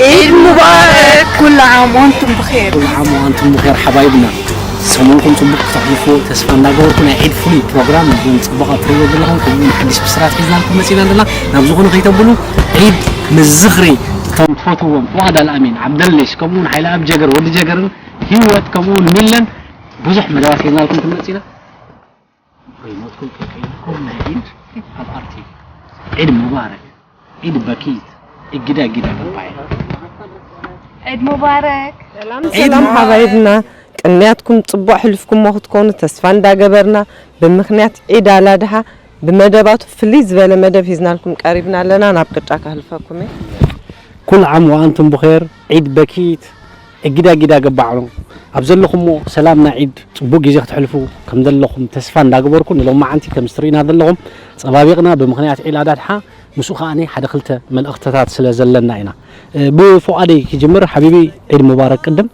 عيد مبارك. كل عام وانتم بخير. كل عام وانتم بخير حبايبنا. ሰሙንኩም ፅቡቅ ክተሕልፉ ተስፋ እንዳገበርኩ ናይ ዒድ ፍሉይ ፕሮግራም እውን ፅቡቅ ኣብ ትሪእዎ ዘለኹም ከምኡ ሓድሽ ብስራት ሒዝናልኩም መፂና ኣለና። ናብ ዝኾነ ከይተብሉ ዒድ ምስ ዝኽሪ እቶም ትፈትዎም ፍዋድ ኣልኣሚን ዓብደልሽ ከምኡ እውን ሓይለ ኣብ ጀገር ወዲ ጀገርን ህይወት ከምኡ እውን ሚለን ብዙሕ መደባት ሒዝናልኩም ክንመፅና። ሪሞትኩም ቀይርኩም ናይ ዒድ ኣብ ኣርቲ ዒድ ሙባረክ ዒድ በኪት እግዳ እግዳ ገባየ عيد مبارك. ሰላም ሰላም ሓባይብና፣ ቅንያትኩም ጽቡቕ ሕልፍኩሞ ክትኮኑ ተስፋ እንዳገበርና ብምኽንያት ዒድ ኣላድሓ ብመደባቱ ፍልይ ዝበለ መደብ ሒዝናልኩም ቀሪብና ኣለና። ናብ ቅጫ ከህልፈኩም እየ። ኩል ዓም ወኣንቱም ብኸይር ዒድ በኪት እግዳ እግዳ ገባዕኖ ኣብ ዘለኹሞ ሰላም ናይ ዒድ ጽቡቅ ግዜ ክትሕልፉ ከም ዘለኹም ተስፋ እንዳገበርኩ ንሎማዓንቲ ከም እትርእዩና ዘለኹም ጸባቢቕና ብምኽንያት ዒድ ኣላድሓ ምስኡ ከኣ ሓደ ክልተ መልእኽትታት ስለ ዘለና ኢና። ብፉኣደይ ክጅምር ሓቢቢ ዒድ ሙባረክ ቅድም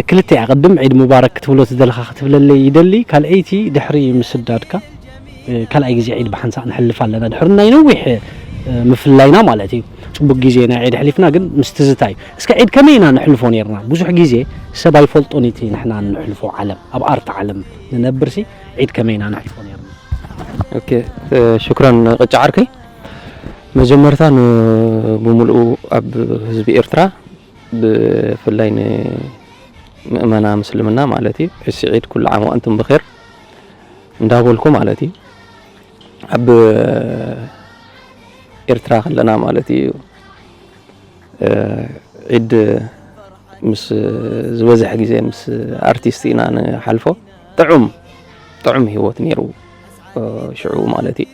ክልተ እያ ቅድም ዒድ ሙባረክ ክትብሎ ትደልኻ ክትብለለይ ይደሊ ካልኣይቲ ድሕሪ ምስዳድካ ካልኣይ ግዜ ዒድ ብሓንሳእ ንሕልፍ ኣለና ድሕሪ ናይ ነዊሕ ምፍላይና ማለት እዩ። ጽቡቅ ግዜ ናይ ዒድ ሕሊፍና ግን ምስ ትዝታ እዩ። እስከ ዒድ ከመይ ኢና ንሕልፎ ነርና ብዙሕ ግዜ ሰብ ኣይፈልጦን እቲ ንሕና ንሕልፎ ዓለም ኣብ ኣርት ዓለም ንነብር ሲ ዒድ ከመይ ኢና ንሕልፎ ነርና። ኦኬ ሽክራን ቅጫ ዓርከይ መጀመርታ ብሙሉኡ ኣብ ህዝቢ ኤርትራ ብፍላይ ንምእመና ምስልምና ማለት እዩ ሕሲ ዒድ ኩሉ ዓም ወኣንቱም ብኸይር እንዳበልኩ ማለት እዩ ኣብ ኤርትራ ከለና ማለት እዩ ዒድ ምስ ዝበዝሕ ግዜ ምስ ኣርቲስት ኢና ንሓልፎ ጥዑም ጥዑም ህይወት ነይሩ ሽዑ ማለት እዩ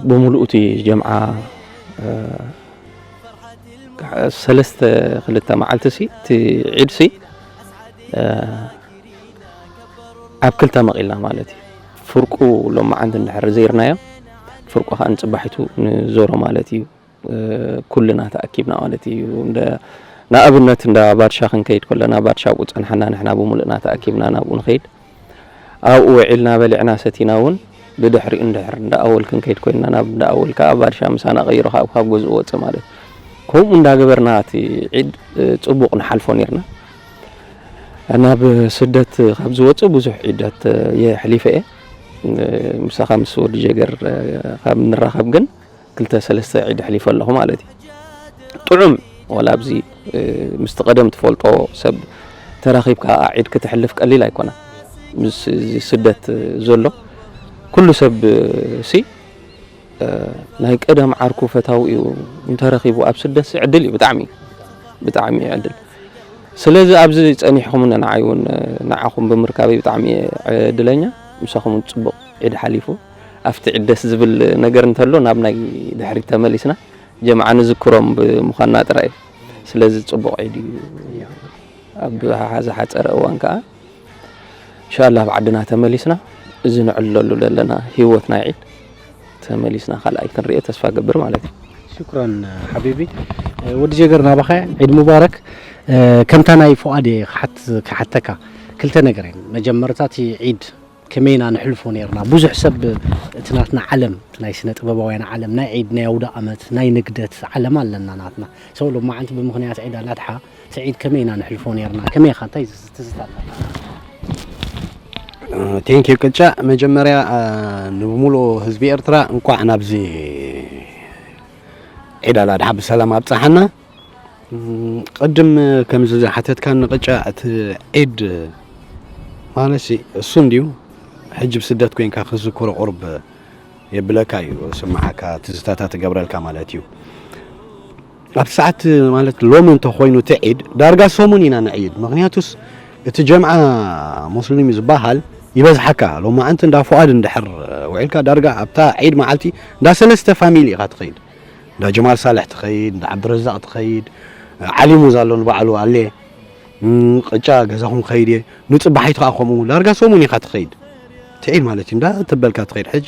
ብምሉኡ እቲ ጀምዓ ሰለስተ ክልተ መዓልቲ ሲ እቲ ዒድ ሲ ኣብ ክልተ መቒልና ማለት እዩ ፍርቁ ሎማዓንቲ እንድሕር ዘይርናዮ ፍርቁ ከዓ ንፅባሒቱ ንዞሮ ማለት እዩ ኩልና ተኣኪብና ማለት እዩ ንኣብነት እንዳ ባድሻ ክንከይድ ከለና ባድሻ ኣብኡ ፀንሓና ንሕና ብምሉእና ተኣኪብና ናብኡ ንኸይድ ኣብኡ ውዒልና በሊዕና ሰቲና እውን ብድሕሪኡ እንድሕር እንዳ ኣወል ክንከይድ ኮይንና ናብ እንዳ ኣወል ከዓ ባድሻ ምሳና ቀይሩ ከዓ ካብ ገዝኡ ወፅእ ማለት ከምኡ እንዳገበርና እቲ ዒድ ፅቡቕ ንሓልፎ ነርና ናብ ስደት ካብ ዝወፅእ ብዙሕ ዒዳት የሕሊፈ እየ ምሳኻ ምስ ወዲ ጀገር ካብ ንራኸብ ግን ክልተ ሰለስተ ዒድ ኣሕሊፈ ኣለኹ ማለት እዩ ጥዑም ዋላ ኣብዚ ምስቲ ቀደም ትፈልጦ ሰብ ተራኺብካ ዒድ ክትሕልፍ ቀሊል ኣይኮነ ምስ እዚ ስደት ዘሎ ኩሉ ሰብ ሲ ናይ ቀደም ዓርኩ ፈታዊ እዩ እንተረኺቡ ኣብ ስደት ዕድል እዩ ብጣዕሚ ብጣዕሚ እዩ ዕድል ስለዚ ኣብዚ ጸኒሕኹም ንዓይ እውን ንዓኹም ብምርካበይ ብጣዕሚ እየ ዕድለኛ ምሳኹም እውን ጽቡቕ ዒድ ሓሊፉ ኣብቲ ዒድ ደስ ዝብል ነገር እንተሎ ናብ ናይ ድሕሪት ተመሊስና ጀምዓ ንዝክሮም ብምዃንና ጥራይ እዩ ስለዚ ጽቡቕ ዒድ እዩ ኣብ ዝሓፀረ እዋን ከዓ እንሻላ ኣብ ዓድና ተመሊስና እዚ ንዕለሉ ዘለና ህይወት ናይ ዒድ ተመሊስና ካልኣይ ክንሪኦ ተስፋ ገብር ማለት እዩ ሽኩራን ሓቢቢ ወዲ ጀገር ናባኸ ዒድ ሙባረክ ከምታ ናይ ፉኣድ ክሓተካ ክልተ ነገር እየን መጀመርታ እቲ ዒድ ከመይና ንሕልፎ ነርና ብዙሕ ሰብ እቲ ናትና ዓለም ናይ ስነ ጥበባውያን ዓለም ናይ ዒድ ናይ ኣውደ ኣመት ናይ ንግደት ዓለም ኣለና ናትና ሰው ሎማዓንቲ ብምኽንያት ዒድ ኣላድሓ ስዒድ ከመይ ኢና ንሕልፎ ነርና ከመይ ኢኻ እንታይ ትዝታ ኣለካ ቴንኪዩ ቅጫ መጀመርያ ንብሙሉኡ ህዝቢ ኤርትራ እንኳዕ ናብዚ ዒድ ኣላድሓ ብሰላም ኣብፀሓና ቅድም ከምዚ ዝሓተትካኒ ቅጫ እቲ ዒድ ማለት እሱ እንድዩ ሕጂ ብስደት ኮይንካ ክዝክሮ ቁርብ የብለካ እዩ ስምዓካ ትዝታታት ትገብረልካ ማለት እዩ ኣብቲ ሰዓት ማለት ሎሚ እንተኮይኑ እቲ ዒድ ዳርጋ ሰሙን ኢና ንዕይድ ምክንያቱስ እቲ ጀምዓ ሙስሊም ዝበሃል ይበዝሓካ ሎማዓንቲ እንዳ ፉኣድ እንድሕር ውዒልካ ዳርጋ ኣብታ ዒድ መዓልቲ እንዳ ሰለስተ ፋሚሊ ኢኻ ትኸይድ እንዳ ጀማል ሳልሕ ትኸይድ እንዳ ዓብድረዛቅ ትኸይድ ዓሊሙ ዛሎ ንባዕሉ ኣለ ቅጫ ገዛኹም ክኸይድ እየ ንፅባሒቱ ከዓ ከምኡ ዳርጋ ሰሙን ኢኻ ትኸይድ ትዒድ ማለት እዩ እንዳ ተበልካ ትኸይድ ሕጂ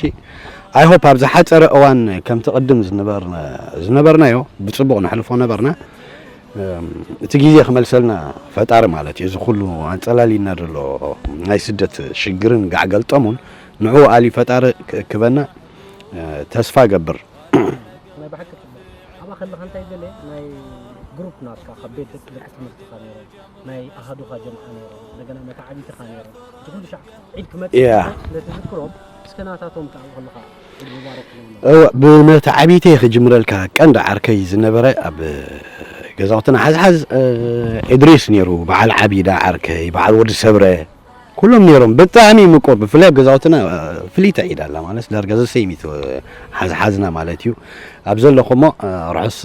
ኣይሆፕ ኣብ ዝሓፀረ እዋን ከምቲ ቅድም ዝነበርናዮ ብፅቡቕ ነሕልፎ ነበርና እቲ ግዜ ክመልሰልና ፈጣሪ ማለት እዩ እዚ ኩሉ ኣንፀላሊና ዘሎ ናይ ስደት ሽግርን ጋዕገልጠሙን ንዑ ኣሊ ፈጣሪ ክእክበና ተስፋ ገብር ከለኻ እንታይ ገለ ናይ ግሩፕ ናትካ ካብ ቤት ደቂ ደቂ ትምህርትኻ ነይሮም ናይ ኣሃዱኻ ጀምዓ ነይሮም እንደገና መተዓቢትኻ ነይሮም እቲ ኩሉ ሻዕ ዒድ ክመጽእ Yeah. ስለ ትዝክሮም እስከ ናታቶም ከዓ ከለኻ ዒድ ሙባረክ ክብሉ እወ ብመተዓቢተይ ክጅምረልካ ቀንዲ ዓርከይ ዝነበረ ኣብ ገዛውትና ሓዝሓዝ እድሪስ ነይሩ በዓል ዓቢዳ ዓርከይ በዓል ወዲ ሰብረ ኩሎም ነይሮም ብጣዕሚ ምቁር ብፍላይ ኣብ ገዛውትና ፍልይቲ ዒድ ኣላ ማለት ዳርጋ ዘሰይሚት ሓዝሓዝና ማለት እዩ ኣብ ዘለኹሞ ርሑስ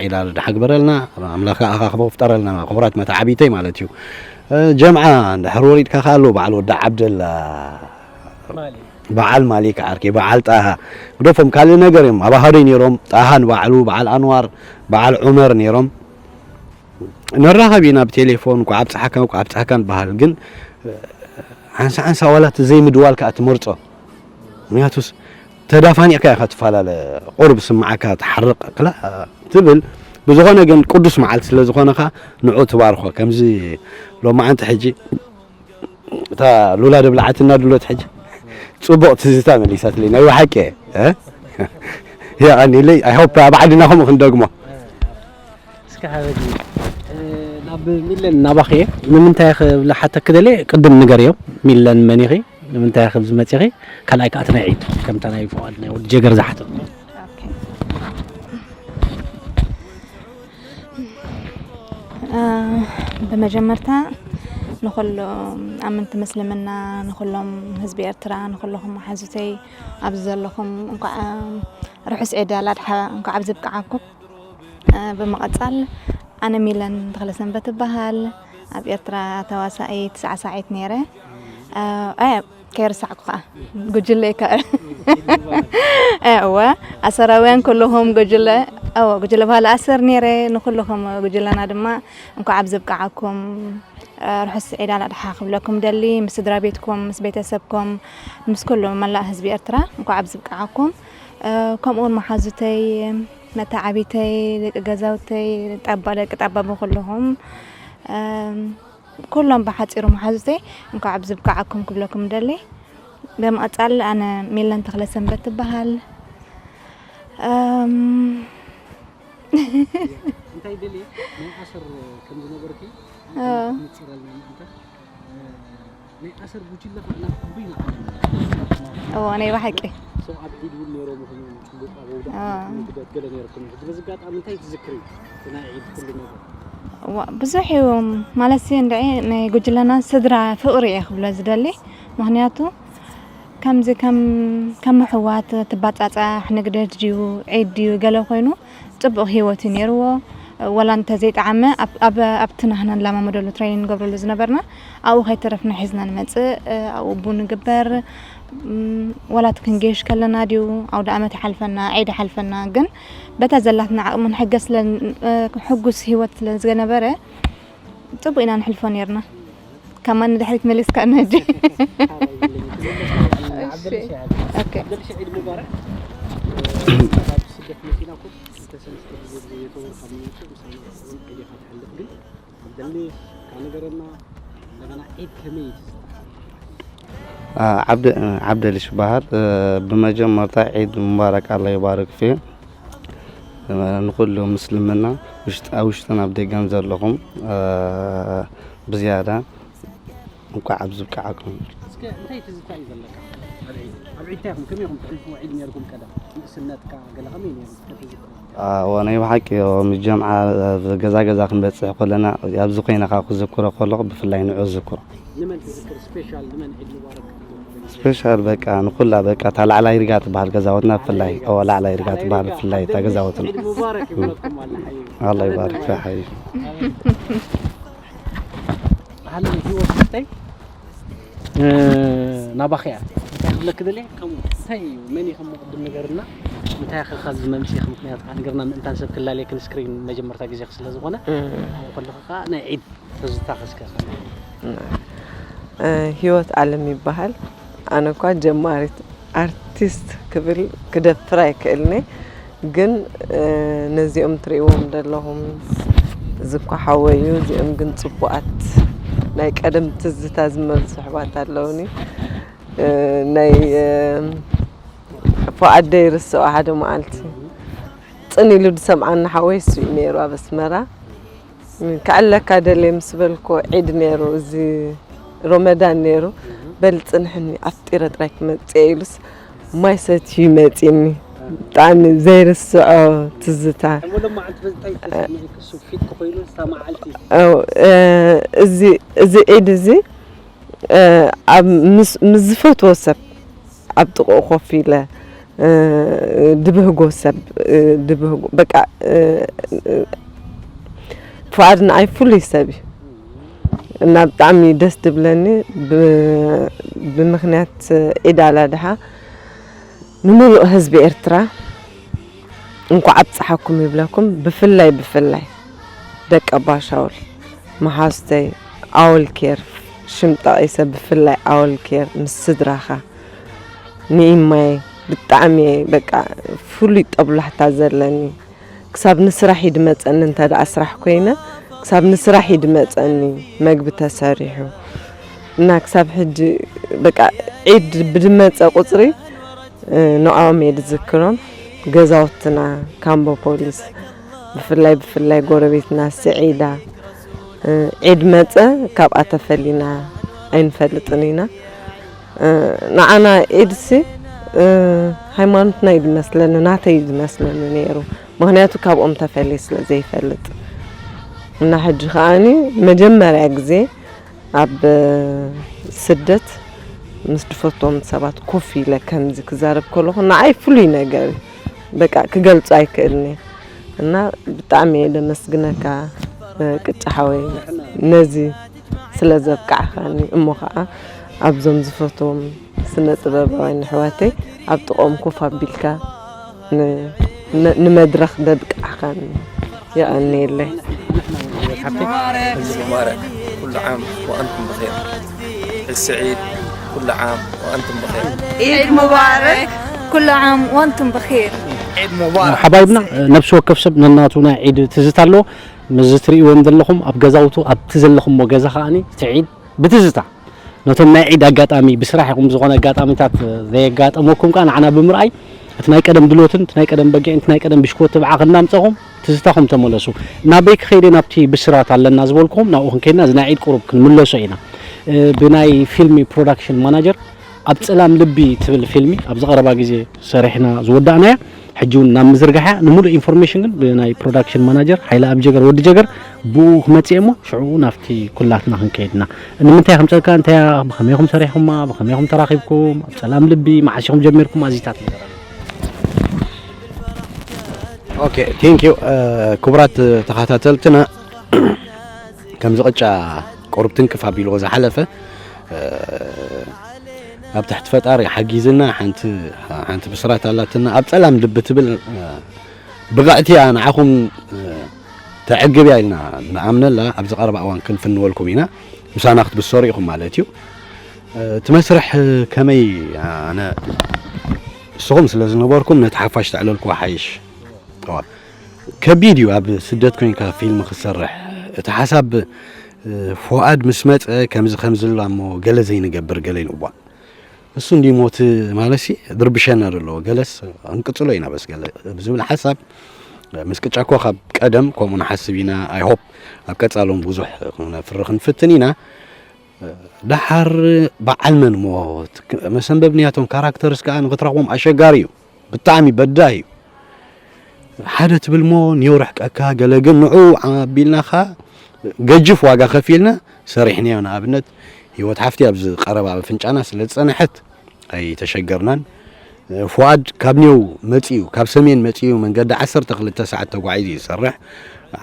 ዒድ ኣልኣድሓ ግበረልና ኣምላኽ ኣኻኽቦ ፍጠረልና ክቡራት መተዓቢተይ ማለት እዩ ጀምዓ እንድሕር ወሪድካ ከ ኣለዉ በዓል ወዲ ዓብደላ ማሊ በዓል ማሊክ ዓርከይ በዓል ጣሃ ግደፎም ካልእ ነገር እዮም ኣብ ኣሃዶይ ነይሮም ጣሃ ንባዕሉ በዓል ኣንዋር በዓል ዑመር ነይሮም ንራኸብ ኢና ብቴሌፎን እንኳዕ ኣብፀሓካ እንኳዕ ኣብፀሓካ ንበሃል ግን ሓንሳ ሓንሳ ዋላ እቲ ዘይምድዋል ከዓ ትመርፆ ምክንያቱስ ተዳፋኒዕካ ኢኻ ትፈላለ ቁርብ ስምዓካ ትሓርቕ ክላ ትብል ብዝኾነ ግን ቅዱስ መዓልቲ ስለ ዝኾነኻ ንዑ ትባርኾ ከምዚ ሎማዓንቲ ሕጂ እታ ሉላ ደብላዓትና ድሎት ሕጂ ፅቡቕ ትዝታ መሊሳትለይ ናይ ብሓቂ የቐኒለይ ኣይሆፕ ኣብ ዓድና ከምኡ ክንደግሞ እስከ ሓበዲ ናብ ሚለን ናባኸ እየ ንምንታይ ክብል ሓተክ ደለ ቅድም ንገር እዮም ሚለን መን ኢኺ ንምንታይ ክብል ዝመፅኺ ካልኣይ ከዓ ናይ ዒድ ከምታ ናይ ፍቓድ ናይ ወዲ ጀገር ዝሓተት ብመጀመርታ ንኩሎም ኣመንቲ ምስልምና ንኩሎም ህዝቢ ኤርትራ ንኩልኹም መሓዙተይ ኣብዚ ዘለኹም እንኳዕ ርሑስ ዒድ ኣልኣድሓ እንኳዕ ኣብዚ ብቅዓኩም ብምቕጻል ኣነ ሚለን ተኽለሰንበት እበሃል ኣብ ኤርትራ ተዋሳኢት ሳዕሳዒት ነይረ ከይርሳዕኩ ከዓ ጉጅለ ይከኣል እወ ኣሰራውያን ኩልኹም ጉጅለ እወ ጉጅለ ባህሊ ኣሰር ነይረ ንኩልኹም ጉጅለና ድማ እንኳዕ ኣብ ዝብቅዓኩም ርሑስ ዒድ ኣልኣድሓ ክብለኩም ደሊ ምስ ስድራ ቤትኩም ምስ ቤተሰብኩም ምስ ኩሉ መላእ ህዝቢ ኤርትራ እንኳዕ ኣብ ዝብቅዓኩም ከምኡ እውን መሓዙተይ መተዓቢተይ ደቂ ገዛውተይ ጠባ ደቂ ጠባ ብኩልኹም ኩሎም ብሓፂሩ መሓዙተይ እንኳዕ ኣብዚ ብቅዓኩም ክብለኩም ደሊ ብምቕፃል ኣነ ሚለን ተኽለ ሰንበት ትበሃል እንታይ ደሊ ናይ ኣሰር ከም ዝነበርኪ ንፅረልና ምእንታ ናይ ኣሰር ጉጅለ እዎ ናይ ብሓቂ ኣብ ዒድ እውን ነይሮም ይኹኑ ፅቡቅ ኣብ ውዳእ ገለ ነይርኩም ሕጂ በዚ ኣጋጣሚ እንታይ ትዝክሪ ናይ ዒድ ኩሉ ነገር ብዙሕ እዩ ማለት እንድዒ ናይ ጉጅለና ስድራ ፍቅሪ እየ ክብሎ ዝደሊ ምክንያቱ ከምዚ ከም ምሕዋት ትባፃፃሕ ንግደት ድዩ ዒድ ድዩ ገለ ኮይኑ ፅቡቅ ሂወት እዩ ነይርዎ ወላ እንተዘይጠዓመ ኣብቲ ናህና ንለማመደሉ ትሬኒንግ ንገብረሉ ዝነበርና ኣብኡ ከይተረፍና ሒዝና ንመፅእ ኣብኡ ቡን ንግበር ዋላ እቲ ክንገይሽ ከለና ድዩ ኣውደ ኣመት ይሓልፈና ዒድ ይሓልፈና ግን በታ ዘላትና ዓቕሚ ንሕገዝ ስለ ሕጉስ ሂወት ስለ ዝነበረ ፅቡቅ ኢና ንሕልፎ ነርና ከማን ንድሕሪት መሊስካ ነጂ ስደት መኪናኩም ዝተሰምስተ ጊዜ የተወርካ ምንጭ ምሳና ዒድ ኢኻ ትሕልፍ ግን ዓብደሊ ካብ ነገረና እንደገና ዒድ ከመይ ዓብደልሽ በሃል ብመጀመርታ ዒድ ሙባረክ ኣላ ይባርክ ፊ ንኩሉ ምስልምና ኣብ ውሽጥን ኣብ ደገን ዘለኹም ብዝያዳ እንኳዕ ኣብዚ ብቅዓኩም። እስከ እንታይ ትዝታ እዩ ዘለካ? ኣብ ዒድ ኣብ ዒድ እንታይ ኢኹም ከመይ ኢኹም ተሕልፍዎ ዒድ ነይርኩም ቀደም ንእስነትካ ገለ ከመይ ነይሩ እስከ ተዝክሮ? እወ ናይ ብሓቂ እዮ ምስ ጀምዓ ኣብ ገዛ ገዛ ክንበፅሕ ከለና ኣብዚ ኮይነ ካብ ክዝክሮ ከለኹ ብፍላይ ንዑ ዝክሮ። ንመን ትዝክር ስፔሻል ንመን ዒድ ሙባረክ ክትብል ትደሊ? ስፔሻል በቃ ንኩላ በቃ እታ ላዕላይ ሪጋ ትበሃል ገዛውትና ብፍላይ እወ ላዕላይ ሪጋ ትበሃል ብፍላይ እታ ገዛውትና። ዒድ ሙባረክ ይብለኩም ኣላ ሓዩ። ኣላ ይባርክ ሓዩ። ሃለይ ህይወት ምስተይ ናባኸ እያ እንታይ ክብለክ ደልየ ከምኡ እንታይ እዩ መን እዩ ከሞ ቅድም ነገርና እንታይ ኸ ካብዚ መምፅእኺ ምክንያት ከዓ ነገርና ምእንታን ሰብ ክላለየክን ስክሪን መጀመርታ ግዜኺ ስለ ዝኾነ ኣብኡ ከለኹ ከዓ ናይ ዒድ ትዝታኺ እስከ ከመይ እዩ? ህይወት ኣለም ይበሃል ኣነ እኳ ጀማሪት ኣርቲስት ክብል ክደፍር ኣይክእልኒ ግን ነዚኦም ትርእይዎም ዘለኹም እዚ እኳ ሓወይ እዩ እዚኦም ግን ፅቡቃት ናይ ቀደም ትዝታ ዝመልሱ ኣሕዋት ኣለውኒ ናይ ፉኣድ ደይርስኦ ሓደ መዓልቲ ጽን ኢሉ ዝሰምዓና ሓወይ እሱ እዩ ነይሩ ኣብ ኣስመራ። ክዕለካ ደልየ ምስ በልኮ ዒድ ነይሩ፣ እዚ ሮመዳን ነይሩ። በል ጽንሕኒ ኣፍጢረ ጥራይ ክመጽእ ኢሉስ ማይ ሰትዩ መጺኒ። ብጣዕሚ ዘይርስዖ ትዝታ። እሞ ሎም መዓልቲ በዚ እንታይ ተሰሚዕኪ? እሱ ፊት ክኮይኑ እሳ መዓልቲ? ኣው፣ እ፣ እዚ፣ እዚ ዒድ እዚ፣ እ፣ ኣብ ምስ፣ ምስ ዝፈትዎ ሰብ ኣብ ጥቕኡ ኮፍ ኢለ፣ እ፣ ድብህጎ ሰብ፣ እ፣ ድብህጎ፣ በቃ፣ እ፣ እ፣ ፍቓድ ንኣይ ፍሉይ ሰብ እዩ። እና ብጣዕሚ ደስ ድብለኒ ብ-፣ ብምኽንያት ዒድ ኣል ኣድሓ ንምሉእ ህዝቢ ኤርትራ እንኳዕ ኣብጽሓኩም ይብለኩም። ብፍላይ፣ ብፍላይ ደቂ ኣባሻውል መሓዙተይ፣ ኣወል ኬር፣ ሽም ጠቒሰ፣ ብፍላይ ኣወል ኬር ምስ ስድራኻ፣ ንኢማይ ብጣዕሚ እየ በቃ ፍሉይ ጠብላሕታ ዘለኒ። ክሳብ ንስራሕ ይድመጸኒ እንተ ደኣ ስራሕ ኮይነ፣ ክሳብ ንስራሕ ይድመጸኒ መግቢ ተሰሪሑ። እና ክሳብ ሕጂ በቃ ዒድ ብድመጸ ቁጽሪ፣ እ፣ ንዕኦም እየ ዝዝክሮም። ገዛውትና፣ ካምቦ ፖሊስ፣ ብፍላይ፣ ብፍላይ ጎረቤትና ስዒዳ፣ እ፣ ዒድ መጸ ካብኣ ተፈሊና ኣይንፈልጥን ኢና። እ፣ ንዓና ዒድሲ፣ እ፣ ሃይማኖትና እዩ ዝመስለኒ፣ ናተይ እዩ ዝመስለኒ ነይሩ። ምኽንያቱ ካብኦም ተፈልየ ስለ ዘይፈልጥ። እና ሕጂ ከኣኒ መጀመርያ ግዜ ኣብ ስደት ምስ ዝፈትዎም ሰባት ኮፍ ኢለ ከምዚ ክዛረብ ከለኹ ንዓይ ፍሉይ ነገር እዩ። በቃ ክገልጾ ኣይክእልን እየ። እና ብጣዕሚ እየ ደመስግነካ፣ እ፣ ቅጫ ሓወይ፣ ነዚ ስለ ዘብቃዕካኒ። እሞ ኸዓ ኣብዞም ዝፈትዎም ስነ ጥበባውያን ኣሕዋተይ ኣብ ጥቕኦም ኮፍ ኣቢልካ ን-፣ ን-፣ ንመድረኽ ደብቃዕካኒ። የቐንየለይ። عيد مبارك، كل عام وأنتم بخير. عيد سعيد، كل عام وأنتم بخير. عيد مبارك، كل عام وأنتم بخير. عيد مبارك. ሓባይብና፣ ነብሲ ወከፍ ሰብ ነናቱ ናይ ዒድ ትዝታ ኣለዎ። ምስዚ ትርእይዎም ዘለኹም ኣብ ገዛውቱ ኣብቲ ዘለኹምዎ ገዛ ከኣኒ እቲ ዒድ ብትዝታ ነቶም ናይ ዒድ ኣጋጣሚ ብስራሕ ይኹን ብዝኾነ ኣጋጣሚታት ዘየጋጠመኩም ከኣ ንዓና ብምርኣይ እቲ ናይ ቀደም ድሎትን እቲ ናይ ቀደም በጊዕን እቲ ናይ ቀደም ብሽኮቲ ብዓኽ እናምጸኹም ትዝታኹም ተመለሱ። ናበይ ክኸይደ ናብቲ ብስራት ኣለና ዝበልኩም ናብኡ ክንከይድና እዚ ናይ ዒድ ቁሩብ ክንምለሶ ኢና። እ፣ ብናይ ፊልሚ ፕሮዳክሽን ማናጀር ኣብ ጸላም ልቢ ትብል ፊልሚ ኣብዚ ቀረባ ግዜ ሰሪሕና ዝወዳእናያ ሕጂ እውን ናብ ምዝርጋሕ እያ። ንምሉእ ኢንፎርሜሽን ግን ብናይ ፕሮዳክሽን ማናጀር ሓይለ ኣብ ጀገር ወዲ ጀገር ብኡ ክመጽእ እሞ ሽዑ ናብቲ ኩላትና ክንከይድና ንምንታይ ከምፀልካ እንታይ እያ ብኸመይኹም ሰሪሕኩማ ብኸመይኹም ተራኺብኩም ኣብ ፀላም ልቢ መዓስ ኢኹም ጀሚርኩም ኣዚታት ነገር ኦኬ ቴንክ ዩ ክቡራት ተኸታተልትና ከምዚ ቅጫ ቁሩብ ትንክፍ ኣቢልዎ ዝሓለፈ ኣብ ትሕቲ ፈጣሪ ሓጊዝና ሓንቲ ሓንቲ ብስራት ኣላትና ኣብ ጸላም ልቢ ትብል ብቕዕቲ እያ ንዓኹም ተዕግብ እያ ኢልና ንኣምነላ ኣብዚ ቀረባ እዋን ክንፍንወልኩም ኢና ምሳና ክትብሰሩ ኢኹም ማለት እዩ እቲ መስርሕ ከመይ ኣነ ንስኹም ስለ ዝነበርኩም ነቲ ሓፋሽ ተዕለልኩዎ ሓይሽ ከቢድ እዩ ኣብ ስደት ኮይንካ ፊልም ክትሰርሕ እቲ ሓሳብ ፉኣድ ምስ መፀ ከምዚ ከምዚ ኣሎ እሞ ገለ ዘይንገብር ገለ ኢሉ እዋን እሱ እንዲ ሞት ማለሲ ድርብሸና ዘሎ ገለስ ክንቅፅሎ ኢና በስ ገለ ብዝብል ሓሳብ ምስ ቅጫ እኮ ካብ ቀደም ከምኡ ንሓስብ ኢና ኣይሆፕ ኣብ ቀፃሎም ብዙሕ ክነፍሪ ክንፍትን ኢና ደሓር በዓል መን ሞ መሰንበብ ንያቶም ካራክተርስ ከዓ ንክትረኽቦም ኣሸጋሪ እዩ ብጣዕሚ በዳህ እዩ ሓደ ትብል ሞ ኒው ርሕቀካ ገለ ግን ንዑ ኣቢልናኻ ገጅፍ ዋጋ ከፊልና ሰሪሕናዮ ንኣብነት ህይወት ሓፍቲ ኣብዚ ቀረባ ኣብ ኣፍንጫና ስለ ዝፀንሐት ኣይተሸገርናን ፉኣድ ካብ ኒው መፂኡ ካብ ሰሜን መፂኡ መንገዲ ዓሰርተ ክልተ ሰዓት ተጓዒዙ ይሰርሕ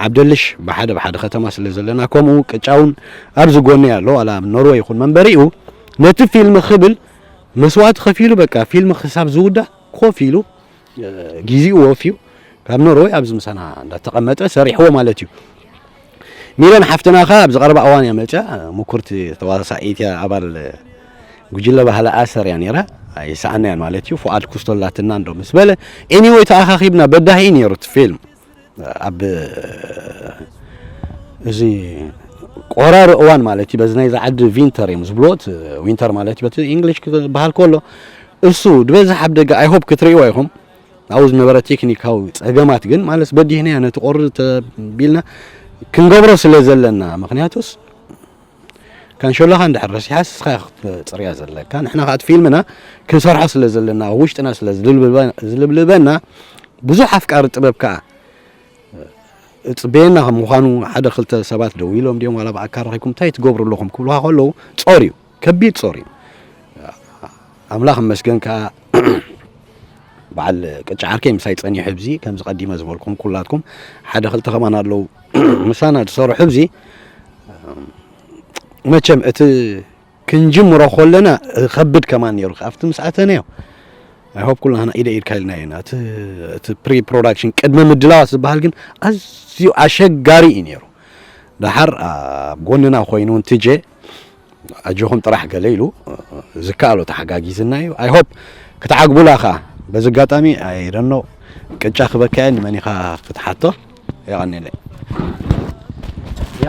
ዓብደልሽ ብሓደ ብሓደ ከተማ ስለ ዘለና ከምኡ ቅጫውን ኣብዚ ጎኒ ኣሎ ዋላ ኣብ ኖርወይ ይኹን መንበሪኡ ነቲ ፊልም ክብል መስዋእቲ ከፊሉ በቃ ፊልም ክሳብ ዝውዳእ ኮፍ ኢሉ ግዜኡ ወፍዩ ካብ ኖርወይ ኣብዚ ምሳና እንዳተቐመጠ ሰሪሕዎ ማለት እዩ። ሚለን ሓፍትና ኸ ኣብዚ ቀረባ እዋን እያ መፅያ ምኩርቲ ተዋሳኢት እያ ኣባል ጉጅለ ባህሊ ኣሰር እያ ነይራ ኣይሰኣናያን ማለት እዩ። ፉኣድ ኩስቶላትና እንዶ ምስ በለ anyway ተኣኻኺብና በዳሂ እዩ ነይሩ እቲ ፊልም ኣብ እዚ ቆራሪ እዋን ማለት እዩ በዚ ናይዚ ዓዲ ቪንተር እዮም ዝብልዎ ዊንተር ማለት እዩ በቲ ኢንግሊሽ ክበሃል ከሎ እሱ ዝበዝሕ ኣብ ደገ I hope ክትርእይዎ ኢኹም ኣብኡ ዝነበረ ቴክኒካዊ ጸገማት ግን ማለት በዲህናዮ ነቲ ቁሪ ተቢልና ክንገብሮ ስለ ዘለና፣ ምኽንያቱስ ካንሸሎኻ እንድሕር ረሲሓ ንስኻ ክትጽርያ ዘለካ፣ ንሕና ከዓ እቲ ፊልምና ክንሰርሖ ስለ ዘለና፣ ኣብ ውሽጥና ስለ ዝልብልበ- ዝልብልበና፣ ብዙሕ ኣፍቃሪ ጥበብ ከዓ እጽበየና ከም ምዃኑ፣ ሓደ ክልተ ሰባት ደው ኢሎም ድዮም ዋላ ብኣካል ረኺብኩም እንታይ ትገብሩ ኣለኹም ክብሉኻ ከለዉ፣ ጾር እዩ፣ ከቢድ ጾር እዩ። ኣምላኽ ይመስገን ከዓ በዓል ቅጫ ዓርከይ ምሳይ ጸኒሑ፣ ሕብዚ ከምዚ ቀዲመ ዝበልኩም ኩላትኩም ሓደ ክልተ ከማን ኣለዉ ምሳና ዝሰርሑ ሕብዚ። መቸም እቲ ክንጅምሮ ከለና ከብድ ከማን ነይሩ፣ ኣብቲ ምስ ኣተናዮ። I hope ኩላህና ኢደ ኢድካ ኢልናዮ ኢና። እቲ እቲ ፕሪ ፕሮዳክሽን ቅድመ ምድላዋት ዝበሃል ግን ኣዝዩ ኣሸጋሪ እዩ ነይሩ። ደሓር ኣብ ጎንና ኮይኑ እውን ትጄ ኣጆኹም ጥራሕ ገለ ኢሉ ዝከኣሎ ተሓጋጊዝና እዩ። I hope ክትዓግቡላ ኸዓ። በዚ ኣጋጣሚ I don't know ቅጫ ክበካየ ንመን ኢኻ ክትሓቶ? የቐንየለይ። ያ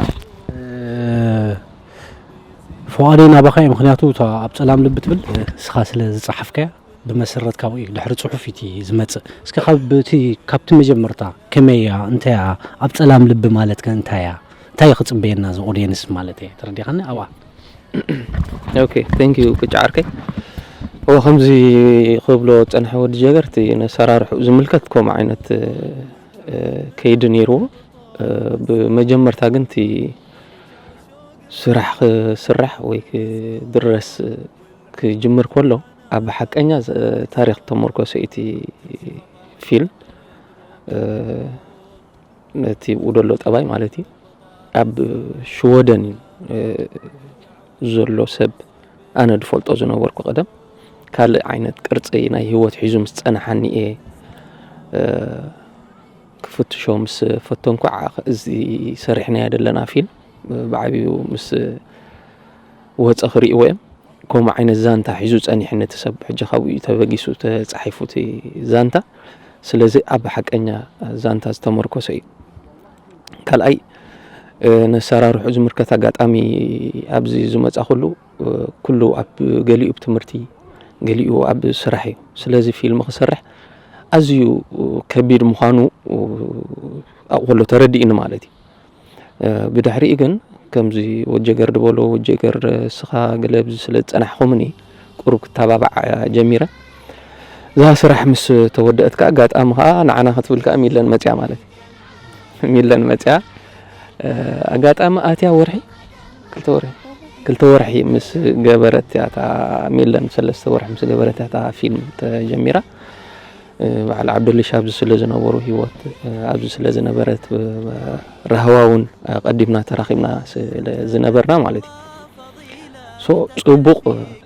ፉቓደይ ናባኻ እዩ። ምክንያቱ እታ ኣብ ጸላም ልቢ ትብል እስኻ ስለ ዝጸሓፍካያ ብመሰረት ካብኡ እዩ ድሕሪ ጽሑፍ እቲ ዝመጽእ። እስኪ ካብቲ ካብቲ መጀመርታ ከመይ እያ እንታይ እያ ኣብ ጸላም ልቢ ማለት ከ እንታይ እያ እንታይ እዩ ክጽበየና እዚ ኦድየንስ ማለት እየ ተረዲኻኒ ኣብኣ okay thank you ቅጫ ዓርከይ። እወ ከምዚ ክብሎ ጸንሐ ወዲ ጀገር እቲ ነሰራርሑ ዝምልከት ከምኡ ዓይነት ከይዲ ነይርዎ። ብመጀመርታ ግን እቲ ስራሕ ክስራሕ ወይ ክድረስ ክጅምር ከሎ ኣብ ሓቀኛ ታሪክ ተመርኮሰ እቲ ፊልም ነቲ ብኡ ዘሎ ጠባይ ማለት እዩ ኣብ ሽወደን እዩ ዘሎ ሰብ ኣነ ዝፈልጦ ዝነበርኩ ቀደም ካልእ ዓይነት ቅርፂ ናይ ህይወት ሒዙ ምስ ፀናሓኒ እየ ክፍትሾ ምስ ፈተንኩ እዚ ሰሪሕናያ ዘለና ፊልም ብዓብዩ ምስ ወፀ ክርእይዎ እዮም ከምኡ ዓይነት ዛንታ ሒዙ ጸኒሑ ነቲ ሰብ ሕጂ ካብኡ እዩ ተበጊሱ ተጻሒፉ እቲ ዛንታ ስለዚ ኣብ ሓቀኛ ዛንታ ዝተመርኮሰ እዩ ካልኣይ ነሰራርሑ ዝምልከት ኣጋጣሚ ኣብዚ ዝመጻ ኩሉ ኩሉ ኣብ ገሊኡ ብትምህርቲ ገሊኡ ኣብ ስራሕ እዩ ስለዚ ፊልም ክሰርሕ ኣዝዩ ከቢድ ምዃኑ ኣብኡ ከሎ ተረዲእኒ ማለት እዩ ብድሕሪኡ ግን ከምዚ ወጀገር ድበሎ ወጀገር ስኻ ገለ ብዚ ስለ ዝጸናሕኹምኒ ቁሩብ ክተባባዕ ጀሚረ እዛ ስራሕ ምስ ተወደአት ከዓ ኣጋጣሚ ከዓ ንዓና ክትብል ከዓ ሚለን መፅያ ማለት እዩ ሚለን መፅያ ኣጋጣሚ ኣትያ ወርሒ ክልተ ወርሒ ክልተ ወርሒ ምስ ገበረት እያ እታ ሚለን ሰለስተ ወርሒ ምስ ገበረት እያ እታ ፊልም ተጀሚራ በዓል ዓብደልሻ ኣብዚ ስለ ዝነበሩ ህይወት ኣብዚ ስለ ዝነበረት ራህዋ እውን ቀዲምና ተራኺብና ስለ ዝነበርና ማለት እዩ ሶ ፅቡቕ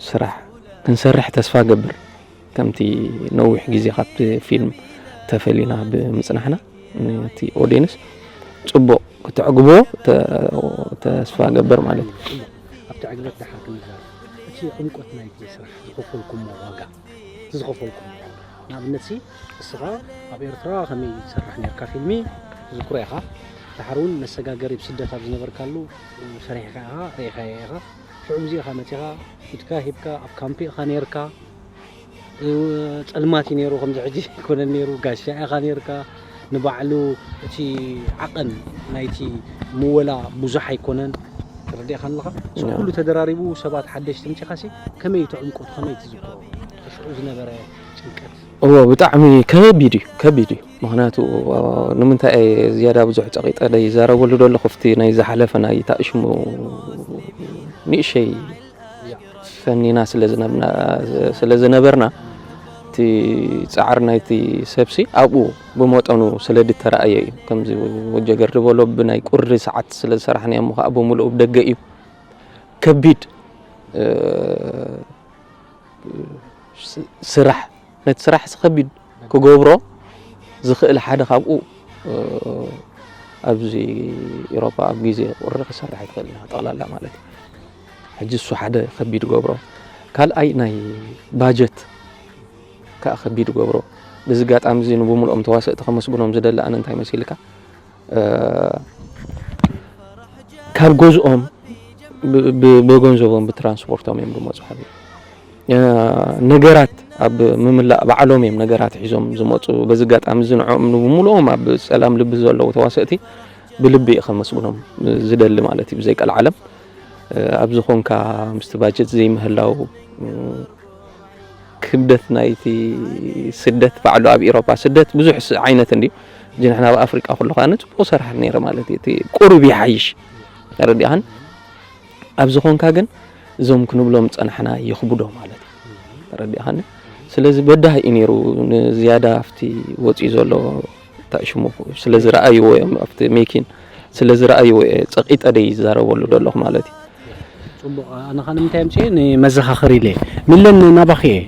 ስራሕ ክንሰርሕ ተስፋ ገብር ከምቲ ነዊሕ ግዜ ካብቲ ፊልም ተፈሊና ብምፅናሕና ነቲ ኦዲየንስ ፅቡቕ ክትዕግብዎ ተስፋ ገብር ማለት እዩ ኣብቲ ዕግበት ድሓር ክንዛረብ እቲ ዕምቆት ናይቲ ስራሕ ዝኸፈልኩሞ ዋጋ እቲ ዝኸፈልኩም ንኣብነት ሲ እስኻ ኣብ ኤርትራ ከመይ ትሰርሕ ነርካ ፊልሚ ትዝክሮ ኢኻ ድሓር እውን መሰጋገሪ ብስደት ኣብ ዝነበርካሉ ሰሪሕካ ኢኻ ርኢኻዮ ኢኻ ሽዑ ግዜ ኢኻ መፂኻ ኢድካ ሂብካ ኣብ ካምፕ ኢኻ ነርካ ፀልማት እዩ ነይሩ ከምዚ ሕጂ ኣይኮነን ነይሩ ጋሻ ኢኻ ነይርካ ንባዕሉ እቲ ዓቐን ናይቲ ምወላ ብዙሕ ኣይኮነን ተረዲእካ ኣለኻ እሱ ኩሉ ተደራሪቡ ሰባት ሓደሽቲ ምፂኻሲ ከመይ እቲ ዕምቆት ከመይ ትዝክሮ ሽዑ ዝነበረ ጭንቀት እዎ ብጣዕሚ ከቢድ እዩ ከቢድ እዩ ምክንያቱ ንምንታይ ዝያዳ ብዙሕ ፀቂጠ ይዛረበሉ ዘለኹ ፍቲ ናይ ዝሓለፈ ናይ ታእሽሙ ንእሸይ ፈኒና ስለ ዝነብና ስለ ዝነበርና እቲ ጻዕር ናይቲ ሰብሲ ኣብኡ ብመጠኑ ስለ ድተረኣየ እዩ ከምዚ ወጀገር ዝበሎ ብናይ ቁሪ ሰዓት ስለ ዝሰራሕናዮ እሞ ከዓ ብምልኡ ብደገ እዩ ከቢድ ስራሕ ነቲ ስራሕ ከቢድ ክገብሮ ዝኽእል ሓደ ካብኡ ኣብዚ ኤሮፓ ኣብ ግዜ ቁሪ ክሰርሕ ኣይትኽእል ኢና ጠቕላላ ማለት እዩ ሕጂ እሱ ሓደ ከቢድ ገብሮ ካልኣይ ናይ ባጀት ከዓ ከቢድ ገብሮ በዚ ጋጣሚ እዚ ንብምልኦም ተዋሰእቲ ከመስግኖም ዝደሊ ኣነ እንታይ መሲልካ ካብ ገዝኦም ብገንዘቦም ብትራንስፖርቶም እዮም ዝመፁ ሓቢ ነገራት ኣብ ምምላእ ባዕሎም እዮም ነገራት ሒዞም ዝመፁ። በዚ ኣጋጣሚ እዚ ንዕኦም ብምልኦም ኣብ ፀላም ልቢ ዘለዉ ተዋሰእቲ ብልቢ እየ ከመስግኖም ዝደሊ ማለት እዩ። ብዘይ ቀልዓለም ኣብ ዝኾንካ ምስቲ ባጀት ዘይምህላው፣ ክብደት ናይቲ ስደት ባዕሉ ኣብ ኤሮፓ ስደት ብዙሕ ዓይነት እንድዩ። ንሕና ኣብ ኣፍሪቃ ኩሉ ከኣ ንፅቡቅ ሰርሐ ነይረ ማለት እዩ። እቲ ቁሩብ ይሓይሽ፣ ተረዲኣን። ኣብ ዝኾንካ ግን እዞም ክንብሎም ጸናሕና የኽብዶ ማለት እዩ። ተረዲኣኒ። ስለዚ በዳህ እዩ ነይሩ ንዝያዳ ኣብቲ ወጺኡ ዘሎ እንታይ ሽሙ ስለ ዝረኣይዎ እዮም ኣብቲ ሜኪን ስለ ዝረኣይዎ እየ ጸቒጠ ደይ ይዛረበሉ ዘለኹ ማለት እዩ። ፅቡቕ። ኣነ ኸ ንምንታይ ኣምፅኤ ንመዘኻኸሪ ኢለ ሚለን ናባኺ እየ።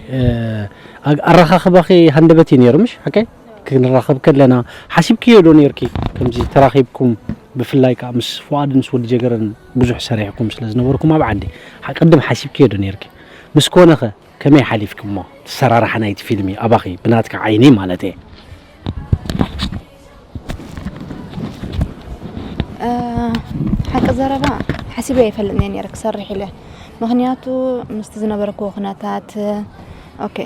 ኣረኻኽባኺ ሃንደበት እዩ ነይሩ ምሽ ሓቀይ? ክንራኸብ ከለና ሓሲብክዮ ዶ ነርኪ ከምዚ ተራኺብኩም? ብፍላይ ከዓ ምስ ፍቓድ ምስ ወዲ ጀገረን ብዙሕ ሰሪሕኩም ስለ ዝነበርኩም ኣብ ዓዲ ቅድም ሓሲብክዮ ዶ ነርኪ? ምስ ኮነኸ ከመይ ሓሊፍክሞ? ሰራርሓ ናይቲ ፊልሚ ኣባኺ ብናትካ ዓይኒ ማለት እየ። ሓቂ ዘረባ ሓሲበ ኣይፈልጥን እየ ነይረ ክሰርሕ ኢለ። ምኽንያቱ ምስቲ ዝነበርክዎ ኩነታት፣ ኦኬ፣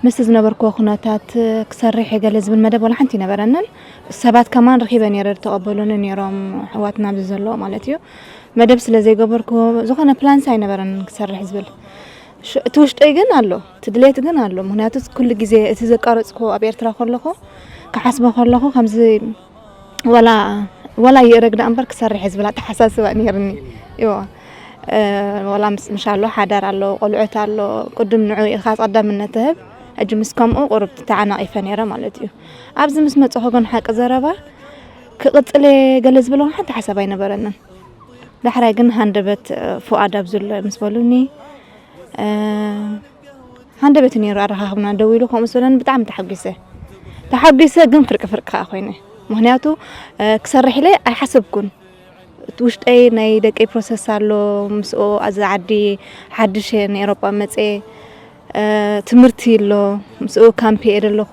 ምስቲ ዝነበርክዎ ኩነታት ክሰርሕ እየ ገለ ዝብል መደብ ዋላ ሓንቲ ኣይነበረንን። ሰባት ከማን ረኺበ ነይረ፣ ዝተቐበሉኒ ነይሮም፣ ኣሕዋትና ኣብዚ ዘለዉ ማለት እዩ። መደብ ስለ ዘይገበርክዎ ዝኾነ ፕላንስ ኣይነበረንን ክሰርሕ ዝብል። እቲ ውሽጠይ ግን ኣሎ፣ እቲ ድሌት ግን ኣሎ። ምኽንያቱ ኩሉ ግዜ እቲ ዘቃረፅክዎ ኣብ ኤርትራ ከለኹ ክሓስቦ ከለኹ ከምዚ ዋላ ዋላ ይእረግ ደኣ እምበር ክሰርሕ ዝብል ኣተሓሳስባ ነይርኒ። እዎ ዋላ ምስ ምሻሎ ሓዳር ኣሎ፣ ቆልዑት ኣሎ፣ ቅድም ንዑ ኢኻ ቀዳምነት ትህብ። ሕጂ ምስ ከምኡ ቁሩብ ተዓናቒፈ ነይረ ማለት እዩ። ኣብዚ ምስ መፀኹ ግን ሓቂ ዘረባ ክቕፅል እየ ገለ ዝብል እውን ሓንቲ ሓሳብ ኣይነበረንን። ዳሕራይ ግን ሃንደበት ፍቓድ ኣብ ዘሎ ምስ በሉኒ ሃንደበት ነይሩ ኣረኻኽብና ደው ኢሉ ከምኡ ዝበለኒ ብጣዕሚ ተሓጒሰ ተሓጒሰ ግን ፍርቂ ፍርቂ ከዓ ኮይነ ምክንያቱ ክሰርሕ ኢለ ኣይሓሰብኩን እቲ ውሽጠይ ናይ ደቀይ ፕሮሰስ ኣሎ ምስኡ ኣዚ ዓዲ ሓድሽ እየ ንኤሮጳ መፀ ትምህርቲ ኣሎ ምስኡ ካምፕ እየ ዘለኹ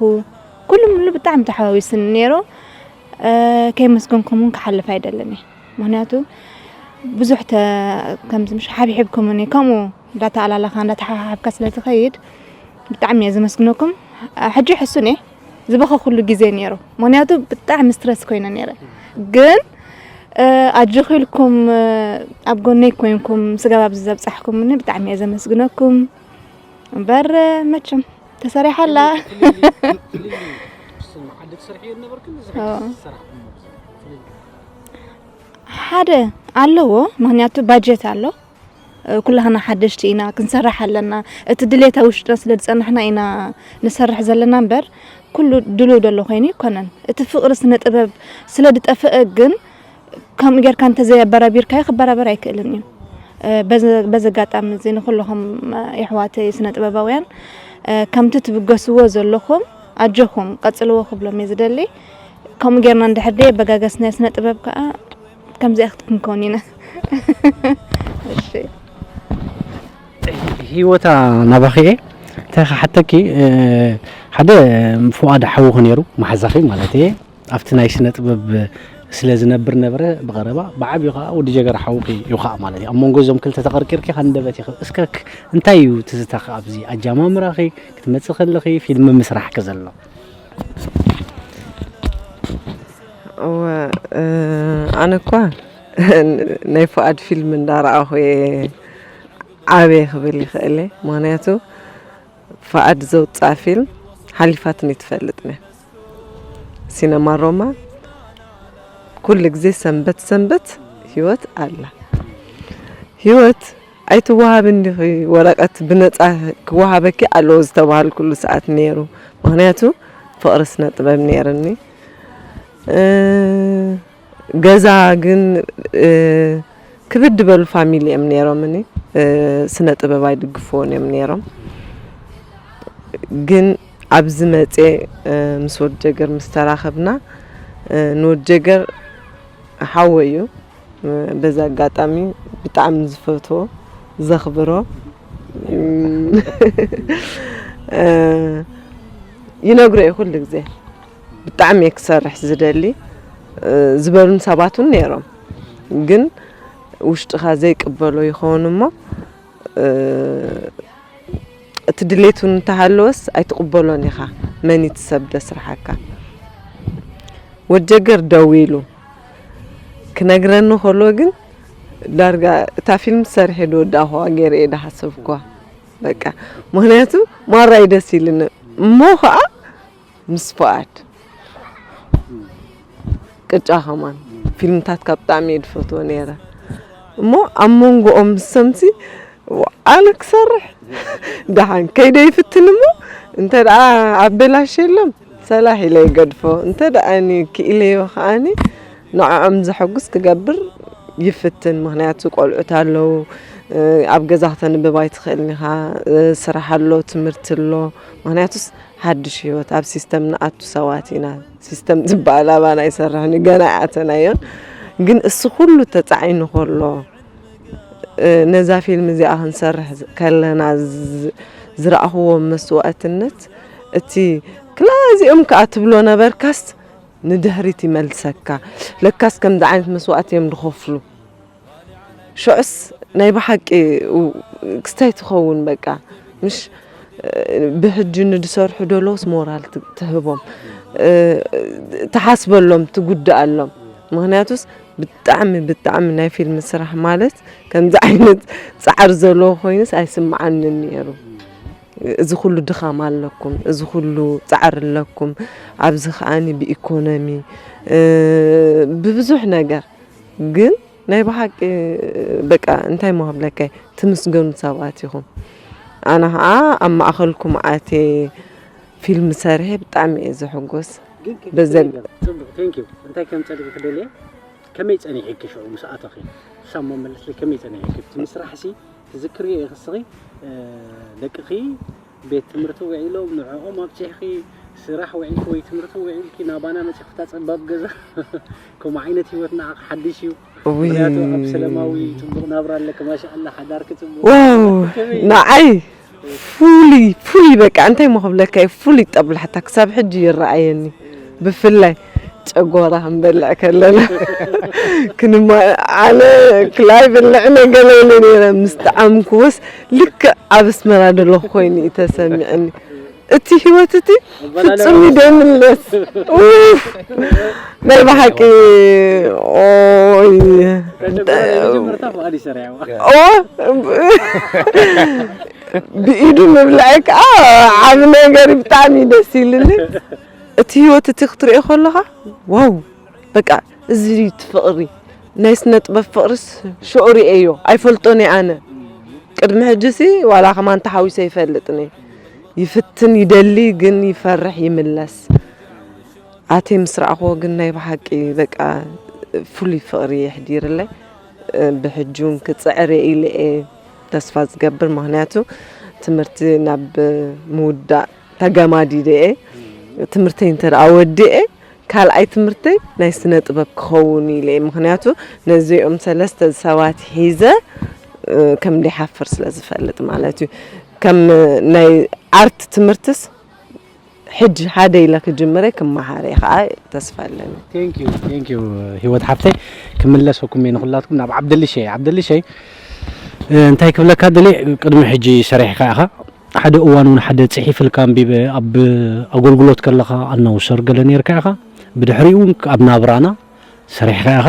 ኩሉ ምሉ ብጣዕሚ ተሓዋዊስኒ ነይሩ ከየመስገንኩም እውን ክሓልፍ ኣይደልን እየ ምክንያቱ ብዙሕ ከምዚ ምሽ ሓብሒብኩምኒ ከምኡ እንዳተኣላለኻ እንዳተሓሓብካ ስለ ትኸይድ ብጣዕሚ እየ ዘመስግነኩም። ሕጂ ሕሱን እየ ዝበኸ ኩሉ ግዜ ነይሩ ምክንያቱ ብጣዕሚ ስትረስ ኮይነ ነይረ ግን ኣጆኺ ኢልኩም ኣብ ጎነይ ኮይንኩም ስጋብ ኣብዚ ዘብፃሕኩምኒ ብጣዕሚ እየ ዘመስግነኩም እምበር መቸም ተሰሪሓ ኣላ ሓደ ኣለዎ ምክንያቱ ባጀት ኣሎ ኩላህና ሓደሽቲ ኢና ክንሰርሕ ኣለና እቲ ድሌታ ውሽጥና ስለ ዝፀናሕና ኢና ንሰርሕ ዘለና እምበር ኩሉ ድልው ደሎ ኮይኑ ይኮነን እቲ ፍቅሪ ስነ ጥበብ ስለ ዝጠፍአ ግን ከምኡ ጌርካ እንተዘይ ኣበራቢርካዮ ክበራበር ኣይክእልን እዩ በዚ ኣጋጣሚ እዚ ንኩልኹም የሕዋተይ ስነ ጥበባውያን ከምቲ ትብገስዎ ዘለኹም ኣጆኹም ቀፅልዎ ክብሎም እየ ዝደሊ ከምኡ ጌርና እንድሕር ደየበጋገስናዮ ስነ ጥበብ ከዓ ከምዚኣ ክትክንከውን ኢና ህይወታ ናባኺ እየ እንታይ ክሓተኪ ሓደ ፍቓድ ሓውኺ ነይሩ መሓዛኺ ማለት እየ ኣብቲ ናይ ስነ ጥበብ ስለ ዝነብር ነበረ ብቐረባ ብዓብዩ ከዓ ወዲ ጀገር ሓውኺ እዩ ከዓ ማለት እዩ ኣብ መንጎ እዞም ክልተ ተቐርቂርኪ ከንደበት ይኽእል እስከ እንታይ እዩ ትዝታኺ ኣብዚ ኣጃማምራኺ ክትመፅእ ከለኺ ፊልም ምስራሕኪ ዘሎ እወ ኣነ እኳ ናይ ፍቓድ ፊልም እንዳረኣኹ እየ ዓብየ ክብል ይኽእል እየ ምኽንያቱ ፍቓድ ዘውፅኣ ፊልም ሓሊፋትኒ ትፈልጥን እያ ሲነማ ሮማ ኩሉ ግዜ ሰንበት ሰንበት ህይወት ኣላ ህይወት ኣይትወሃብን ዲኺ ወረቐት ብነፃ ክወሃበኪ ኣለዎ ዝተባሃልኩሉ ሰዓት ነይሩ ምኽንያቱ ፍቕሪ ስነ ጥበብ ነይርኒ ገዛ ግን ክብድ ዝበሉ ፋሚሊ እዮም ነይሮምኒ ስነ ጥበብ ኣይድግፍዎን እዮም ነይሮም ግን ኣብዚ መፅየ ምስ ወድ ጀገር ምስ ተራኸብና ንወድ ጀገር ሓወይ እዩ በዚ ኣጋጣሚ ብጣዕሚ ዝፈትዎ ዘኽብሮ ይነግሮ እዩ ኩሉ ግዜ ብጣዕሚ እየ ክሰርሕ ዝደሊ ዝበሉን ሰባት እውን ነይሮም ግን ውሽጥኻ ዘይቅበሎ ይኸውን እሞ እቲ ድሌት እውን እንተሃለወስ ኣይትቕበሎን ኢኻ። መን እቲ ሰብ ደስርሓካ? ወጀገር ደዊሉ ክነግረኒ ከሎ ግን ዳርጋ እታ ፊልም ሰሪሐ ድወዳእኹዋ ገይረ እየ ድሓሰብኩዋ። በቃ ምኽንያቱ ማራ እዩ ደስ ኢልኒ እሞ ኸዓ ምስ ፍቓድ ቅጫ ከማን ፊልምታትካ ብጣዕሚ እየ ድፈትዎ ነይረ እሞ ኣብ መንጎኦም ሰምሲ ኣነ ክሰርሕ ደሓን ከይደ ይፍትን እሞ እንተ ደኣ ኣበላሸሎም ሰላሕ ኢለ ይገድፎ እንተ ደኣ ክኢለዮ ከዓኒ ንዕኦም ዘሐጉስ ክገብር ይፍትን። ምኽንያቱ ቆልዑት ኣለዉ፣ ኣብ ገዛ ክተንብብ ኣይትኽእልን ኢኻ፣ ስራሕ ኣሎ፣ ትምህርቲ ኣሎ። ምኽንያቱስ ሓድሽ ህይወት ኣብ ሲስተም ንኣቱ ሰባት ኢና። ሲስተም ዝበሃል ኣባና ኣይሰርሕን እዩ፣ ገና ኣይኣተናዮን። ግን እሱ ኩሉ ተጻዒኑ ከሎ ነዛ ፊልም እዚኣ ክንሰርሕ ከለና ዝረኣኽዎ መስዋእትነት እቲ ክላ እዚኦም ከኣ ትብሎ ነበርካስ ንድሕሪት ይመልሰካ። ለካስ ከምዚ ዓይነት መስዋእቲ እዮም ዝኸፍሉ። ሽዑስ ናይ ብሓቂ ክስታይ ትኸውን በቃ ምሽ ብሕጂ ንድሰርሑ ደለውስ ሞራል ትህቦም ትሓስበሎም ትጉድኣሎም ምክንያቱስ ብጣዕሚ ብጣዕሚ ናይ ፊልም ስራሕ ማለት ከምዚ ዓይነት ፃዕሪ ዘለዎ ኮይኑስ ኣይስምዓንን ነይሩ እዚ ኩሉ ድኻም ኣለኩም እዚ ኩሉ ፃዕሪ ኣለኩም ኣብዚ ከዓኒ ብኢኮኖሚ ብብዙሕ ነገር ግን ናይ ብሓቂ በቃ እንታይ ሞ ክብለካ ትምስገኑ ሰባት ኢኹም ኣነ ከዓ ኣብ ማእኸልኩም ኣትየ ፊልም ሰሪሐ ብጣዕሚ እየ ዝሕጎስ በዘግ ጽቡቅ thank you እንታይ ከም ጸድቂ ክደልየ ከመይ ጸኒሕኪ ሽዑ ምስ ኣተኺ ሳሞ መለስለይ ከመይ ጸኒሕኪ እቲ ምስራሕ ሲ ትዝክርዮ ኢኺ እስኺ ደቅኺ ቤት ትምህርቲ ውዒሎም ንዕኦም ኣብፂሕኺ ስራሕ ውዒልኪ ወይ ትምህርቲ ውዒልኪ ናባና መፂኽታ ፀባብ ገዛ ከምኡ ዓይነት ህይወት ንዓኺ ሓድሽ እዩ እውይ ምክንያቱ ኣብ ሰለማዊ ፅቡቅ ናብራ ኣለኪ ማሻኣላ ሓዳርኪ ፅቡቅ ዋው ከመይ እዩ? ንዓይ ፍሉይ ፍሉይ በቃ እንታይ ሞ ክብለካ እዩ ፍሉይ ጠብላሕታ ክሳብ ሕጂ ይረኣየኒ ብፍላይ ጨጎራ ክንበልዕ ከለና ክንማ ኣነ ክላይ ብልዕ ነገለ ኢለ ነይረ ምስ ጠዓምክዎስ ልክዕ ኣብ ኣስመራ ዘለኹ ኮይኑ እዩ ተሰሚዕኒ እቲ ህይወት እቲ ፍጹም ይደምለስ ኡፍ ናይ ብሓቂ ኦይ መጀመርታ ፍቓድ ይሰርያ ኦ ብኢዱ ምብላዕ ከዓ ዓብ ነገር ብጣዕሚ ደስ ኢልኒ እቲ ህይወት እቲ ክትሪኦ ከለኻ ዋው በቃ እዚ እቲ ፍቕሪ ናይ ስነ ጥበብ ፍቕርስ ሽዑ ሪኤዮ ኣይፈልጦን እየ ኣነ ቅድሚ ሕጂ ሲ ዋላ ከማን ተሓዊሰ ይፈልጥን እየ ይፍትን ይደሊ ግን ይፈርሕ ይምለስ ኣቴ ምስ ረኣኽዎ ግን ናይ ብሓቂ በቃ ፍሉይ ፍቕሪ የሕዲርለይ ብሕጂ እውን ክፅዕር እየ ኢለ እየ ተስፋ ዝገብር ምኽንያቱ ትምህርቲ ናብ ምውዳእ ተገማዲደ እየ ትምህርተይ እንተ ደኣ ወዲኤ ካልኣይ ትምህርተይ ናይ ስነ ጥበብ ክኸውን ኢለ እየ ምኽንያቱ ነዚኦም ሰለስተ ሰባት ሒዘ ከም ደይሓፍር ስለ ዝፈልጥ ማለት እዩ ከም ናይ ኣርት ትምህርትስ ሕጂ ሓደ ኢለ ክጅምረ ክመሃረ ከዓ ተስፋ ኣለኒ thank you thank you ህይወት ሓፍተይ ክምለሰኩም እየ ንኩላትኩም ናብ ዓብደልሸይ ዓብደልሸይ እንታይ ክብለካ ደልየ ቅድሚ ሕጂ ሰሪሕካ ኢኻ ሓደ እዋን እውን ሓደ ፅሒፍልካ ኣንቢበ ኣብ ኣገልግሎት ከለኻ ኣናውሰር ገለ ነርካ ኢኻ ብድሕሪኡ እውን ኣብ ናብራና ሰሪሕካ ኢኻ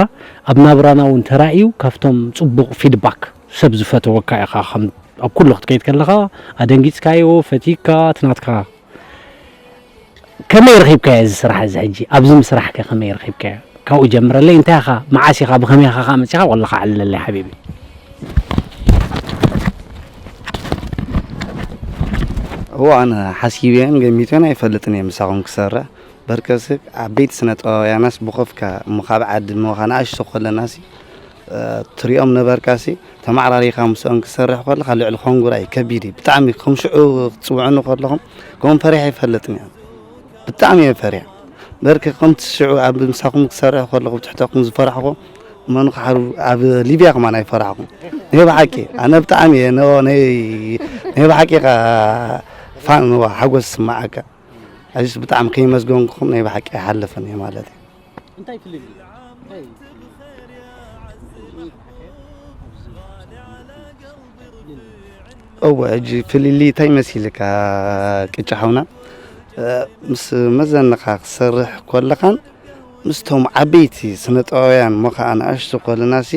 ኣብ ናብራና እውን ተራእዩ ካብቶም ፅቡቕ ፊድባክ ሰብ ዝፈተወካ ኢኻ ኣብ ኩሉ ክትከይድ ከለኻ ኣደንጊፅካዮ ፈቲካ ትናትካ ከመይ ረኺብካዮ እዚ ስራሕ እዚ ሕጂ ኣብዚ ምስራሕ ከ ከመይ ረኺብካዮ ካብኡ ጀምረለይ እንታይ ኢኻ መዓስ ኢኻ ብኸመይ ኢኻ ከዓ መፂኻ ወላ ከዓ ዕልለለይ ሓቢቢ እዋ ኣነ ሓሲበዮን ገሚቶን ኣይፈልጥን እየ ምሳኹም ክሰርሕ በርከስ ዓበይቲ ስነ ጥበባውያናስ ብኾፍካ እሞ ካብ ዓዲ እሞ ከነኣሽቱ ከለናሲ ትሪኦም ነበርካሲ ተማዕራሪኻ ምስኦም ክሰርሕ ከለኻ ልዕሊ ኮንጉራ እዩ ከቢድ እዩ ብጣዕሚ ከም ሽዑ ክትፅውዕኑ ከለኹም ከም ፈሪሐ ይፈልጥን እየ ብጣዕሚ እየ ፈሪሐ በርክ ከምቲ ሽዑ ኣብ ምሳኹም ክሰርሕ ከለኹ ብትሕተኹም ዝፈራሕኹ መኑ ክሓሩ ኣብ ሊብያ ከማን ኣይፈራሕኹም ናይ ብሓቂ ኣነ ብጣዕሚ እየ ናይ ብሓቂ ፋን ሓጎስ ስማዓካ ኣዚስ ብጣዕሚ ከይመስገንኩኹም ናይ ብሓቂ ኣይሓልፍን እየ ማለት እዩ እንታይ ፍልል እንታይ እወ፣ ሕጂ ፍልልይ እንታይ መሲልካ ቅጫ ሓውና? እ፣ ምስ መዘንኻ ክሰርሕ ከለኻን ምስቶም ዓበይቲ ስነ ጥበባውያን እሞ ኸዓ ንኣሽቱ ከለናሲ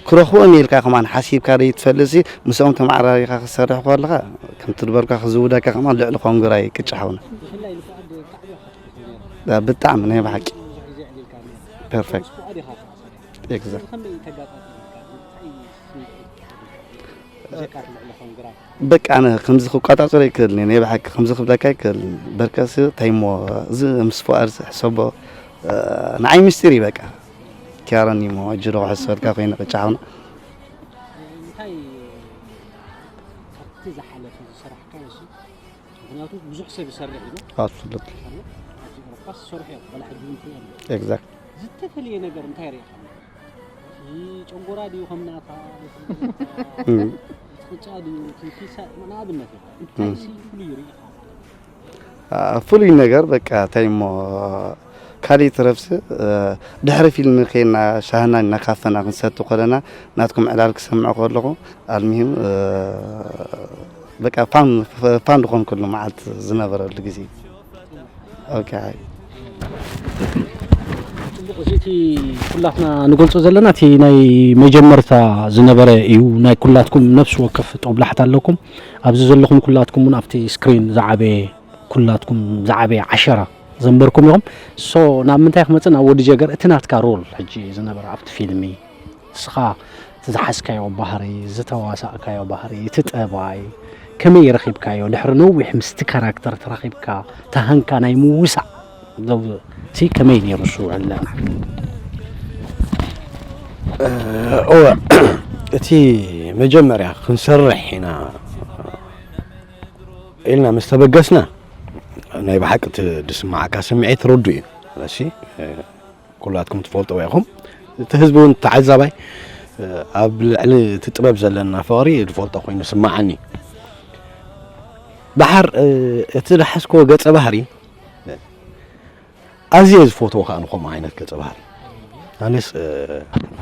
ክረኽቦም ኢልካ ከማን ሓሲብካ ዘይትፈልጥሲ ምስኦም ተመዓራሪኻ ክሰርሕ ከለኻ ከምቲ ዝበልካ ክዝውደካ ከማን ልዕሊ ኮንግራ እዩ ቅጫ ሓውና። እ፣ ብጣዕሚ ናይ ብሓቂ ፐርፌክት። ኤግዛክት። በቃ ኣነ ከምዚ ክቋጻጸሮ ይክእልን እየ፣ ናይ ብሓቂ ከምዚ ክብለካ ይክእልን። በርከስ እንታይ እሞ እዚ ምስ ፉኣድ ሕሰቦ፣ እ፣ ንዓይ ምስጢር እዩ በቃ። ኪያረኒ እሞ ሕጂ ዶ ክሕሰበልካ ኮይነ ቅጫ ሓውና። እንታይ ካብቲ ዝሓለፈ ዝሰራሕካዮ እሱ? ምኽንያቱ ብዙሕ ሰብ ይሰርሕ እዩ። ኣትፍለጥ። ኣብዚ ኤውሮጳ ዝሰርሑ እዮም። ዋላ ሕጂ እውን ትሪኦም። ኤግዛክት። ዝተፈለየ ነገር እንታይ ርኢኻ? እቲ ጨንጎራ ድዩ ከም ናታ? እቲ ቅጫ ድዩ? እቲ ፒሳ? ንኣብነት ኢኻ። እንታይ ሲ ፍሉይ ርኢኻ? አ፣ ፍሉይ ነገር በቃ እንታይ እሞ ካልእ ትረፍሲ፣ እ፣ ድሕሪ ፊልም ኬና ሻህና እና ካፈና ክንሰቲ ኮለና ናትኩም ዕላል ክሰምዖ ከለኹ ኣልሚሂም፣ እ፣ በቃ ፋን፣ ፋን ዝኾንኩሉ መዓልቲ ዝነበረሉ ግዜ። ኦኬ። ጽቡቕ፣ እዚ እቲ ኩላትና ንገልጾ ዘለና እቲ ናይ መጀመርታ ዝነበረ እዩ። ናይ ኩላትኩም ነፍሲ ወከፍ ጦብላሕታ ኣለኩም። ኣብዚ ዘለኹም ኩላትኩም እውን ኣብቲ ስክሪን ዝዓበየ፣ ኩላትኩም ዝዓበየ ዓሸራ ዘንበርኩም ኢኹም። ሶ ናብ ምንታይ ክመጽእ፣ ናብ ወዲ ጀገር፣ እቲ ናትካ ሮል ሕጂ ዝነበረ ኣብቲ ፊልሚ፣ ንስኻ እቲ ዝሓዝካዮ ባህሪ፣ ዝተዋሳእካዮ ባህሪ፣ እቲ ጠባይ ከመይ ረኺብካዮ? ድሕሪ ነዊሕ ምስቲ ካራክተር ተራኺብካ፣ እቲ ሃንካ ናይ ምውሳእ ዘው-፣ እቲ ከመይ ነይሩ እሱ ዕላማ? እወ፣ እቲ መጀመርያ ክንሰርሕ ኢና ኢልና ምስ ተበገስና፣ ናይ ብሓቂ እቲ ዝስምዓካ ስምዒት ርዱእ እዩ። ስለዚ፣ ኩላትኩም ትፈልጥዎ ኢኹም። እቲ ህዝቢ እውን ተዓዛባይ፣ ኣብ ልዕሊ እቲ ጥበብ ዘለና ፍቕሪ ዝፈልጦ ኮይኑ ስምዓኒ። ደሓር፣ እቲ ዝሓዝክዎ ገጸ ባህሪ ኣዝየ ዝፈትዎ ከኣ ንኸምኡ ዓይነት ገጸ ባህሪ። ኣነስ፣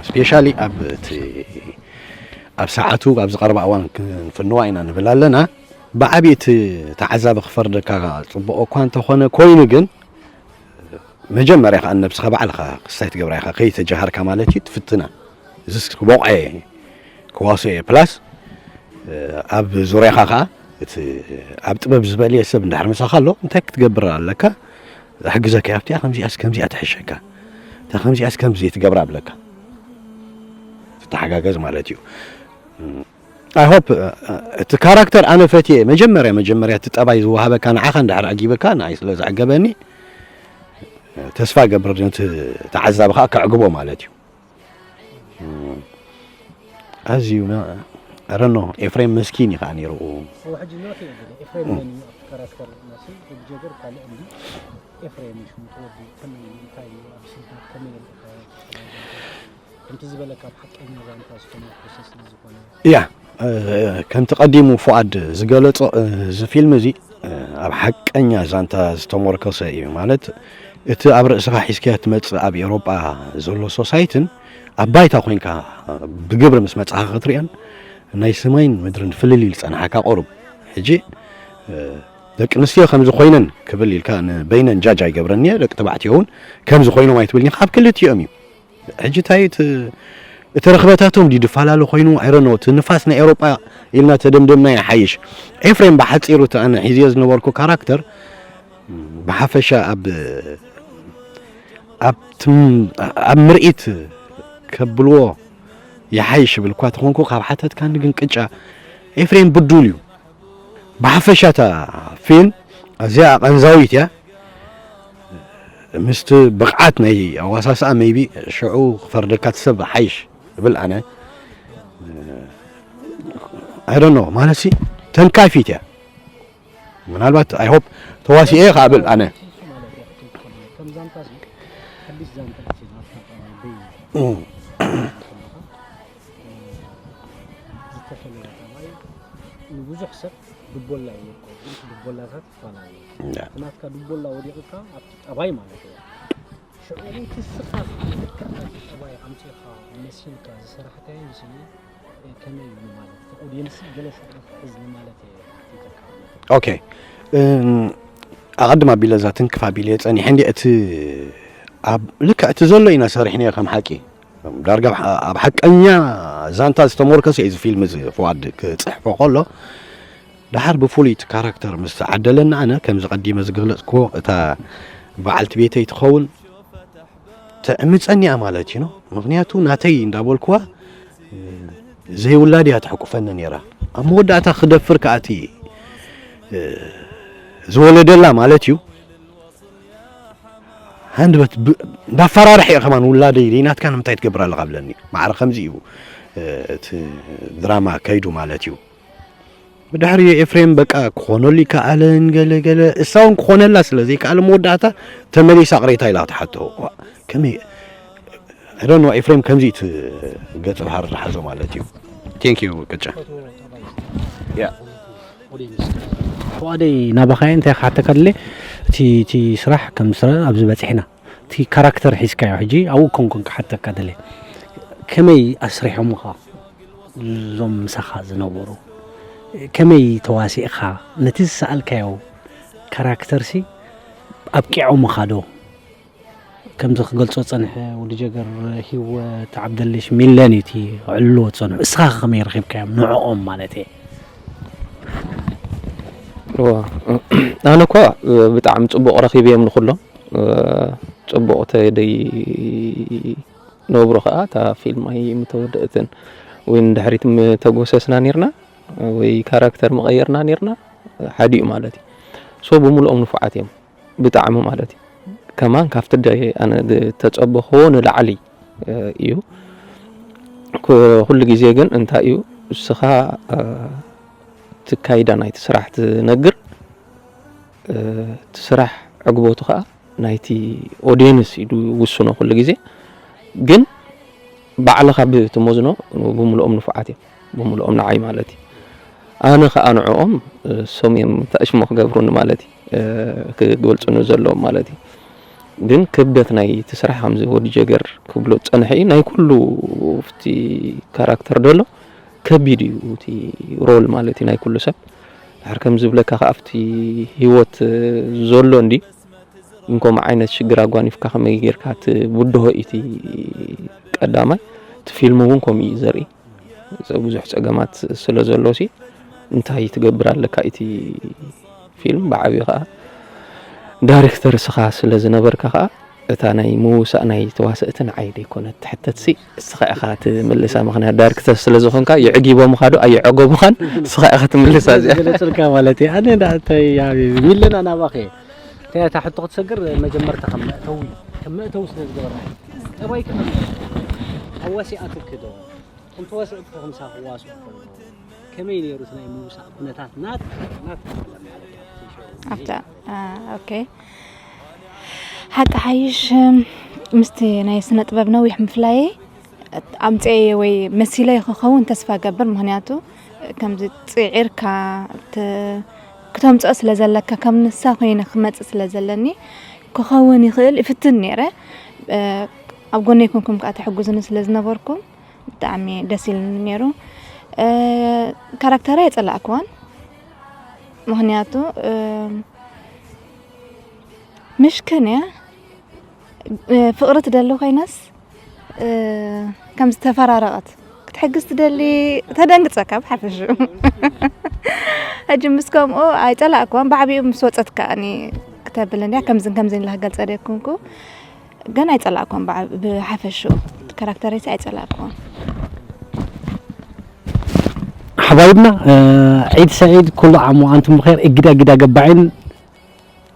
ስፔሻሊ ኣብ እቲ፣ ኣብ ሰዓቱ፣ ኣብ ዝቐረባ እዋን ክንፍንዋ ኢና ንብል ኣለና። ብዓብዪ እቲ ተዓዛቢ ክፈርደካ ጽቡቕ እኳ እንተኾነ፣ ኮይኑ ግን፣ መጀመርያ ከኣ ነብስኻ ባዕልኻ ክስታይ ትገብራ ኢኻ፣ ከይተጀሃርካ ማለት እዩ፣ ትፍትና። እዚስ ክበቕዖ እየ፣ ክዋስኦ እየ። ፕላስ፣ ኣብ ዙርያኻ ከኣ፣ እቲ ኣብ ጥበብ ዝበልየ ሰብ እንድሕር ምሳኻ ኣሎ፣ እንታይ ክትገብር ኣለካ? ዝሕግዘካ ኣብቲኣ ከምዚኣስ ከምዚኣ ትሕሸካ፣ እታ ከምዚኣስ ከምዚ ትገብራ ኣብለካ። ትተሓጋገዝ ማለት እዩ። ኣይ ሆፕ፣ እቲ ካራክተር ኣነ ፈትየ፣ መጀመርያ፣ መጀመርያ እቲ ጠባይ ዝወሃበካ ንዓኻ እንድሕር ኣጊበካ፣ ንዓይ ስለ ዘዕገበኒ፣ ተስፋ እገብር ነቲ ተዓዛቢ ከኣ ከዕግቦ ማለት እዩ። ኣዝዩ ና-፣ I don't know፣ ኤፍሬም መስኪን እዩ ከኣ ነይሩ። እዎ፣ ሕጂ ናተይ እዩ፣ ኤፍሬም መን እዩ ኣብቲ ካራክተር ናሲ? ወዲ ጀገር ካልእ እንዲ? ኤፍሬም እዩ ሽሙ፣ እቲ ወዲ ከመይ እዩ፣ እንታይ እዩ፣ ኣብ ስደት ከመይ ርኢኻዮ? ከምቲ ዝበለካ፣ ኣብ ሓቀኛ ዛንታ ዝተመርኮሰ ስለ ዝኾነ። ያ፣ እ፣ ከምቲ ቀዲሙ ፍቓድ ዝገለጾ፣ እ፣ እዚ ፊልም እዚ፣ እ፣ ኣብ ሓቀኛ ዛንታ ዝተመርኮሰ እዩ። ማለት፣ እቲ ኣብ ርእስኻ ሒዝካዮ ትመጽእ ኣብ ኤውሮጳ ዘሎ ሶሳይትን ኣብ ባይታ ኮይንካ ብግብሪ ምስ መጻኻ ክትርእዮን ናይ ሰማይን ምድርን ፍልልይ ዝጸንሓካ ቁሩብ። ሕጂ፣ እ፣ ደቂ ኣንስትዮ ከምዚ ኮይነን ክብል ኢልካ ንበይነን ጃጅ ኣይገብረን እየ። ደቂ ተባዕትዮ እውን ከምዚ ኮይኖም ኣይትብልኒ። ካብ ክልቲኦም እዩ። ሕጂ እንታይ እቲ፣ እቲ ርኽበታቶም ድዩ ዝፈላለ ኮይኑ? I don't know። እቲ ንፋስ ናይ ኤውሮጳ ኢልና ተደምደምና ይሓይሽ። ኤፍሬም ብሓጺሩ እቲ ኣነ ሒዝዮ ዝነበርኩ ካራክተር ብሓፈሻ ኣብ፣ ኣብ ትም-፣ ኣብ ምርኢት ከብልዎ ይሓይሽ እብል እኳ ተኾንኩ፣ ካብ ሓተትካኒ ግን ቅጫ ኤፍሬም ብዱል እዩ። ብሓፈሻ እታ ፊልም ኣዝያ ኣቐንዛዊት እያ። ምስቲ ብቕዓት ናይ ኣዋሳስኣ ሜይቢ ሽዑ ክፈርደካ እቲ ሰብ ሓይሽ እብል ኣነ። I don't know፣ ማለትሲ ተንካፊት እያ። ምናልባት፣ I hope፣ ተዋሲኤ እየ ክብል ኣነ። ማለት እያ ክትብል ከሎ፣ ከም ዛንታ እዚ ሓድሽ ዛንታ እያ ናትካ ጠባይ በይኑ እም። ከለኻ፣ ዝተፈለየ ጠባይ ንብዙሕ ሰብ ድቦላ እዩ ይርከቦ። ድቦላታት ይፈላለዩ። ያ። እቲ ናትካ ድቦላ ወዲቑካ ኣብቲ ጠባይ ማለት እዩ። ሽዑ እቲ ስኻ ልክዕ ናይቲ ጠባይ ኣምጺእካ መሲልካ ዝሰራሕካዮ ስኒ ከመይ እዩ ማለት እቲ ኦድየንስ ገለ ስራሕ ክሕዝ ንማለት እየ ሓቲተካ። ኦኬ። እም፣ ኣቐድም ኣቢለ እዛ ትንክፍ ኣቢለ እየ ጸኒሐ እንዲ እቲ ኣብ ልክዕ እቲ ዘሎ ኢና ሰሪሕናዮ ከም ሓቂ። ዳርጋ ኣብ ሓ-፣ ኣብ ሓቀኛ ዛንታ ዝተሞርከሰ እዩ እዚ ፊልም እዚ ፍዋድ ክጽሕፎ ከሎ። ደሓር ብፍሉይ እቲ ካራክተር ምስ ተዓደለኒ ኣነ ከምዚ ቀዲመ ዝገለጽክዎ እታ በዓልቲ ቤተይ ትኸውን ትዕምጸኒ እያ ማለት እዩ። ምኽንያቱ ናተይ እንዳበልክዋ፣ እ፣ ዘይውላድ እያ ተሕቁፈኒ ነይራ። ኣብ መወዳእታ ክደፍር ከኣ እቲ፣ እ፣ ዝወለደላ ማለት እዩ። ሃንደበት ብ-፣ እንዳፈራርሐ እየ ከማን ውላደይ ደይናትካ ንምንታይ ትገብር ኣለኻ ብለኒ። ማዕረ ከምዚ እዩ፣ እ፣ እቲ ድራማ ከይዱ ማለት እዩ። ብድሕሪ ኤፍሬም በቃ ክኾነሉ ይከኣልን ገለ ገለ፣ እሳ እውን ክኾነላ ስለ ዘይከኣለ መወዳእታ ተመሊሳ ቅሬታ ኢላ ክትሓቶ። ዋ፣ ከመይ፣ I don't know፣ ኤፍሬም ከምዚ እቲ ገጸ ባህሪ ዝሓዞ ማለት እዩ። Thank you ቅጫ። ያ። ፍቓደይ ናባኻ እየ፣ እንታይ ክሓተካ ድለ፣ እቲ፣ እቲ ስራሕ ከም ስራ ኣብዚ በጺሕና፣ እቲ ካራክተር ሒዝካዮ፣ ሕጂ ኣብኡ ኮንኩን ክሓተካ ድለ፣ ከመይ ኣስሪሖምኻ እዞም ምሳኻ ዝነበሩ? ከመይ ተዋሲእኻ? ነቲ ዝሰኣልካዮ ካራክተርሲ ኣብቂዖምኻ ዶ? ከምዚ ክገልጾ ጸንሐ፣ ወዲ ጀገር፣ ሂወት፣ ዓብደልሽ፣ ሚለን እዩ እቲ ክዕልልዎ ዝጸንሑ። እስኻ ከመይ ረኺብካዮም ንዕኦም ማለት እየ? እዋ፣ ኣነ እኳ ብጣዕሚ ጽቡቕ ረኺበዮም ንኹሎም። ጽቡቕ ተደይ ነብሮ ከኣ እታ ፊልም ኣይምተወደእትን ወይ ንድሕሪት ምተጎሰስና ኔርና ወይ ካራክተር ምቐየርና ኔርና ሓዲኡ ማለት እዩ። ሶ ብምልኦም ንፉዓት እዮም ብጣዕሚ ማለት እዩ። ከማን ካብቲ ደ-፣ ኣነ ዝተጸበኽዎ ንላዕሊ፣ እ፣ እዩ። ኩ-፣ ኩሉ ግዜ ግን እንታይ እዩ፣ እስኻ፣ እ፣ እቲ ካይዳ ናይቲ ስራሕ ትነግር፣ እ፣ እቲ ስራሕ ዕግበቱ ኸኣ ናይቲ ኦድየንስ እዩ ዝውስኖ ኩሉ ግዜ። ግን ባዕልኻ ብትመዝኖ ብምልኦም ንፉዓት እዮም፣ ብምልኦም ንዓይ ማለት እዩ። ኣነ ኸኣ ንዕኦም፣ እ፣ እሶም እዮም ተኣሽሞ ክገብሩኒ ማለት እዩ፣ እ፣ ክገልጹኒ ዘለዎም ማለት እዩ። ግን ክብደት ናይ እቲ ስራሕ ከምዚ ወዲ ጀገር ክብሎ ዝጸንሐ እዩ። ናይ ኩሉ ኣብቲ ካራክተር ደሎ ከቢድ እዩ እቲ ሮል ማለት እዩ ናይ ኩሉ ሰብ። ድሓር ከም ዝብለካ ከኣ ኣብቲ ህይወት ዘሎ እንዲ እንኮም ዓይነት ሽግር ኣጓኒፍካ ከመይ ጌርካ ትብድሆ እዩ እቲ ቀዳማይ። እቲ ፊልም እውን ከምኡ እዩ ዘርኢ። ብዙሕ ጸገማት ስለ ዘሎ ሲ እንታይ ትገብር ኣለካ እቲ ፊልም ብዓብዩ ከኣ ዳይሬክተር እስኻ ስለ ዝነበርካ ከኣ እታ ናይ ምውሳእ ናይ ተዋሰእቲ ንዓይ ደይኮነት ትሕተትሲ እስኻ ኢኻ ትምልሳ። ምኽንያት ዳይሬክተር ስለ ዝኾንካ የዕጊቦምኻ ዶ ኣየዐገቡኻን እስኻ ኢኻ ትምልሳ እዚኣ። ዝገለጽልካ ማለት እዩ። ኣነ እንዳ እንታይ ያ ሚለና ናባኸ እንታይ እታ ሕቶ ክትሰግር መጀመርታ ከም መእተዊ፣ ከም መእተዊ ስለ ዝገበርና እዩ። ጠባይ ከመይ ኣዋሲኣትክ ዶ? ከም ተዋስኦ ክኾንሳ ክዋስኦ ከሎ ከመይ ነይሩ እቲ ናይ ምውሳእ ኩነታት ናት ናት ማለት እዩ። ኣብታ፣ አ፣ ኦኬ። ሓቂ ሓይሽ፣ ምስቲ ናይ ስነ ጥበብ ነዊሕ ምፍላየይ ኣምጽኤዮ ወይ መሲለዮ ክኸውን ተስፋ እገብር። ምኽንያቱ ከምዚ ጽዒርካ ተ-፣ ክተምጽኦ ስለ ዘለካ፣ ከም ንሳ ኮይነ ክመጽእ ስለ ዘለኒ ክኸውን ይኽእል፣ ይፍትን ነይረ። እ፣ ኣብ ጎነይ ኮንኩም ከኣ ተሕግዙኒ ስለ ዝነበርኩም ብጣዕሚ ደስ ኢሉኒ ነይሩ። እ፣ ካራክተረይ ኣይጸላእክዋን። ምኽንያቱ፣ እ፣ ምሽክን እያ። እ፣ ፍቕሪ ትደሊ ኮይናስ፣ እ፣ ከም ዝተፈራረቐት ክትሕግዝ ትደሊ፣ ተደንግጸካ ብሓፈሽኡ። ሕጂ ምስ ከምኡ ኣይጸላእክዋን፣ ብዓቢኡ ምስ ወጸት ከኣኒ ክተብል እንድያ፣ ከምዝን ከምዝን ኢላ ክገልጸ ደይኮንኩ፣ ግን ኣይጸላእክዋን፣ ብዓ-፣ ብሓፈሽኡ ካራክተረይሲ ኣይጸላእክዋን። ሓባይብና፣ እ፣ ዒድ ሰዒድ፣ ኩሉ ዓም ወኣንቱም ብኸይር። እግዳ እግዳ ገባዒን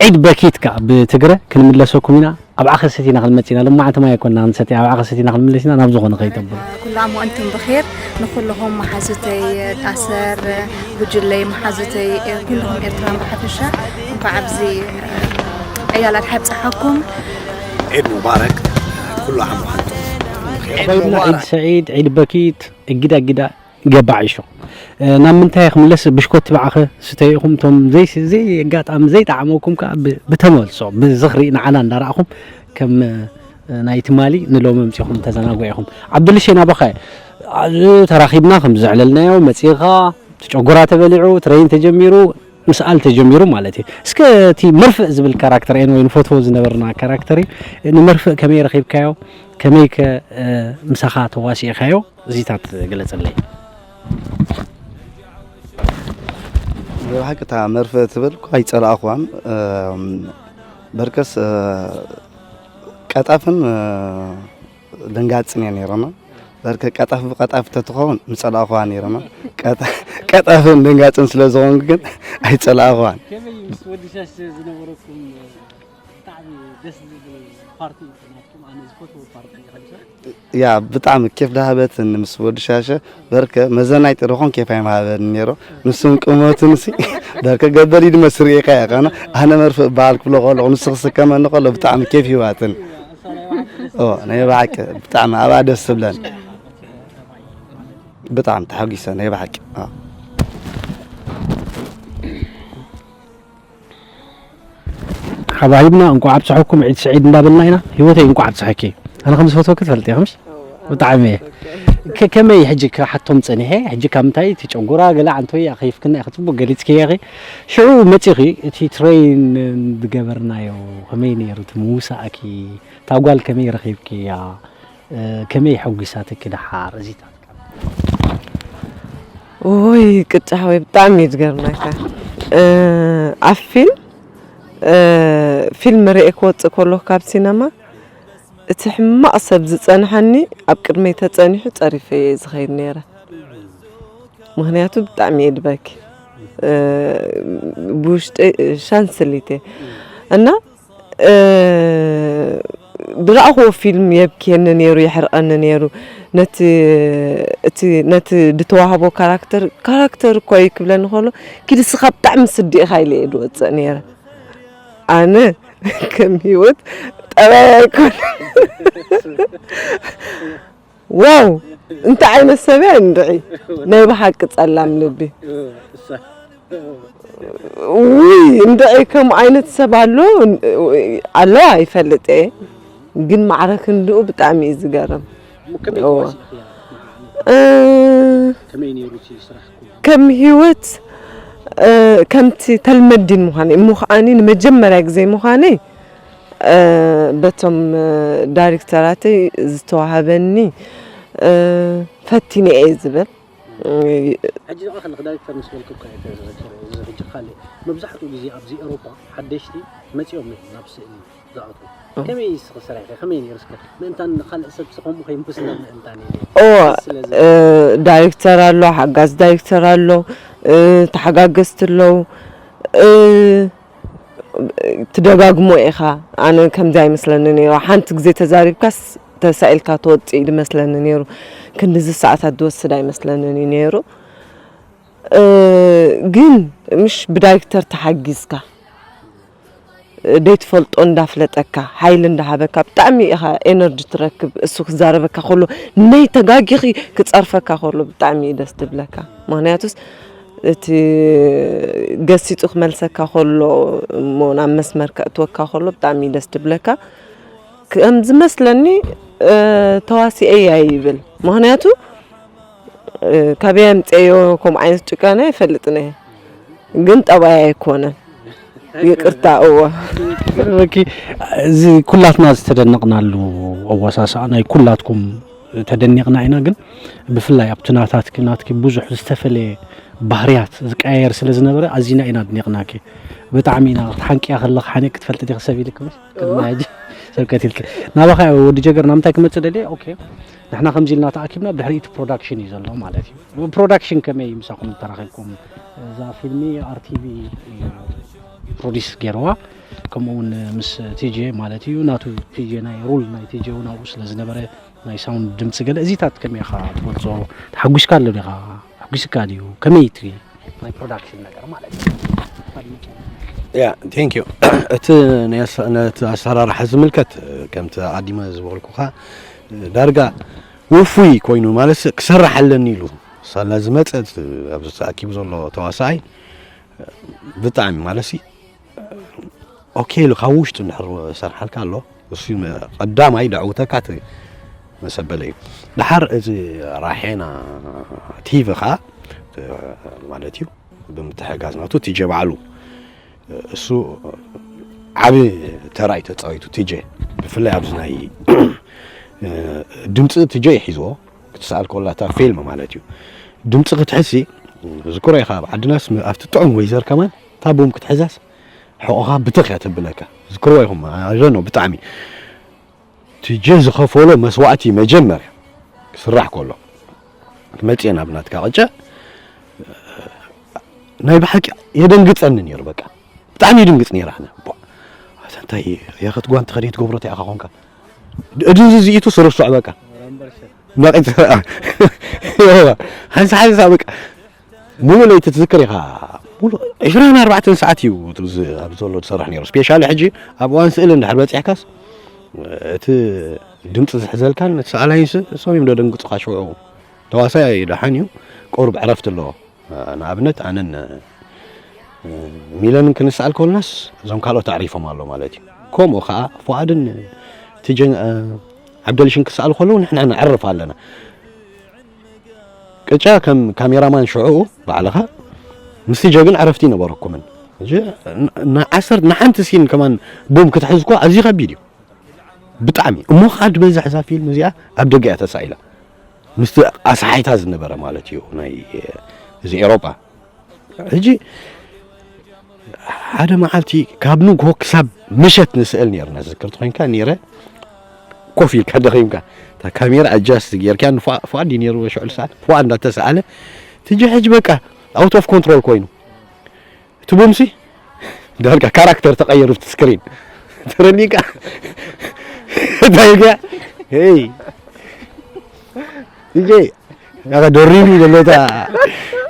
ዒድ በኪት ከኣ ብትግረ ክንምለሰኩም ኢና። ኣብ ዓኸሰት ኢና ክንመጽእ ኢና። ሎማዓንቲ ማይ ኣይኮንና ክንሰቲ፣ ኣብ ዓኸሰት ኢና ክንምለስ ኢና፣ ናብ ዝኾነ ከይተብሉ። ኩሉ ዓም ወኣንቱም ብኸይር፣ ንኹልኹም መሓዙተይ ኣሰር፣ ጉጅለይ፣ መሓዙተይ፣ ኩልኹም ኤርትራን ብሓፈሻ፣ እንኳዕ ኣብዚ ዕያል ኣድሓ ኣብጽሓኩም። ዒድ ሙባረክ፣ ኩሉ ዓም ወኣንቱም ብኸይር። ሓባይብና ዒድ ሰዒድ፣ ዒድ በኪት፣ እግዳ እግዳ ገባዕ ይሾ። እ፣ ናብ ምንታይ ክምለስ ብሽኮቲ በዓኸ ስተዩ ኢኹም እቶም ዘይስ-፣ ዘይኣጋጣሚ ዘይጠዓመኩም ከኣ ብ-፣ ብተመልሶ ብዝኽሪ ንዓና እንዳረኣኹም ከም፣ እ፣ ናይ ትማሊ ንሎሚ ኣምጺኹም ተዘናግዑ ኢኹም። ዓብዱልሸይ ናባኻ እየ። ኣብዚ ተራኺብና ከም ዘዕለልናዮ መጺኻ፣ እቲ ጨጎራ ተበሊዑ፣ ትሬን ተጀሚሩ፣ ምስኣል ተጀሚሩ ማለት እዩ። እስከ እቲ መርፍእ ዝብል ካራክተር ኤን ወይ ንፈትዎ ዝነበርና ካራክተር እዩ። ንመርፍእ ከመይ ረኺብካዮ? ከመይ ከ ምሳኻ ተዋሲእካዮ? እዚታት ግለጸለይ። ብሓቂ እታ መርፍእ ትብል እኳ ኣይጸላእኽዋን። በርከስ ቀጣፍን ደንጋጽን እያ ነይራና። በርከ ቀጣፍ ብቀጣፍ ተትኸውን ምጸላእኽዋ ነይራና። ቀጣፍን ደንጋጽን ስለ ዝኾንኩ ግን ኣይጸላእኽዋን። ከመይ ምስ ወዲ ሻሽ ዝነበረኩም ብጣዕሚ ደስ ዝብል ፓርቲ እዩ ናትኩም። ኣነ ዝፈትዎ ፓርቲ እዩ። ያ ብጣዕሚ ኬፍ ዳሃበትን ምስ ወዲ ሻሸ በርከ መዘናይ ጥርኾን ኬፍ ኣይምሃበን ነይሮ። ንሱን ቅመቱን ሲ በርከ ገበል ይድመስ ርኢኻ ኢኻ። ኣነ መርፍእ በዓል ክብሎ ከለኹ ንሱ ክስከመኒ ከሎ ብጣዕሚ ኬፍ ይዋትን። ኦ ናይ ብሓቂ ብጣዕሚ ኣብኣ ደስ ትብለን። ብጣዕሚ ተሓጒሰ ናይ ብሓቂ። ሓባሂብና እንቋዕ ኣብፀሐኩም ዒድ ስዒድ እንዳበልና ኢና። ህይወተይ እንቋዕ ኣብፀሐኪ። ኣነ ከም ዝፈትወኪ ትፈልጢ ኢኺ ምሽ? ብጣዕሚ እየ። ከመይ ሕጂ ክሓቶም ፀኒሐ ሕጂ ካብ ምንታይ እቲ ጨንጎራ ገለ ዓንቶ እያ ከይፍክና ኢኺ ፅቡቅ ገሊፅኪ ኢኺ። ሽዑ መፂኺ እቲ ትሬን ዝገበርናዮ ከመይ ነይሩ እቲ ምውሳእኪ? እታ ጓል ከመይ ረኺብክያ? ከመይ ሓጒሳትኪ ደሓር እዚታት? ውይ ቅጫ ሓወይ ብጣዕሚ እዩ ዝገርመካ። ኣብ ፊልም ፊልም ርኤ ክወፅእ ከለኹ ካብ ሲነማ እቲ ሕማቕ ሰብ ዝፀንሓኒ ኣብ ቅድመይ ተፀኒሑ ፀሪፈ እየ ዝኸይድ ነይረ። ምክንያቱ ብጣዕሚ እየ ድበኪ ብውሽጢ ሻንስሊት እየ እና ዝረኣኽዎ ፊልም የብክየኒ ነይሩ፣ የሕርቐኒ ነይሩ። ነቲ እቲ ነቲ ዝተዋህቦ ካራክተር ካራክተር እኮ እዩ ክብለኒ ከሎ ኪድ እስኻ ብጣዕሚ ስዲ ኢኻ ኢለ እየ ዝወፅእ ነይረ። ኣነ ከም ሂወት ጠባይ ኣይኮነ ዋው እንታይ ዓይነት ሰብ እያ እንድዒ ናይ ብሓቂ ጸላም ልቢ ውይ እንድዒ ከም ዓይነት ሰብ ኣሎ ኣለዋ ይፈልጥ እየ ግን ማዕረ ክንድኡ ብጣዕሚ እዩ ዝገርም ከም ህይወት ከምቲ ተልመዲን ምዃነይ እሞ ከዓኒ ንመጀመርያ ግዜ ምዃነይ በቶም ዳይሬክተራተይ ዝተዋሃበኒ ፈቲነ እየ ዝብል። ሕጂ ደኣ ከለኺ ዳይሬክተር ምስ በልኩ እኮ እየ ተዘኪረ፣ እዚ ሕጂ ካልእ መብዛሕትኡ ግዜ ኣብዚ ኤውሮጳ ሓደሽቲ መጺኦም እዮም ናብ ስእሊ ዝኣትዉ። ከመይ እስኺ ሰሪሕኺ? ከመይ ነይሩ እስከ? ምእንታን ንኻልእ ሰብሲ ከምኡ ከይምስላ ምእንታን እየ ነይሩ። እወ፣ ስለዚ ዳይሬክተር ኣሎ፣ ሓጋዝ ዳይሬክተር ኣሎ፣ ተሓጋገዝቲ ኣለዉ። ትደጋግሞ ኢኻ ኣነ ከምዚ ኣይመስለኒ ነይሩ ሓንቲ ግዜ ተዛሪብካስ ተሳኢልካ ትወፅእ እዩ ዝመስለኒ ነይሩ ክንድዚ ሰዓታት ዝወስድ ኣይመስለንን እዩ ነይሩ ግን ምሽ ብዳይሬክተር ተሓጊዝካ ደይትፈልጦ እንዳፍለጠካ ሓይሊ እንዳሃበካ ብጣዕሚ ኢኻ ኤነርጂ ትረክብ እሱ ክዛረበካ ከሎ ነይ ተጋጊኺ ክፀርፈካ ከሎ ብጣዕሚ እዩ ደስ ትብለካ ምክንያቱስ እቲ ገሲጹ ክመልሰካ ከሎ እሞ ናብ መስመር ከእትወካ ከሎ ብጣዕሚ እዩ ደስ ትብለካ ከም ዝመስለኒ ተዋሲኤያ ይብል ምክንያቱ ካበይ ኣምፀዮ ከምኡ ዓይነት ጭካነ ኣይፈልጥን እየ ግን ጠባይ ኣይኮነን ይቅርታ እወ እዚ ኩላትና ዝተደነቕናሉ ኣዋሳስኣ ናይ ኩላትኩም ተደኒቕና ኢና ግን ብፍላይ ኣብቲ ናታትኪ ናትኪ ብዙሕ ዝተፈለየ ባህርያት ዝቀያየር ስለ ዝነበረ ኣዚና ኢና ኣድኒቕናኪ ብጣዕሚ ኢና ክትሓንቅያ ከለኺ ሓኒቕ ክትፈልጢ ዲኺ ሰብ ኢልኪ ቅድሚ ሕጂ ሰብ ከቲልኪ ናባኻ ወዲ ጀገር ናምንታይ ክመፅእ ደልየ ኦኬ ንሕና ከምዚ ኢልና ተኣኪብና ድሕሪ እቲ ፕሮዳክሽን እዩ ዘሎ ማለት እዩ ፕሮዳክሽን ከመይ ምሳኹም ተራኺብኩም እዛ ፊልሚ ኣርቲቪ ፕሮዲስ ገይርዋ ከምኡ እውን ምስ ቲጄ ማለት እዩ ናቱ ቲጄ ናይ ሩል ናይ ቲጄ እውን ኣብኡ ስለ ዝነበረ ናይ ሳውንድ ድምፂ ገለ እዚታት ከመይ ኢኻ ትገልፆ ተሓጒስካ ኣሎ ዲኻ ኣሕጒስካ ድዩ ከመይ እቲ ናይ ፕሮዳክሽን ነገር ማለት እዩ ያ ቴንክ ዩ እቲ ነቲ ኣሰራርሓ ዝምልከት ከምቲ ኣዲመ ዝበልኩኻ ዳርጋ ውፉይ ኮይኑ ማለት ክሰርሕ ኣለኒ ኢሉ ሳላ ዝመፀት ኣብዚ ተኣኪቡ ዘሎ ተዋሳኣይ ብጣዕሚ ማለት ኦኬ ኢሉ ካብ ውሽጡ እንድሕር ሰርሓልካ ኣሎ እሱ ቀዳማይ ደዕውተካ እቲ መሰበለ እዩ። ድሓር እዚ ራሄና ቲቪ ኸዓ ማለት እዩ ብምትሕጋዝ ናቱ ቲጀ ባዕሉ እሱ ዓቢ ተራ እዩ ተጻዊቱ። ቲጀ ብፍላይ ኣብዚ ናይ ድምፂ ቲጀ ይሒዝዎ ክትሰኣል ከላ እታ ፊልም ማለት እዩ። ድምፂ ክትሕሲ ዝክሮ ኢኻ ኣብ ዓድናስ ኣብቲ ጥዑም ወይዘር ከማን እታ ቡም ክትሕዛስ ሕቆኻ ብትኽ እያ ተብለካ። ዝክርዎ ኢኹም ኣዘኖ ብጣዕሚ ቲጀ ዝኸፈሎ መስዋእቲ መጀመርያ ክስራሕ ከሎ መፅኤ ናብ ናትካ ቅጫ ናይ ብሓቂ የደንግፀኒ ነይሩ። በቃ ብጣዕሚ ይድንግፅ ነይረ። ኣነ ቧ፣ ኣታ እንታይ ያኸት ጓንቲ ከደይ ትገብሮ እንታይ ኢኻ ኾንካ? እድንዚ ዝኢቱ ስርስዖ በቃ ነቒት ሓንሳ ሓንሳ በቃ ሙሉ ለይቲ ትዝክር ኢኻ። ሙሉ ዕስራን ኣርባዕተን ሰዓት እዩ እቲ ዝ- ኣብ ዘሎ ዝሰርሕ ነይሩ። ስፔሻሊ ሕጂ ኣብ እዋን ስእሊ እንድሕር በፂሕካስ እቲ ድምፂ ዝሕዘልካን እቲ ሰኣላይን ስ- እሶም እዮም ደደንግፁኻ። ሽዑ ተዋሳይ ደሓን እዩ፣ ቁሩብ ዕረፍቲ ኣለዎ። ንኣብነት ኣነን ሚለንን ክንሰኣል ከሎናስ እዞም ካልኦት ኣዕሪፎም ኣሎ ማለት እዩ። ከምኡ ከዓ ፉኣድን ቲጀን ዓብደልሽን ክሰኣሉ ከለዉ ንሕና ነዕርፍ ኣለና። ቅጫ ከም ካሜራማን ሽዑ ባዕልኻ ምስ ቲጀ ግን ዕረፍቲ ይነበረኩምን። ሕጂ ን- ንዓሰርተ ንሓንቲ ሲን ከማን ቡም ክትሕዝ እኮ ኣዝዩ ከቢድ እዩ ብጣዕሚ። እሞ ከዓ ዝበዝሕ እዛ ፊልም እዚኣ ኣብ ደገ እያ ተሳኢላ ምስቲ ኣስሓይታ ዝነበረ ማለት እዩ ናይ እዚ ኤሮጳ። ሕጂ ሓደ መዓልቲ ካብ ንግሆ ክሳብ ምሸት ንስእል ነርና። ዝክርቲ ኮይንካ ነረ ኮፍ ኢልካ ደኺምካ እታ ካሜራ ኣጃስት ጌርካ ንፉኣ- ፉኣድ እዩ ነይሩ ሽዑ ሰዓት ፉኣ እንዳተሰኣለ ትጂ ሕጂ በቃ ኣውት ኦፍ ኮንትሮል ኮይኑ እቲ ቡምሲ ዳርጋ ካራክተር ተቐየሩ ኣብቲ ስክሪን ተረኒካ እንታይ ገ ሄይ ትጂ ያኸ ደሪቡ ይደለታ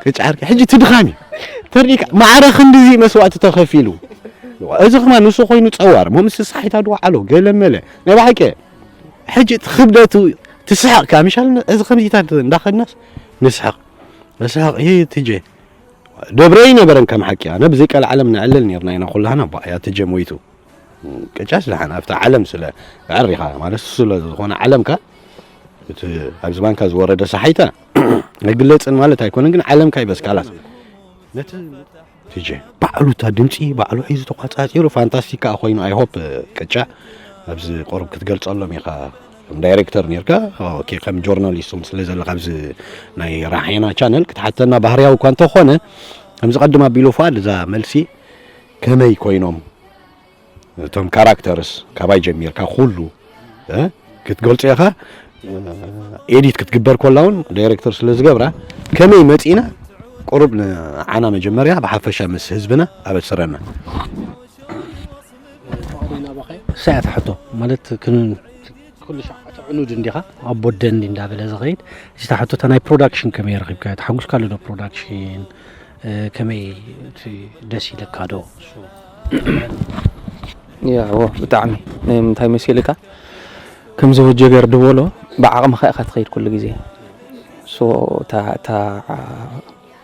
ክጫርካ ሕጂ ትድኻሚ ተርኒካ ማዕረ ክንድዚ መስዋእቲ ተኸፊሉ እዚ ከማ ንሱ ኮይኑ ጸዋር ሞ ምስ ሳሒታ ድዋ ዓሎ ገለ መለ ናይ ባሕቂ ሕጂ እቲ ክብደቱ ትስሕቕ ካሚሻል እዚ ከምዚታት እንዳኸድናስ ንስሕቕ ንስሕቕ ይሄ ትጄ ደብረ ይነበረን ከም ሓቂ ኣነ ብዘይ ቀልዓለም ንዕልል ነርና ኢና ኩላህና ባያ ትጄ ሞይቱ ቅጫስ ደሓን ኣብታ ዓለም ስለ ኣዕሪኻ ማለት ስለ ዝኾነ ዓለምካ እቲ ኣብ ዝባንካ ዝወረደ ሰሓይታ ኣይግለጽን ማለት ኣይኮነን ግን ዓለምካ ይበስካላስ ነቲ ትጄ ባዕሉ እታ ድምፂ ባዕሉ ሒዙ ተቋፃፂሩ ፋንታስቲክ ከዓ ኮይኑ ኣይሆፕ ቅጫ ኣብዚ ቆርብ ክትገልፀሎም ኢኻ ከም ዳይሬክተር ነርካ ኦኬ ከም ጆርናሊስት ስለ ዘለካ ኣብዚ ናይ ራሓይና ቻነል ክትሓተና ባህርያዊ እኳ እንተኾነ ከምዚ ቀድም ኣቢሉ ፋድ እዛ መልሲ ከመይ ኮይኖም እቶም ካራክተርስ ካባይ ጀሚርካ ኩሉ ክትገልፆ ኢኻ ኤዲት ክትግበር ኮላ እውን ዳይሬክተር ስለ ዝገብራ ከመይ መፂና ቁሩብ ንዓና መጀመርያ ብሓፈሻ ምስ ህዝብና ኣበስረና ሳያት ሕቶ ማለት ክን ኩሉ ሻዕ ዕኑድ እንዲኻ ኣብ ቦደን እንዳበለ ዝኸይድ እዚታ ሕቶታ ናይ ፕሮዳክሽን ከመይ ረኺብካ ተሓጉስካ ኣሎ ዶ ፕሮዳክሽን ከመይ እቲ ደስ ኢለካ ዶ ያዎ ብጣዕሚ እንታይ መሲልካ ከምዚ ወጀገር ድበሎ ብዓቕምኻ ኢኻ ትኸይድ ኩሉ ግዜ እታ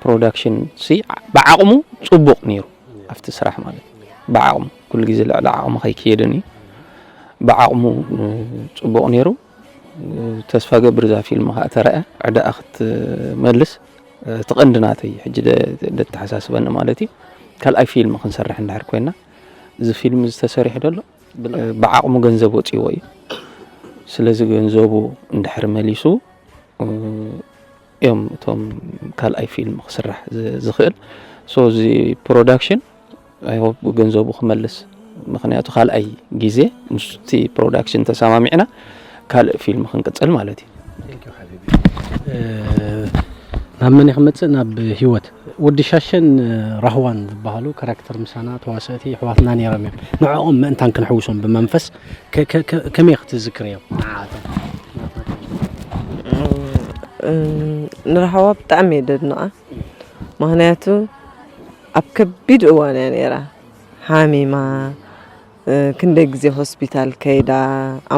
ፕሮዳክሽን ሲ ብዓቕሙ ፅቡቕ ነይሩ ኣብቲ ስራሕ ማለት ብዓቕሙ ኩሉ ግዜ ልዕሊ ዓቕሙ ከይክየድን እዩ ብዓቕሙ ፅቡቕ ነይሩ ተስፋ ገብር እዛ ፊልም ከዓ ተረአ ዕዳኣ ክትመልስ እቲ ቀንዲ ናተይ ሕጂ ደተሓሳስበኒ ማለት እዩ ካልኣይ ፊልም ክንሰርሕ እንድሕር ኮይና እዚ ፊልም ዝተሰሪሑ ደሎ ብዓቕሙ ገንዘብ ወፂዎ እዩ ስለዚ ገንዘቡ እንድሕር መሊሱ እዮም እቶም ካልኣይ ፊልም ክስራሕ ዝኽእል so እዚ production I hope ገንዘቡ ክመልስ ምክንያቱ ካልኣይ ግዜ ምስቲ production ተሰማሚዕና ካልእ ፊልም ክንቅፅል ማለት እዩ ናብ መን ክመፅእ ናብ ህይወት ወዲ ሻሸን ራህዋን ዝበሃሉ ካራክተር ምሳና ተዋሰእቲ ኣሕዋትና ነይሮም እዮም ንዕኦም ምእንታን ክንሕውሶም ብመንፈስ ከመይ ክትዝክርዮም ንዓቶም ንራህዋ ብጣዕሚ እየ ደድንቓ ምኽንያቱ ኣብ ከቢድ እዋን እያ ነይራ ሓሚማ ክንደይ ግዜ ሆስፒታል ከይዳ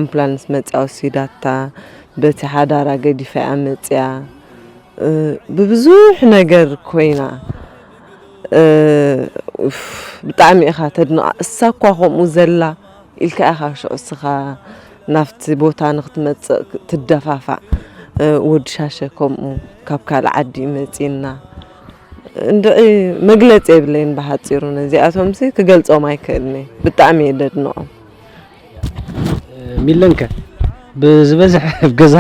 ኣምፕላንስ መፅያ ወሲዳታ በቲ ሓዳራ ገዲፋ እያ መፅያ ብብዙሕ ነገር ኮይና ብጣዕሚ ኢኻ ተድንቓ እሳ እኳ ከምኡ ዘላ ኢልካ ኢኻ ሽዑ እስኻ ናብቲ ቦታ ንክትመጽእ ትደፋፋእ። ወዲ ሻሸ ከምኡ ካብ ካልእ ዓዲ መጺና እንድዒ መግለጺ የብለይን ብሓጺሩ። ነዚኣቶምሲ ክገልጾም ኣይክእልን እየ። ብጣዕሚ እየ ደድንቖም። ሚለንከ ብዝበዝሕ ኣብ ገዛ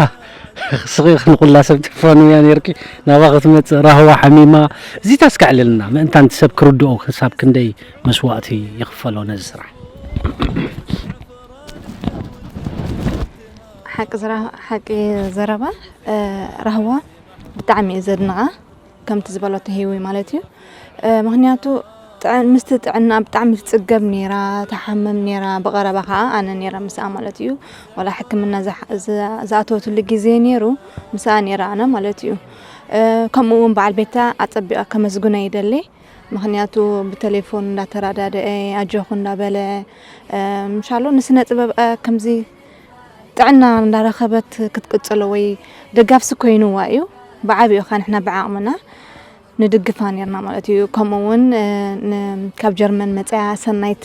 ስኺ ንኩላ ሰብ ትፋንውያ ነርኪ ናባ ክትመፅእ ራህዋ ሓሚማ እዚታስ ከዕልልና ምእንታን ሰብ ክርድኦ ክሳብ ክንደይ መስዋእቲ ይኽፈሎ ነዚ ስራሕ። ሓቂ ዘረባ ብጣዕሚ እየ ዘድንቓ። ከምቲ ዝበለቶ ሂዊ ማለት እዩ። ምክንያቱ ምስቲ ጥዕና ብጣዕሚ ትፅገብ ነይራ፣ ትሓምም ነይራ። ብቐረባ ከዓ ኣነ ነይረ ምስኣ ማለት እዩ። ዋላ ሕክምና ዝኣተወትሉ ግዜ ነይሩ ምስኣ ነይረ ኣነ ማለት እዩ። ከምኡ እውን በዓል ቤታ ኣፀቢቐ ከመስግኖ ይደሊ። ምክንያቱ ብቴሌፎን እንዳተረዳደአ ኣጆኹ እንዳበለ ምሻሎ ንስነ ጥበብ ከምዚ ጥዕና እንዳረኸበት ክትቅፅሎ ወይ ደጋፍሲ ኮይንዋ እዩ። ብዓብኡ ኸ ንሕና ብዓቕምና ንድግፋ ነርና ማለት እዩ። ከምኡ እውን ካብ ጀርመን መፅያ ሰናይት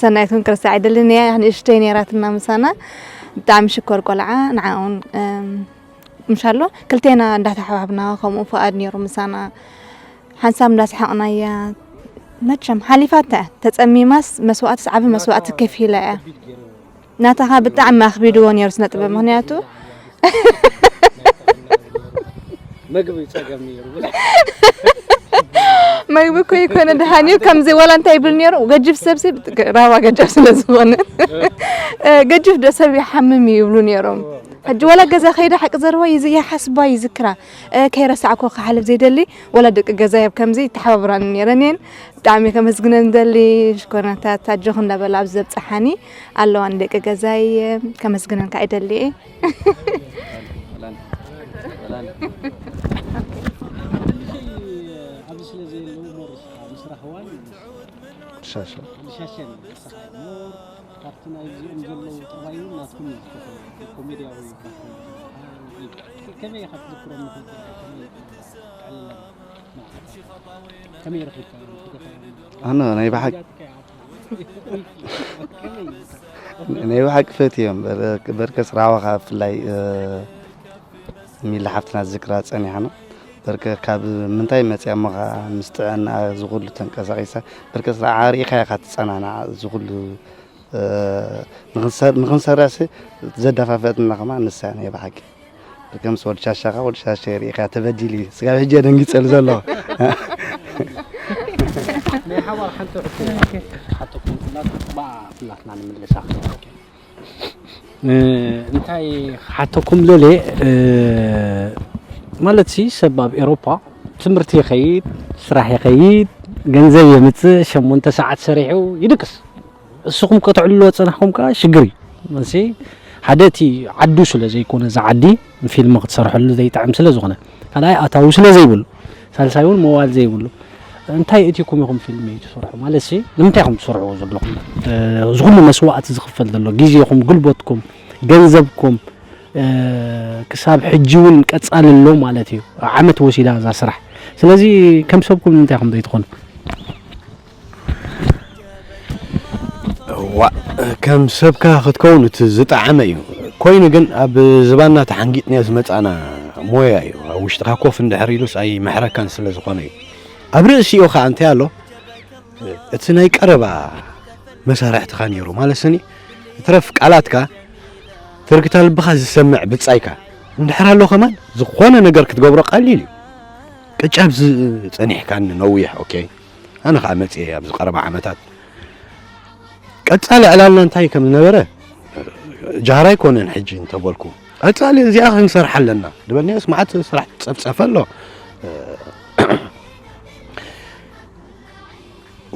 ሰናይት እውን ክርስታ ኣይደልን እያ ንእሽተይ ነይራትና ምሳና ብጣዕሚ ሽኮር ቆልዓ ንዓውን ምሻሎ ክልቴና እንዳተሓባብና ከምኡ ፍቓድ ነይሩ ምሳና ሓንሳብ እንዳስሓቕናያ መቸም ሓሊፋታ ተፀሚማስ መስዋእትስ ዓቢ መስዋእቲ ከፊላ እያ። ናታኻ ብጣዕሚ ኣኽቢድዎ ነይሩ ስነ ጥበብ ምኽንያቱ መግቢ ጸገም ነይሩ። መግቢ እኮ ይኮነ ደሓን እዩ ከምዚ ወላ እንታይ ይብል ነይሩ ገጅፍ ሰብሲ ራባ ገጃፍ ስለ ዝኾነ ገጅፍ ዶ ሰብ ይሓምም እዩ ይብሉ ነይሮም። ሕጂ ወላ ገዛ ከይደ ሓቂ ዘረባ ይሓስባ ይዝክራ ከይረሳዕኮ ክሓልፍ ዘይደሊ ወላ ደቂ ገዛይ ኣብ ከምዚ ይተሓባብራኒ ነይረን እየን። ብጣዕሚ ከመስግነን ደሊ ሽኮርናታት ኣጆኹ እንዳበላ ኣብዚ ዘብፅሓኒ ኣለዋ ንደቂ ገዛይ ከመስግነን ከዓ ይደሊ እየ። ሻሻ ካብቲ ናይ ዚኦም ዘለዉ ጠባይ እውን ናትኩም እዩ ዝፈተነ ኮሜድያዊ ባህሪ እዩ። ከመይ ኢኻ ትዝክሮም ንፈልጥ ከመይ ቀልለን ከመይ ረኺብካ ኣነ ናይ ብሓቂ ናይ ብሓቂ ፈትዮም በርከስ ራዋኻ ብፍላይ ሚሊ ሓፍትና ዝክራ ጸኒሓና በርከ ካብ ምንታይ መጽያ እሞ ምስ ጥዕና ዝኹሉ ተንቀሳቂሳ በርከስ ርኢኻ ኢኻ ትጸናናዕ ዝኹሉ ንኽንሰርዕሲ ዘዳፋፈትና ከማ ንሳ ናይ ብሓቂ ከም ወዲ ሻሻኻ ወዲ ሻሸ ርኢኻ ተበዲሉ ስጋብ ሕጂ ደንጊጸሉ ዘሎ ናይ ሓባር ሓንቲ ሕቶ ሓቶኩም ኩላትና ንምልሳ እንታይ ሓተኩም ለለ ማለት ሲ ሰብ ኣብ ኤሮፓ ትምህርቲ ይኸይድ ስራሕ ይኸይድ ገንዘብ የምፅእ ሸሞንተ ሰዓት ሰሪሑ ይድቅስ እስኹም ከተዕልሎ ፀናሕኩም ከዓ ሽግር እዩ መሲ ሓደ እቲ ዓዱ ስለ ዘይኮነ እዚ ዓዲ ፊልም ክትሰርሐሉ ዘይጥዕም ስለ ዝኾነ ካልኣይ ኣታዊ ስለ ዘይብሉ ሳልሳይ እውን መዋል ዘይብሉ እንታይ እቲኩም ኢኹም ፊልም ትሰርሑ ማለት ሲ ንምንታይ ኢኹም ትሰርሕዎ ዘለኹም እዚ ኩሉ መስዋእቲ ዝኽፈል ዘሎ ግዜኹም ጉልበትኩም ገንዘብኩም ክሳብ ሕጂ እውን ቀፃሊ ኣሎ ማለት እዩ ዓመት ወሲዳ እዛ ስራሕ ስለዚ ከም ሰብኩም ንምንታይ ኢኹም ዘይትኾኑ ዋ ከም ሰብካ ክትከውን እቲ ዝጠዓመ እዩ ኮይኑ ግን ኣብ ዝባና ተሓንጊጥናዮ ዝመፃና ሞያ እዩ ኣብ ውሽጥካ ኮፍ እንድሕር ኢሉስ ኣይምሕረካን ስለ ዝኾነ እዩ ኣብ ርእሲኡ ከዓ እንታይ ኣሎ እቲ ናይ ቀረባ መሳርሕትኻ ነይሩ ማለት ስኒ እትረፍ ቃላትካ ትርግታ ልብኻ ዝሰምዕ ብጻይካ እንድሕር ኣሎ ከማን ዝኾነ ነገር ክትገብሮ ቀሊል እዩ ቅጫ ኣብዚ ጸኒሕካኒ ነዊሕ ኦኬ ኣነ ከዓ መፅየ ኣብዚ ቀረባ ዓመታት ቀፃሊ ዕላልና እንታይ ከም ዝነበረ ጃህራ ኣይኮነን ሕጂ እንተበልኩ ቀፃሊ እዚኣ ክንሰርሓ ኣለና ዝበልናዮስ መዓት ስራሕ ፀፍፀፈ ኣሎ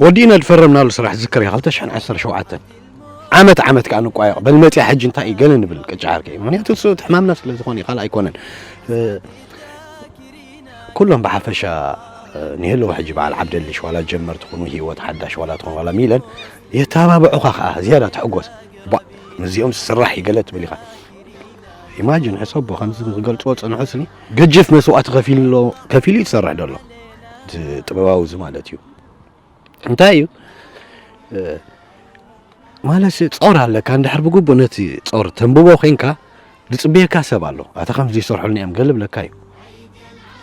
ወዲእና ዝፈረምናሉ ስራሕ ዝክር እየ ክልተ ሽሕን ዓሰርተ ሸውዓተን ዓመት ዓመት ከዓ ንቋየቕ በል መፅያ ሕጂ እንታይ እዩ ገለ ንብል ቅጫ ዓርከይ ምክንያቱ እሱ እቲ ሕማምና ስለ ዝኾነ ካልእ ኣይኮነን ኩሎም ብሓፈሻ ንህልው ሕጂ በዓል ዓብደልሽ ዋላ ጀመርቲ ኩኑ ህይወት ሓዳሽ ዋላ ትኾን ዋላ ሚለን የተባብዑኻ ከዓ ዝያዳ ትሕጎስ ባ ምስዚኦም ስራሕ ይገለ ትብል ኢኻ ኢማጅን ሕሰቦ ከምዚ ክገልፅዎ ፅንሑ ስኒ ገጅፍ መስዋእቲ ከፊሉ እዩ ዝሰርሕ ዘሎ ጥበባዊ እዚ ማለት እዩ እንታይ እዩ ማለት ጾር ኣለካ። እንድሕር ብግቡእ ነቲ ጾር ተንብቦ ኮይንካ ዝጽበየካ ሰብ ኣሎ። ኣታ ከምዚ ይሰርሑልና እዮም ገለ ብለካ እዩ።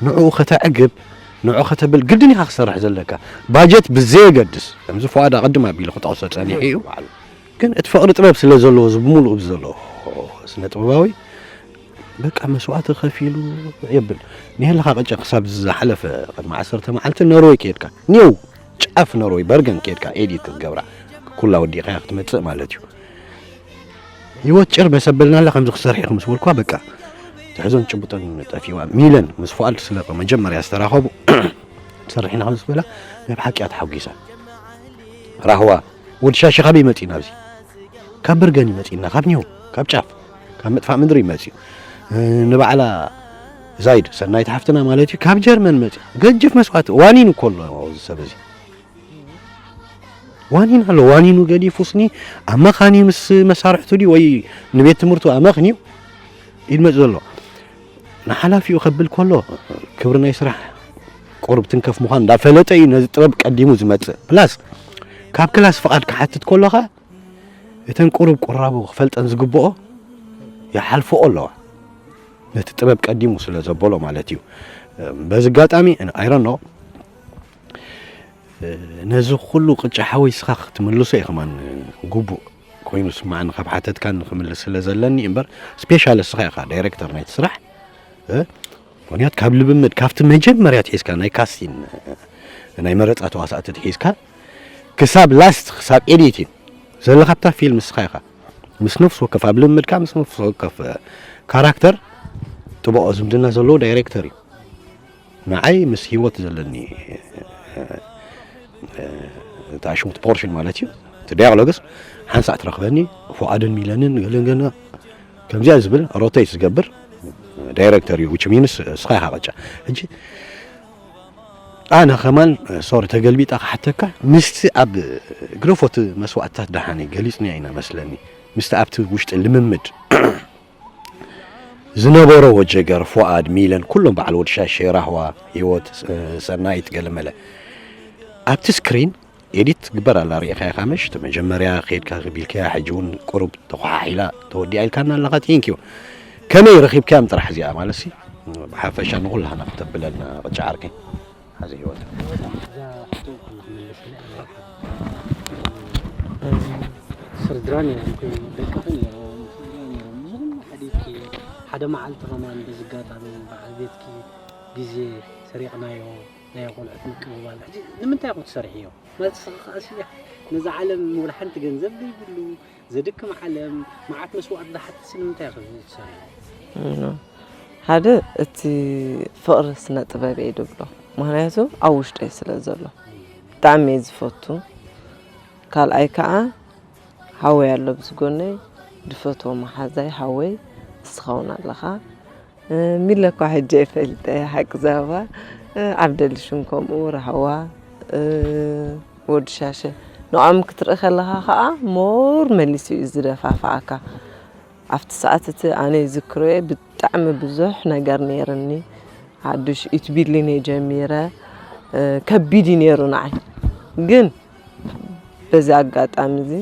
ንዕኡ ከተዕግብ፣ ንዕኡ ከተብል ግድን ኢኻ ክሰርሕ ዘለካ። ባጀት ብዘየገድስ፣ ከምዚ ፍዋድ ኣቐድም ኣቢሉ ክጠቕሶ ጸኒሑ እዩ ባዕሉ። ግን እቲ ፍቕሪ ጥበብ ስለ ዘለዎ፣ እዚ ብምሉኡ ዘሎ ስነ ጥበባዊ፣ በቃ መስዋእቲ ከፊሉ የብል። ንሄለኻ ቅጫ ክሳብ ዝሓለፈ ቅድሚ ዓሰርተ መዓልቲ ኖርወይ ከድካ፣ ኒው ጫፍ ኖርወይ በርገን ከድካ ኤዲት ክትገብራ፣ ኩላ ወዲእካያ ክትመጽእ ማለት እዩ። ህይወት ጭር በሰበልናላ ከምዚ ክሰርሕ ኢኹ ምስ በልኳ፣ በቃ ትሕዞን ጭብጦን ጠፊዋ። ሚለን ምስ ፉኣድ ስለ መጀመርያ ዝተራኸቡ፣ ትሰርሕ ኢና ከም ዝበላ፣ ናይ ብሓቂ እያ ተሓጒሳ። ራህዋ፣ ወዲ ሻሺ ካበይ መጺእና ኣብዚ? ካብ በርገን እዩ መጺእና፣ ካብ ኒው፣ ካብ ጫፍ፣ ካብ ምጥፋእ ምድሪ እዩ መጺኡ። እ፣ ንባዕላ ዛይድ፣ ሰናይት ሓፍትና ማለት እዩ፣ ካብ ጀርመን መጺኡ። ገጅፍ መስዋእቲ፣ ዋኒኑ እኮ ኣሎ እዚ ሰብ እዚ። ዋኒን ኣሎ፣ ዋኒኑ ገዲፉስኒ፣ ኣመኻንዩ ምስ መሳርሕቱ ድዩ ወይ ንቤት ትምህርቱ ኣመኽንዩ ይመጽእ ዘሎ። ንሓላፊኡ ከብል ከሎ፣ ክብሪ ናይ ስራሕ ቁሩብ ትንከፍ ምዃን እንዳፈለጠ እዩ ነዚ ጥበብ ቀዲሙ ዝመጽእ። ፕላስ፣ ካብ ክላስ ፍቓድ ክሓትት ከሎ ኸኣ፣ እተን ቁሩብ ቁራቡ ክፈልጠን ዝግብኦ ይሓልፍኦ ኣለዋ። ነቲ ጥበብ ቀዲሙ ስለ ዘበሎ ማለት እዩ። በዚ ኣጋጣሚ፣ I don't know፣ ነዚ ኩሉ ቅጫ ሓወይ ስኻ ክትምልሶ እዩ ከማን ግቡእ ኮይኑ ስማዕኒ፣ ካብ ሓተትካ ንክምልስ ስለ ዘለኒ እምበር፣ ስፔሻል ስኻ ኢኻ ዳይሬክተር ናይቲ ስራሕ። እ፣ ምኽንያት ካብ ልምምድ፣ ካብቲ መጀመርያ ትሒዝካ ናይ ካስቲን፣ ናይ መረጻ ተዋሳእቲ ትሒዝካ ክሳብ ላስት፣ ክሳብ ኤዲቲን ዘለኻ ኣብታ ፊልም ስኻ ኢኻ። ምስ ነፍሲ ወከፍ፣ ኣብ ልምምድካ ምስ ነፍሲ ወከፍ ካራክተር ጥበቆ ዝምድና ዘለዎ ዳይሬክተር እዩ። ንዓይ ምስ ህይወት ዘለኒ፣ እ፣ እ፣ እታ ሽሙት ፖርሽን ማለት እዩ። እቲ ዳያሎግስ ሓንሳእ ትረኽበኒ፣ ፉኣድን ሚለንን ገለን ገለ ከምዚኣ ዝብል ሮቴት ዝገብር ዳይሬክተር እዩ፣ which means እስኻ ኢኻ ቅጫ። ሕጂ ኣነ ከማን፣ ሶሪ፣ ተገልቢጣ ክሓተካ፣ ምስቲ ኣብ ግረፎት መስዋእትታት ደሓነይ ገሊጽናዮ ኢና መስለኒ። ምስቲ ኣብቲ ውሽጢ ልምምድ ዝነበሮ ወጀገር፣ ፉኣድ፣ ሚለን፣ ኩሎም በዓል ወዲ ሻሸ፣ ራህዋ፣ ህይወት፣ እ፣ ሰናይት፣ ገለመለ። ኣብቲ ስክሪን ኤዲት ትግበር ኣላ፣ ርኢኻያ ኢኻ ምሽ? እቲ መጀመርያ ከይድካ ክቢልካያ፣ ሕጂ እውን ቁሩብ ተኾሓሒላ ተወዲኣ ኢልካና ኣለኻ። ቴንክ ዩ። ከመይ ረኺብካያ ጥራሕ እዚኣ ማለት ሲ፣ ብሓፈሻ ንኹላህና ክተብለና ቅጫ ዓርከይ። ሓዚ ህይወት። እዛ ሕቶ ከመልስላ እየ። ስድራ ነይሮም፣ ደቅኺ ነይሮም፣ ስድራ ነይሮም። ንኹሉ ሓዲግኪ፣ ሓደ መዓልቲ ከማን በዚ ኣጋጣሚ በዓል ቤትኪ ግዜ ሰሪቕናዮ፣ ናይ ቆልዑት ምቅብባል። ሕጂ ንምንታይ ኢኹም ትሰርሕዮ? ማለት ንስኺ ከኣ እስያ ነዛ ዓለም ወላ ሓንቲ ገንዘብ ዘይብሉ፣ ዘድክም ዓለም፣ መዓት መስዋእቲ ዝሓትት፣ ንምንታይ ኢኺ ትሰርሕዮ? ኖ። ሓደ፣ እቲ ፍቕሪ ስነ ጥበብ እየ ድብሎ። ምኽንያቱ ኣብ ውሽጠይ ስለ ዘሎ። ብጣዕሚ እየ ዝፈቱ። ካልኣይ ከኣ፣ ሓወይ ኣሎ ኣብዚ ጎነይ፣ ድፈትዎ መሓዛይ ሓወይ፣ ንስኻ እውን ኣለኻ። እ፣ ሚለ እኳ ሕጂ ኣይፈልጠ፣ ሓቂ ዘረባ። እ፣ ዓብደልሽን ከምኡ፣ ራህዋ፣ እ፣ ወዲ ሻሸ። ንዖም ክትርኢ ከለኻ ኸኣ፣ ሞር መሊሱ እዩ ዝደፋፍኣካ። ኣብቲ ሰዓት እቲ ኣነ ይዝክሮ እየ፣ ብጣዕሚ ብዙሕ ነገር ነይርኒ። ሓዱሽ ኢትቢሊን እየ ጀሚረ፣ እ፣ ከቢድ እዩ ነይሩ ንዓይ። ግን በዚ ኣጋጣሚ እዚ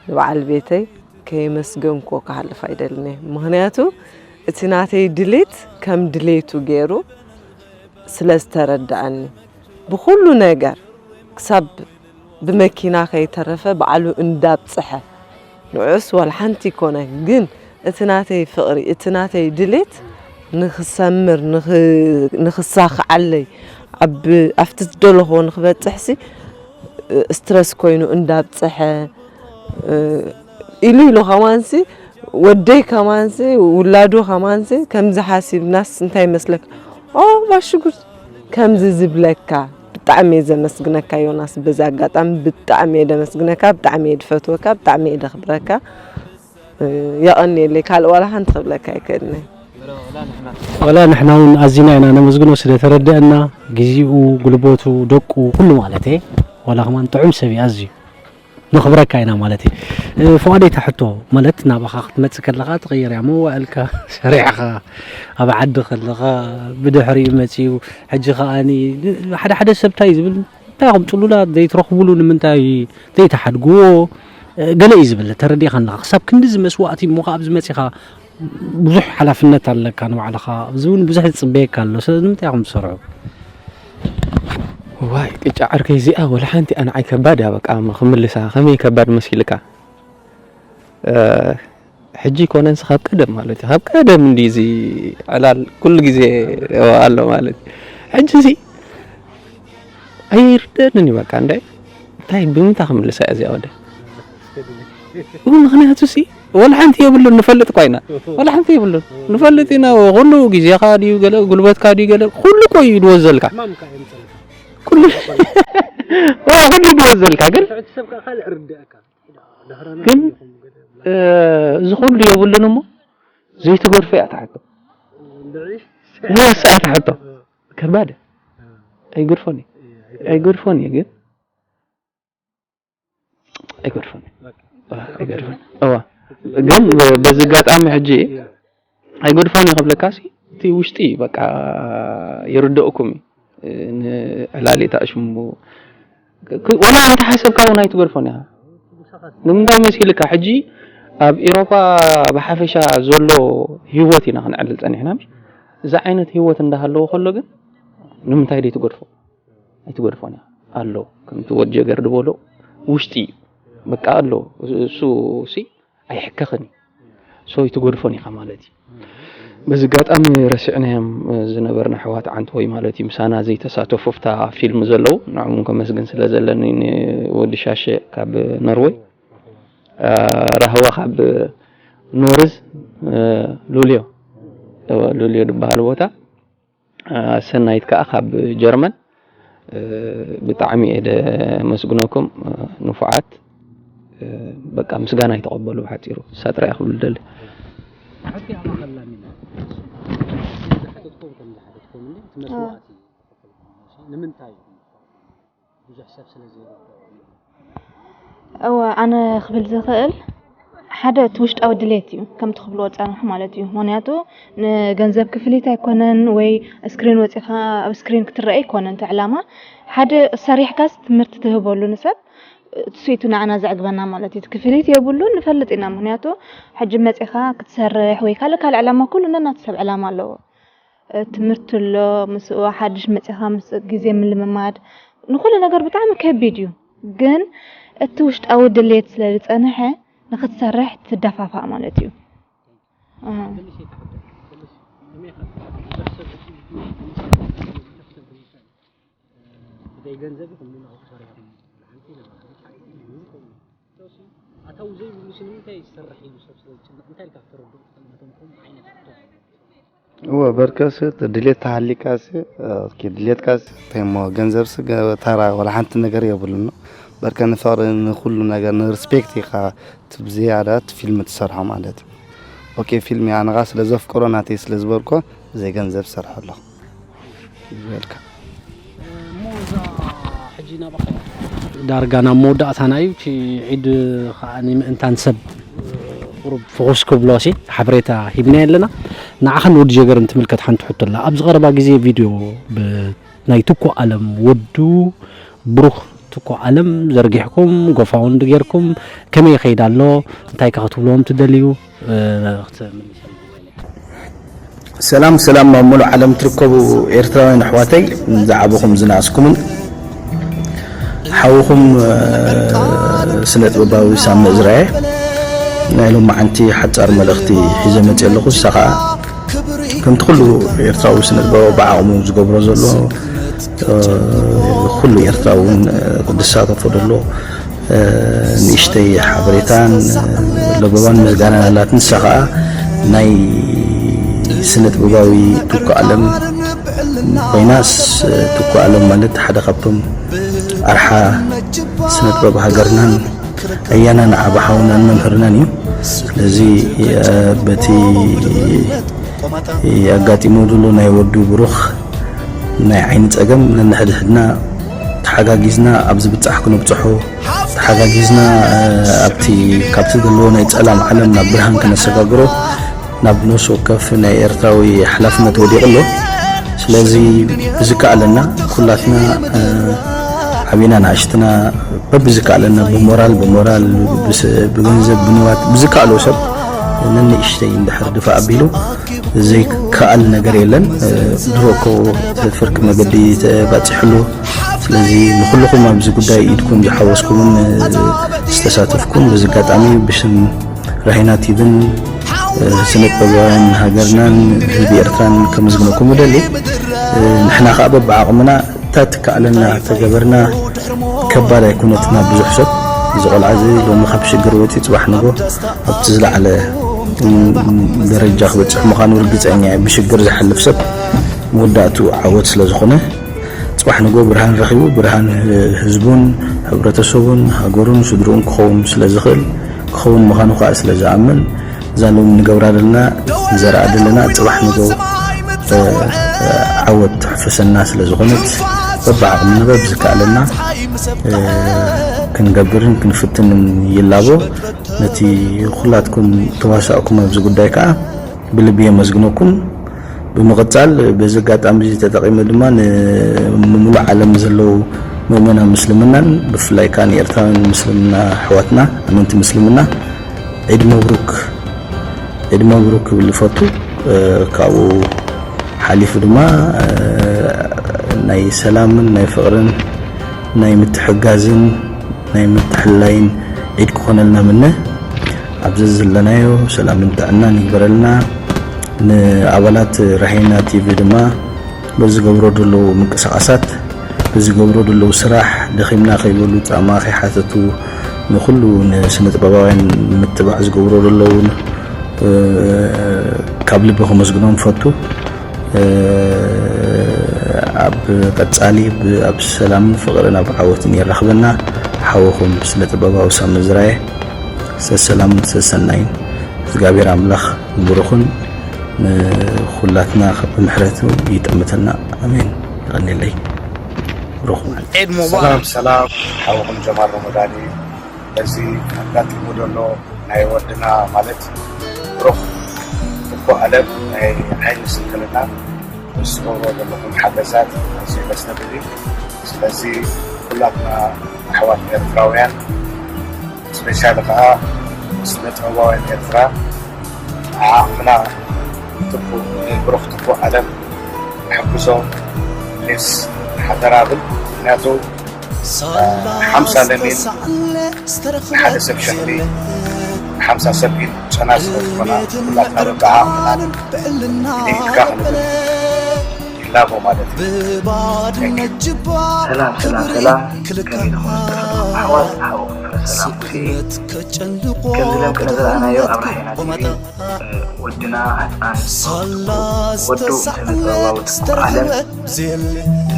ንበዓል ቤተይ ከየመስገንኩዎ ክሃልፍ ኣይደልን እየ። ምኽንያቱ እቲ ናተይ ድሌት ከም ድሌቱ ገይሩ ስለ ዝተረድኣኒ፣ ብኹሉ ነገር ክሳብ ብመኪና ከይተረፈ ባዕሉ እንዳብጽሐ፣ ንዑስ ዋላ ሓንቲ ይኮነ፣ ግን እቲ ናተይ ፍቕሪ፣ እቲ ናተይ ድሌት ንኽሰምር፣ ንኽ-፣ ንኽሳኽዓለይ፣ ኣብ-፣ ኣብቲ ዝደለኽዎ ንኽበጽሕሲ፣ ስትረስ ኮይኑ እንዳብጽሐ፣ ኢሉ ኢሉ ከማንሲ፣ ወደይ ከማንሲ፣ ውላዱ ከማንሲ ከምዚ ሓሲብናስ እንታይ ይመስለካ? ኦ፣ ባሽጉር ከምዚ ዝብለካ፣ ብጣዕሚ እየ ዘመስግነካ ዮናስ። በዚ ኣጋጣሚ ብጣዕሚ እየ ደመስግነካ፣ ብጣዕሚ እየ ድፈትወካ፣ ብጣዕሚ እየ ደኽብረካ። የቐንየለይ። ካልእ ዋላ ሓንቲ ክብለካ ኣይክእልን እየ። ወላ ንሕና እውን ኣዚና ኢና ነመስግኖ ስለ ተረደአና፣ ግዜኡ፣ ጉልበቱ፣ ደቁ፣ ኩሉ ማለት እየ። ዋላ ከማን ጥዑም ሰብ እዩ ኣዝዩ። ነኽብረካ ኢና ማለት እዩ። እ፣ ፍቓደይ፣ እታ ሕቶ ማለት ናባኻ ክትመጽእ ከለኻ ትቕይር እያ። መዋእልካ ሰሪዕኻ ኣብ ዓዲ ከለኻ ብድሕሪኡ መጺኡ፣ ሕጂ ከኣኒ ሓደ ሓደ ሰብ እንታይ ዝብል፣ እንታይ ኢኹም ጽሉላት ዘይትረኽቡሉ ንምንታይ ዘይትሓድግዎ? ገለ እዩ ዝብል፣ ተረዲእካ ኣለኻ። ክሳብ ክንድዚ መስዋእቲ እሞ ከኣ ኣብዚ መጺኻ ብዙሕ ሓላፍነት ኣለካ ንባዕልኻ፣ ኣብዚ እውን ብዙሕ ዝጽበየካ ኣሎ። ስለዚ ንምንታይ ኢኹም ትሰርሑ? ዋይ ቅጫ ዓርከይ፣ እዚኣ ወላ ሓንቲ ኣንዓይ ከባድ እያ። በቃ ክምልሳ ከመይ ከባድ መሲልካ? ሕጂ ይኮነንስ ካብ ቀደም ማለት እዩ። ካብ ቀደም እንዲ እዚ ዕላል ኩሉ ግዜ ኣሎ ማለት እዩ። ሕጂ እዚ ኣይርደንን እዩ በቃ። እንደ እንታይ ብምንታ ክምልሳ እያ እዚኣ ወደ ኡ ምክንያቱ ሲ ወላ ሓንቲ የብሉን። ንፈልጥ እኳ ኢና፣ ወላ ሓንቲ የብሉን። ንፈልጥ ኢና። ኩሉ ግዜኻ ድዩ ገለ ጉልበትካ ድዩ ገለ ኩሉ እኮ እዩ ድወዘልካ። ኩሉ ኩሉ ድወዘልካ ግን ግን እዚ ኩሉ የብሉን እሞ ዘይትገድፎ እያ ትሓቶ። ዝወስኣ ትሓቶ ከባድ ኣይገድፎን እዩ። ኣይገድፎን እዩ ግን ኣይገድፎን። ኣይገድፎን። እዋ ግን በዚ ኣጋጣሚ ሕጂ ኣይገድፎን እዩ ክብለካ ሲ እቲ ውሽጢ በቃ ይርደእኩም እዩ። ንዕላል ተኣሽሙ ወላ እንተ ሓሰብካ እውን ኣይትገድፎን ኢኻ። ንምንታይ መሲልካ ሕጂ ኣብ ኤሮፓ ብሓፈሻ ዘሎ ህይወት ኢና ክንዕልል ጸኒሕና። እዛ ዓይነት ህይወት እንዳሃለዎ ከሎ ግን ንምንታይ ደይ ትገድፎ? ኣይትገድፎን ኢኻ ኣሎ። ከምቲ ወድ ጀገር ዝበሎ ውሽጢ እዩ። በቃ ኣሎ። እሱ ሲ ኣይሕከኽን እዩ። ሶ ኣይትገድፎን ኢኻ ማለት እዩ። በዚ ኣጋጣሚ ረሲዕናዮም ዝነበርና ኣሕዋት ዓንተወይ ማለት እዩ ምሳና ዘይተሳተፉ ኣብታ ፊልም ዘለዉ ንዕኦም ከመስግን ስለ ዘለኒ ንወዲ ሻሸ ካብ ኖርወይ፣ ራህዋ ካብ ኖርዝ፣ ሉልዮ ሉልዮ ዝበሃል ቦታ ሰናይት ከኣ ካብ ጀርመን። ብጣዕሚ እየ ደመስግነኩም ንፉዓት። በቃ ምስጋና ይተቐበሉ ብሓፂሩ እሳ ጥራይ ክብል ደሊ። ሓቂ ኣባኸላ ሚና ዝሓተትኩም ከም ዝሓተትኩም እንዲ እቲ መስዋእቲ ዝኸፈልኩም ንምንታይ ብዙሕ ሰብ ስለ ዘይረድኦ። እወ ኣነ ክብል ዝኽእል ሓደ እቲ ውሽጣዊ ድሌት እዩ ከምቲ ክብልዎ ዝፀንሑ ማለት እዩ። ምክንያቱ ንገንዘብ ክፍሊት ኣይኮነን ወይ ስክሪን ወፂኻ ኣብ ስክሪን ክትረአ ኣይኮነን እቲ ዕላማ። ሓደ ሰሪሕካስ ትምህርቲ ትህበሉ ንሰብ እሱ እዩ እቲ ንዓና ዘዕግበና ማለት እዩ። እቲ ክፍሊት የብሉን ንፈልጥ ኢና። ምክንያቱ ሕጂ መፂኻ ክትሰርሕ ወይ ካልእ ካልእ ዕላማ ኩሉ ነናቱ ሰብ ዕላማ ኣለዎ። ትምህርቲ ኣሎ፣ ምስኡ ሓድሽ መፂኻ ምስ ግዜ ምልምማድ ንኹሉ ነገር ብጣዕሚ ከቢድ እዩ። ግን እቲ ውሽጣዊ ድሌት ስለ ዝፀንሐ ንክትሰርሕ ትደፋፋእ ማለት እዩ። ብዘይ ገንዘብ ይኹን ንንዑ ክሰርሕ ሓንቲ ነገር ሓንቲ ሓቂ እዩ ዝኸውን። ሶሲ ኣታዊ ዘይብሉ ሲ ንምንታይ ይሰርሕ ኢሉ ሰብ ስለ ዝጭነቕ እንታይ ኢልካ ክተረድኦ ትኽእል ነቶም ከምኡ ዓይነት ሕቶ? እወ በርከስ ድሌት ተሃሊካሲ ኦኬ ድሌትካሲ እንታይ እሞ ገንዘብሲ ገ- ተራ ወላ ሓንቲ ነገር የብሉን። በርከ ንፍቕሪ ንኩሉ ነገር ንሪስፔክት ኢኻ እቲ ብዝያዳ እቲ ፊልም ትሰርሖ ማለት እዩ። ኦኬ ፊልም ኣነ ኸዓ ስለ ዘፍቅሮ ናተይ ስለ ዝበልኮ ብዘይ ገንዘብ ሰርሖ ኣለኹ። ዝበልካ። እሞ እዛ ሕጂ ናባኸ ዳርጋ ናብ መወዳእታና እዩ። እቲ ዒድ ከዓ ንምእንታን ሰብ ቁሩብ ፍኹስ ክብሎ ሲ ሓበሬታ ሂብና ኣለና። ንዓኸን ወዲ ጀገርን ትምልከት ሓንቲ ሕቶ ኣላ። ኣብዚ ቀረባ ግዜ ቪድዮ ብ- ናይ ትኩ ኣለም ወዱ ብሩኽ ትኩ ኣለም ዘርጊሕኩም ጎፋውንድ ጌርኩም ከመይ ይኸይድ ኣሎ? እንታይ ከ ክትብልዎም ትደልዩ? ሰላም ሰላም ኣብ ሙሉእ ዓለም ትርከቡ ኤርትራውያን ኣሕዋተይ ዝዓበኹም ዝነኣስኩምን ሓውኹም ስነ ጥበባዊ ሳሚ እዝራየ ናይ ሎማዓንቲ ሓጻር መልእኽቲ ሒዘ መጽእ ኣለኹ። ንሳ ኸዓ ከምቲ ኩሉ ኤርትራዊ ስነ ጥበባዊ ብዓቕሙ ዝገብሮ ዘሎ ኩሉ ኤርትራዊ እውን ክሳተፎ ደሎ ንእሽተይ ሓበሬታን ለበዋን ምስጋናን ኣላት። ንሳ ኸዓ ናይ ስነ ጥበባዊ ትኩ ኣለም ኮይና፣ ትኩ ኣለም ማለት ሓደ ካብቶም ኣርሓ ስነ ጥበብ ሃገርናን ኣያናን ዓቢ ሓውናን መምህርናን እዩ። ስለዚ በቲ ኣጋጢሙ ዘሎ ናይ ወዱ ብሩኽ ናይ ዓይኒ ጸገም ነንሕድሕድና ተሓጋጊዝና ኣብ ዝብጻሕ ክነብጽሖ ተሓጋጊዝና ኣብቲ ካብቲ ዘለዎ ናይ ጸላም ዓለም ናብ ብርሃን ከነሰጋግሮ ናብ ነፍሲ ወከፍ ናይ ኤርትራዊ ሓላፍነት ወዲቑ ኣሎ። ስለዚ ብዝከኣለና ኩላትና ዓቢና ንኣሽትና በብዝከኣለና ብሞራል ብሞራል ብስ- ብገንዘብ ብንዋት ብዝከኣሎ ሰብ ንንእሽተይ እንድሕር ድፋ ኣቢሉ ዘይከኣል ነገር የለን። ድሮ እኮ ፍርቂ መገዲ ተባፂሕሉ። ስለዚ ንኩልኹም ኣብዚ ጉዳይ ኢድኩም ዝሓወስኩምን ዝተሳተፍኩም በዚ ኣጋጣሚ ብስም ራሂና ቲቪን ስነ ጥበባውያን ሃገርናን ህዝቢ ኤርትራን ከመስግነኩም እደሊ። ንሕና ከዓ በብዓቕምና እታ ትከኣለና ተገበርና። ከባድ ኣይኮነትና ብዙሕ ሰብ። እዚ ቆልዓ እዚ ሎሚ ካብ ሽግር ወፂኡ ፅባሕ ንጎ ኣብቲ ዝለዓለ ደረጃ ክበፅሕ ምዃኑ ርግፀኛ እየ። ብሽግር ዝሓልፍ ሰብ መወዳእቱ ዓወት ስለ ዝኾነ፣ ፅባሕ ንጎ ብርሃን ረኺቡ ብርሃን ህዝቡን ሕብረተሰቡን ሃገሩን ስድርኡን ክኸውን ስለ ዝኽእል፣ ክኸውን ምዃኑ ከዓ ስለ ዝኣምን፣ እዛ ሎሚ ንገብራ ዘለና ንዘርኣ ዘለና ፅባሕ ንጎ ዓወት ትሕፍሰና ስለ ዝኾነት፣ በብዓቕምና በብዝከኣለና ክንገብርን ክንፍትንን ይላቦ። ነቲ ኩላትኩም ተዋሳእኩም ኣብዚ ጉዳይ ከዓ ብልቢ የመስግነኩም። ብምቕፃል በዚ ኣጋጣሚ እዚ ተጠቒመ ድማ ንምሉእ ዓለም ዘለዉ ምእመናን ምስልምናን ብፍላይ ከዓ ንኤርትራውያን ምስልምና ኣሕዋትና ኣመንቲ ምስልምና ዒድ መብሩክ ዒድ መብሩክ ክብል ይፈቱ። ካብኡ ሓሊፉ ድማ ናይ ሰላምን ናይ ፍቕርን ናይ ምትሕጋዝን ናይ ምትሕልላይን ዒድ ክኾነልና ምነ። ኣብዚ ዘለናዮ ሰላምን ጥዕናን ይግበረልና። ንኣባላት ራሄና ቲቪ ድማ በዝገብሮ ዘለዉ ምንቅስቓሳት፣ በዝገብሮ ዘለዉ ስራሕ ደኺምና ከይበሉ ጻማ ከይሓተቱ ንኹሉ ንስነ ጥበባውያን ምትባዕ ዝገብሮ ዘለዉ ካብ ልቢ ከመስግኖም ፈቱ። ኣብ ቀጻሊ ኣብ ሰላምን ፍቕርን ኣብ ዓወትን የራኽበና። ሓወኹም ስነ ጥበባዊ ሳሚ ዝራየ። ሰሰላምን ሰሰናይን። እግዚኣብሔር ኣምላኽ ብሩኽን ንኹላትና ብምሕረቱ ይጠምተና። ኣሜን። ይቐንየለይ። ብሩኽ መዓልቲ። ዒድ ሙባረክ። ሰላም ሰላም፣ ሓውኹም ጀማል ረመዳኒ። በዚ ኣጋጢሙ ዘሎ ናይ ወድና ማለት ብሩኽ እኮ ኣለም ናይ ዓይኒ ስንክልና ምስ ትገብሮ ዘለኹም ሓገዛት ኣዝዩ ደስ ዘብል እዩ። ስለዚ ኩላትና ኣሕዋት ኤርትራውያን ስፔሻሊ ከዓ ስነ ጥበባውያን ኤርትራ ዓቕምና ትኩ ብሩኽ ትኩ ኣለም ንሕግዞ ፕሊስ ሓደራ ብል። ምክንያቱ ሓምሳ ለሚን ንሓደ ሰብ ሸኽሊ ንሓምሳ ሰብ ኢድ ጨና ስለ ዝኾና ኩላትና በብዓቕምና ኢደ ኢድካ ክንብል ይላቦ ማለት እዩ። Thank you። ሰላም ሰላም ሰላም፣ ከመይ ትኾኑ ኣሕዋት? ሓወ ፍረ ሰላም ሙሴ። ከምዚ ለምቅነ ዝረኣናዮ ኣብ ራሄና ቲቪ ወድና ህፃን ወዱ ስነ ጥበባዊ ትኩ ኣለም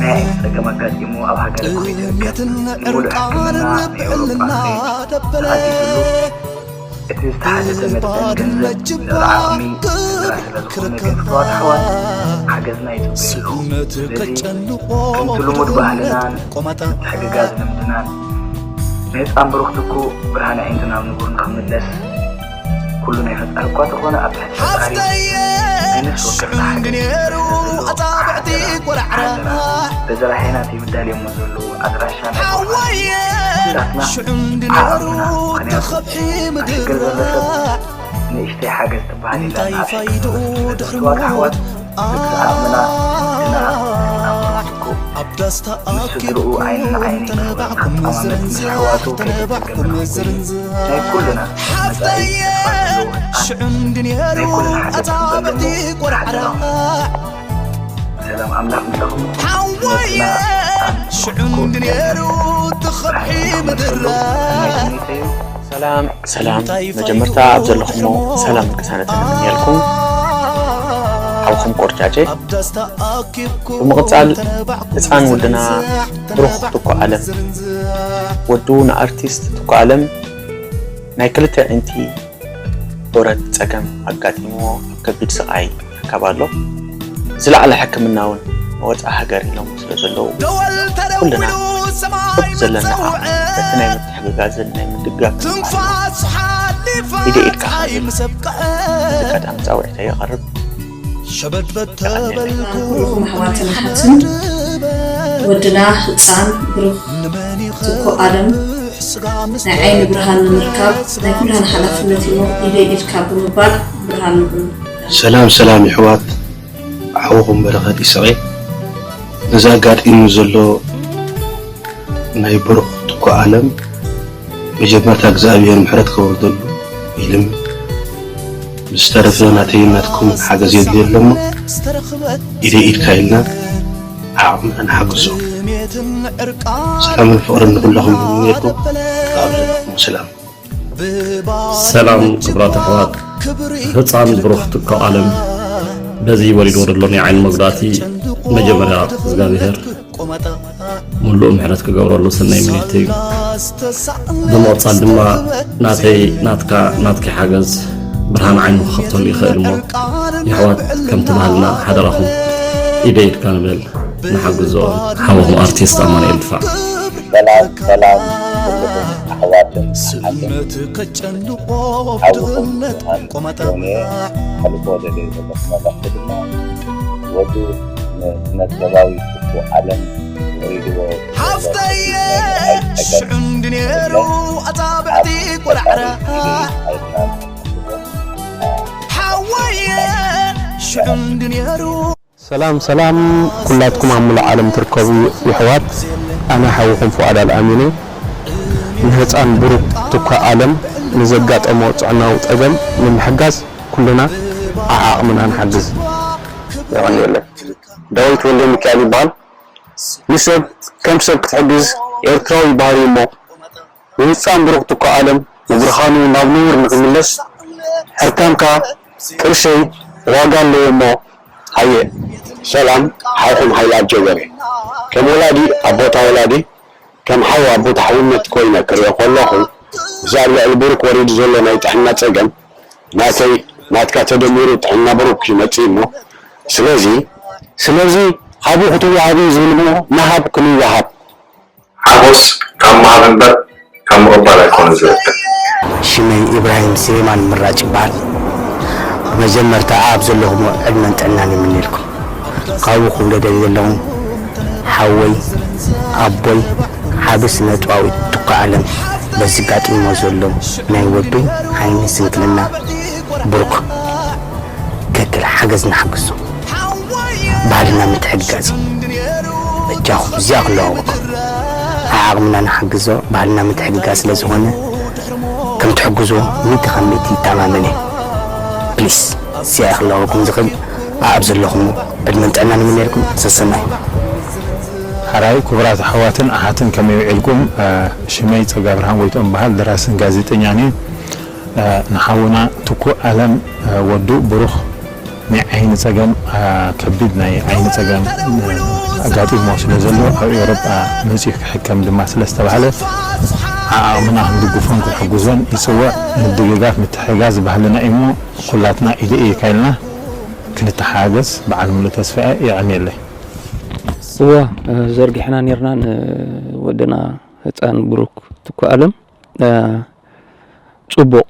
ናይ ዓይኒ ፀገም ኣጋጢሙ ኣብ ሃገረ ኩዌት ይርከብ። ንሙሉእ ሕክምና ንኤውሮጳ ክኸይድ ተኣዚዙሉ። እቲ ዝተሓተተ መጠን ገንዘብ ልዕሊ ዓቕሚ ስድራ ስለ ዝኾነ ግን ፍትዋት ኣሕዋት ሓገዝና ይፅበዩ ኣለዉ። ስለዚ ከምቲ ልሙድ ባህልናን ምትሕግጋዝ ልምድናን ንህፃን ብሩኽ ትኩ ብርሃነ ኣዒንቱ ናብ ንቡር ንኽምለስ ኩሉ ናይ ፈጣሪ እኳ ተኾነ ኣብ ትሕቲ ፈጣሪ ናይ ነፍሲ ወከፍና ሓገዝ ሓደራ ሓደራ። በዚ ራሄና ቲቪ ዳልዮሞ ዘለዉ ኣድራሻ ናይ ቡርሃን ኩላትና ዓቕምና ምኽንያቱ ኣብ ሽግር ዘሎ ሰብ ንእሽተይ ሓገዝ ትበሃል የላን። ኣብ ሽግር ዘሎ ሰብ ንፍትዋት ኣሕዋት ብዓቕምና ግና ንሕና ኣብ ርሑቕ ምስ ስድርኡ ዓይኒ ንዓይኒ ንኽጠማመት ምስ ኣሕዋቱ ከይተጸገመ ንኽጎዪ ናይ ኩልና መጻኢ ተስፋ ዘለዎ ህጻን ናይ ኩልና ሓገዝ ክንበሉ እሞ ሓደራኹም። ሰላም ኣምላኽ ምሳኹም ይኹን። ነብስና ኣብ ሽዑ እንድነሩ ትኸፍሒ ምድራ። ሰናይ ትምኒተይ እዩ። ሰላም ሰላም፣ መጀመርታ ኣብ ዘለኹሞ ሰላም ቅሳነትን እምነልኩም። ሓውኹም ቆርጫጨ። ብምቕጻል ህፃን ወድና ብሩኽ ትኩ ኣለም፣ ወዱ ንኣርቲስት ትኩ ኣለም ናይ ክልተ ኣዒንቲ ብረት ጸገም ኣጋጢምዎ ኣብ ከቢድ ስቓይ ይርከብ ኣሎ። ዝለዓለ ሕክምና እውን ንወጻኢ ሃገር ኢሎም ስለ ዘለዉ፣ ኩልና ኩሉ ዘለና ዓቕሚ በቲ ናይ ምትሕግጋዝን ናይ ምድጋፍን ኢደ ኢድካ ክንብል በዚ ኣጋጣሚ ጻውዒተይ የቐርብ። ሸበድበድ ተበልኩ። ኩልኹም ኣሕዋትን ኣሓትን ወድና ህፃን ብሩኽ ትኩ ኣለም ናይ ዓይኒ ብርሃን ንምርካብ ናይ ኩላና ሓላፍነት እዩ። ኢደይ ኢድካ ብምባል ብርሃን ንኹን። ሰላም ሰላም ይሕዋት፣ ሓውኹም በረኸት ይስቐ። ነዚ ኣጋጢሙ ዘሎ ናይ ብሩኽ ትኩ ኣለም መጀመርታ እግዚኣብሔር ምሕረት ከውርደሉ ይልምን። ብዝተረፈ ናተይን ናትኩምን ሓገዝ የድልዮ ኣሎ እሞ ኢደይ ኢድካ ኢልና ዓቕምና ንሓግዞ። ሰላምን ፍቕርን ንኹላኹም ይምነየልኩም። ካብ ዘለኹም ሰላም። ሰላም ክቡራት ኣሕዋት፣ ህፃን ብሩኽ ትኩ ኣለም በዚ ወሪድዎ ዘሎ ናይ ዓይኒ መጉዳእቲ መጀመርያ እግዚኣብሔር ሙሉእ ምሕረት ክገብረሉ ሰናይ ምኒት እዩ። ብምቕፃል ድማ ናተይ ናትካ ናትኪ ሓገዝ ብርሃን ዓይኑ ክኸፍተሉ ይኽእል እሞ የሕዋት ከምቲ ባህልና ሓደራኹም ኢደ ኢድካ ንበል ንሓግዞ ሓወኹም ኣርቲስት ኣማኑኤል ድፋዕ። ሰላም ሰላም ኩልኹም ኣሕዋትን ኣሓትን ሓውኹም ዮሃን ጆኔ ከልቦ ደልየ ዘለኹ መልእኽቲ ድማ ወዱ ንስነ ጥበባዊ ትኩ ኣለም ወሪድዎ ዘሎ ሓፍተየ ከቢድ ናይ ሞት ሽዑ ጸገም እንድኔሩ ኣጻብዕቲ ኣብ ቆላዕራ ፈጣሪ ኢዱ ኣይትና ንሓስቦ። ሓወየ ሽዑ እንድኔሩ ሰላም ሰላም ኩላትኩም ኣብ ሙሉእ ዓለም ትርከቡ የሕዋት፣ ኣነ ሓውኹም ፉኣድ ኣልኣሚን እየ። ንህጻን ብሩክ ትኳ ኣለም ንዘጋጠሞ ጥዕናዊ ጸገም ንምሕጋዝ ኩልና ዓዓቕምና ንሓግዝ። የቐንየለይ። ዳዊት ወልደሚካኤል ይበሃል። ንሰብ ከም ሰብ ክትሕግዝ ኤርትራዊ ባህሪ እሞ ንህጻን ብሩክ ትኳ ኣለም ንብርሃኑ ናብ ንቡር ንኽምለስ ሕርካንካ ቅርሸይ ዋጋ ኣለዎ እሞ ሃየ። ሰላም ሓውኹም ሃይለ ኣብ ጀበሪ ከም ወላዲ ኣብ ቦታ ወላዲ ከም ሓው ኣብ ቦታ ሓውነት ኮይነ ክሪኦ ከለኹ እዚ ኣብ ልዕሊ ብሩክ ወሪዱ ዘሎ ናይ ጥዕና ጸገም ናተይ ናትካ ተደሚሩ ጥዕና ብሩክ ይመጽእ እሞ ስለዚ ስለዚ ሃቡ ክትወሃብ እዩ ዝብል እሞ ንሃብ ክንወሃብ። ሓጎስ ካብ ምሃብ እምበር ካብ ምቕባል ኣይኮነን ዝርከብ። ሽመይ ኢብራሂም ስሌማን ምራጭ ይበሃል። ብመጀመርታ ኣብ ዘለኹሞ ዕድመን ጥዕናን ይምነየልኩም። ካብኡ ክብሎ ደልየ ዘለኹ ሓወይ ኣቦይ ዓቢ ስነ ጥበባዊ ትኩ ኣለም በዚ ጋጢሞ ዘሎ ናይ ወዱ ዓይኒ ስንክልና ብሩክ ከክል ሓገዝ ንሓግዞ። ባህልና ምትሕግጋዝ እዩ። በጃኹም እዚኣ ክለዋወጥኩም ዓዓቕምና ንሓግዞ። ባህልና ምትሕግጋዝ ስለ ዝኾነ ከም ትሕግዝዎ ሚእቲ ካብ ሚእቲ ይተኣማመን እየ። ፕሊስ እዚኣ እየ ክለዋወጥኩም ዝኽእል። ኣብ ዘለኹም ዕድመን ጥዕናን ይምነየልኩም። ሰሰናዩ። ሕራይ ክቡራት ኣሕዋትን ኣሓትን ከመይ ውዒልኩም? ሽመይ ጸጋብርሃን ጎይትኦም በሃል፣ ደራስን ጋዜጠኛን እየ። ንሓውና ትኩእ ኣለም ወዱ ብሩኽ ናይ ዓይኒ ጸገም፣ ከቢድ ናይ ዓይኒ ጸገም ኣጋጢሞ ስለ ዘሎ ኣብ ኤውሮጳ መጺኡ ክሕከም ድማ ስለ ዝተባህለ ዓዓቕምና ክንድግፎን ክንሕግዞን ይጽውዕ። ምድግጋፍ ምትሕግጋዝ ባህልና እዩሞ ኩላትና ኢደ ኢድካ ኢልና ክንተሓጋገዝ በዓል ሙሉእ ተስፋ እየ። የቐንየለይ። እወ ዘርጊሕና ኔርና ንወድና ህፃን ብሩክ ትኩ ኣለም። ፅቡቕ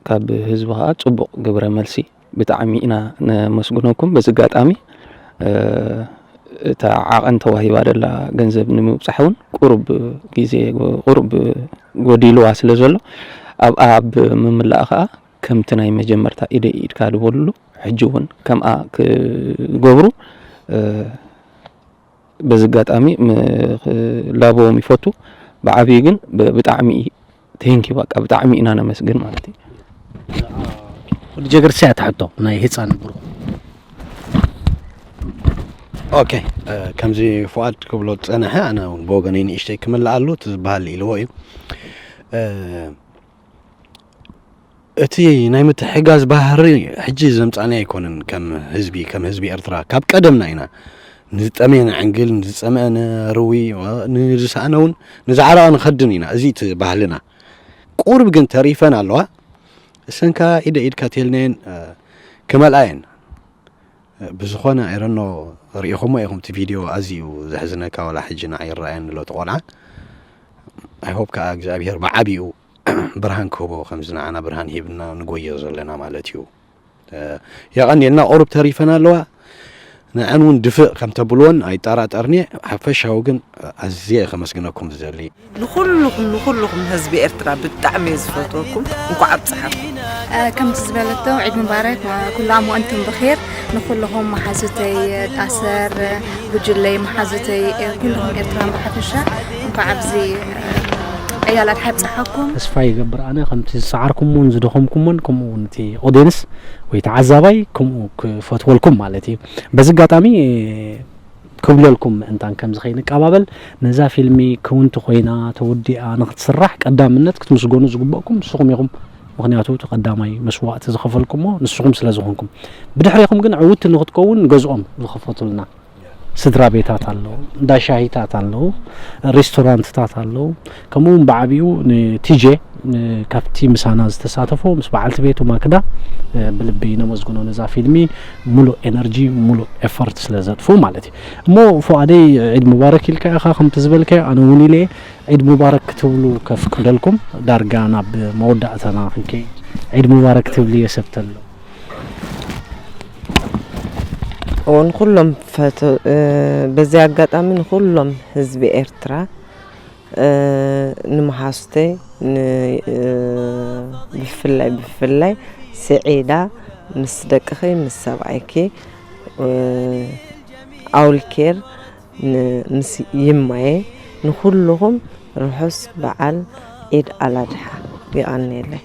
ካብ ህዝቢ ከዓ ፅቡቕ ግብረ መልሲ። ብጣዕሚ ኢና ነመስግነኩም። በዚ ኣጋጣሚ እታ ዓቐን ተዋሂባ ደላ ገንዘብ ንምብፃሕ እውን ቁሩብ ግዜ ቁሩብ ጎዲልዋ ስለ ዘሎ ኣብኣ ኣብ ምምላእ ከዓ ከምቲ ናይ መጀመርታ ኢደይ ኢድካ ዝበልሉ ሕጂ እውን ከምኣ ክገብሩ በዚ ኣጋጣሚ ክላበዎም ይፈቱ። ብዓብዩ ግን ብጣዕሚ thank you በቃ ብጣዕሚ ኢና ነመስግን ማለት እዩ። ወዲ ጀገርሳ እያ ትሕቶ ናይ ህፃን ብሩኽ። ኦኬ ከምዚ ፍቓድ ክብሎ ዝፀንሐ ኣነ እውን ብወገነይ ንእሽተይ ክምልኣሉ እቲ ዝበሃል ኢልዎ እዩ። እቲ ናይ ምትሕጋዝ ባህሪ ሕጂ ዘምፃእናዮ ኣይኮነን። ከም ህዝቢ ከም ህዝቢ ኤርትራ ካብ ቀደምና ኢና ንዝጠመየ ንዕንግል፣ ንዝፀመአ ንርዊ፣ ንዝሰኣነ እውን ንዝዓረቐ ንኸድን ኢና። እዚ እቲ ባህልና። ቁሩብ ግን ተሪፈን ኣለዋ። እሰን ከኣ ኢደ ኢድካ ተልናየን ክመልኣ እየን። ብዝኾነ I don't know ርኢኹሞ ኢኹም እቲ ቪድዮ ኣዝዩ ዘሕዝነካ ዋላ ሕጂ ንዓይ ይረኣየኒ ኣሎ እቲ ቆልዓ። I hope ከኣ እግዚኣብሄር ብዓቢኡ ብርሃን ክህቦ ከምዚ ንዓና ብርሃን ሂብና ንጎዮ ዘለና ማለት እዩ። የቐንየልና ቁሩብ ተሪፈን ኣለዋ። ንዐን እውን ድፍእ ከም ተብልወን ኣይጠራጠርን'የ። ሓፈሻዊ ግን ኣዝየ ከመስግነኩም ዝደሊ። ንኹልኹም ንኹልኹም ህዝቢ ኤርትራ ብጣዕሚ እየ ዝፈትወኩም። እንኳዕ ኣብፀሓኩም። ከምቲ ዝበለቶ ዒድ ሙባረክ ኩሉ ዓም ወኣንቱም ብኼር። ንኹልኹም መሓዙተይ ጣሰር፣ ጉጅለይ፣ መሓዙተይ ኩልኹም ኤርትራን ብሓፈሻ እንኳዕ ኣብዚ ዕያል ኣድሓ ኣብፀሓኩም። ተስፋ ይገብር ኣነ ከምቲ ዝፀዓርኩሞን ዝደኸምኩሞን ከምኡ እውን እቲ ኦድየንስ ወይ ተዓዛባይ ከምኡ ክፈትወልኩም ማለት እዩ። በዚ ኣጋጣሚ ክብለልኩም ምእንታን ከምዚ ከይንቀባበል ነዛ ፊልሚ ክውንቲ ኮይና ተወዲኣ ንክትስራሕ ቀዳምነት ክትምስገኑ ዝግበእኩም ንስኹም ኢኹም። ምክንያቱ እቲ ቀዳማይ መስዋእቲ ዝኸፈልኩሞ ንስኹም ስለ ዝኾንኩም። ብድሕሬኹም ግን ዕውቲ ንክትከውን ገዝኦም ዝኸፈቱልና ስድራ ቤታት ኣለዉ፣ እንዳ ሻሂታት ኣለዉ፣ ሬስቶራንትታት ኣለዉ። ከምኡ እውን ብዓቢኡ ንቲጄ ካብቲ ምሳና ዝተሳተፎ ምስ በዓልቲ ቤቱ ማክዳ ብልቢ ነመስግኖ። ነዛ ፊልሚ ሙሉእ ኤነርጂ ሙሉእ ኤፈርት ስለ ዘጥፍኡ ማለት እዩ። እሞ ፉኣደይ ዒድ ሙባረክ ኢልካ ኢኻ ከምቲ ዝበልካዮ ኣነ እውን ኢለ ዒድ ሙባረክ ክትብሉ ከፍቅደልኩም ዳርጋ ናብ መወዳእታና ክንከይድ ዒድ ሙባረክ ክትብልዮ ሰብ ተሎ። እዎ ንኩሎም ፈተ በዚ ኣጋጣሚ ንኩሎም ህዝቢ ኤርትራ ንምሓዙተይ ብፍላይ ብፍላይ ስዒዳ ምስ ደቅኺ ምስ ሰብኣይኪ ኣውልኬር ምስ ይማየ ንኩልኹም ርሑስ በዓል ዒድ ኣላድሓ። የቐንየለይ።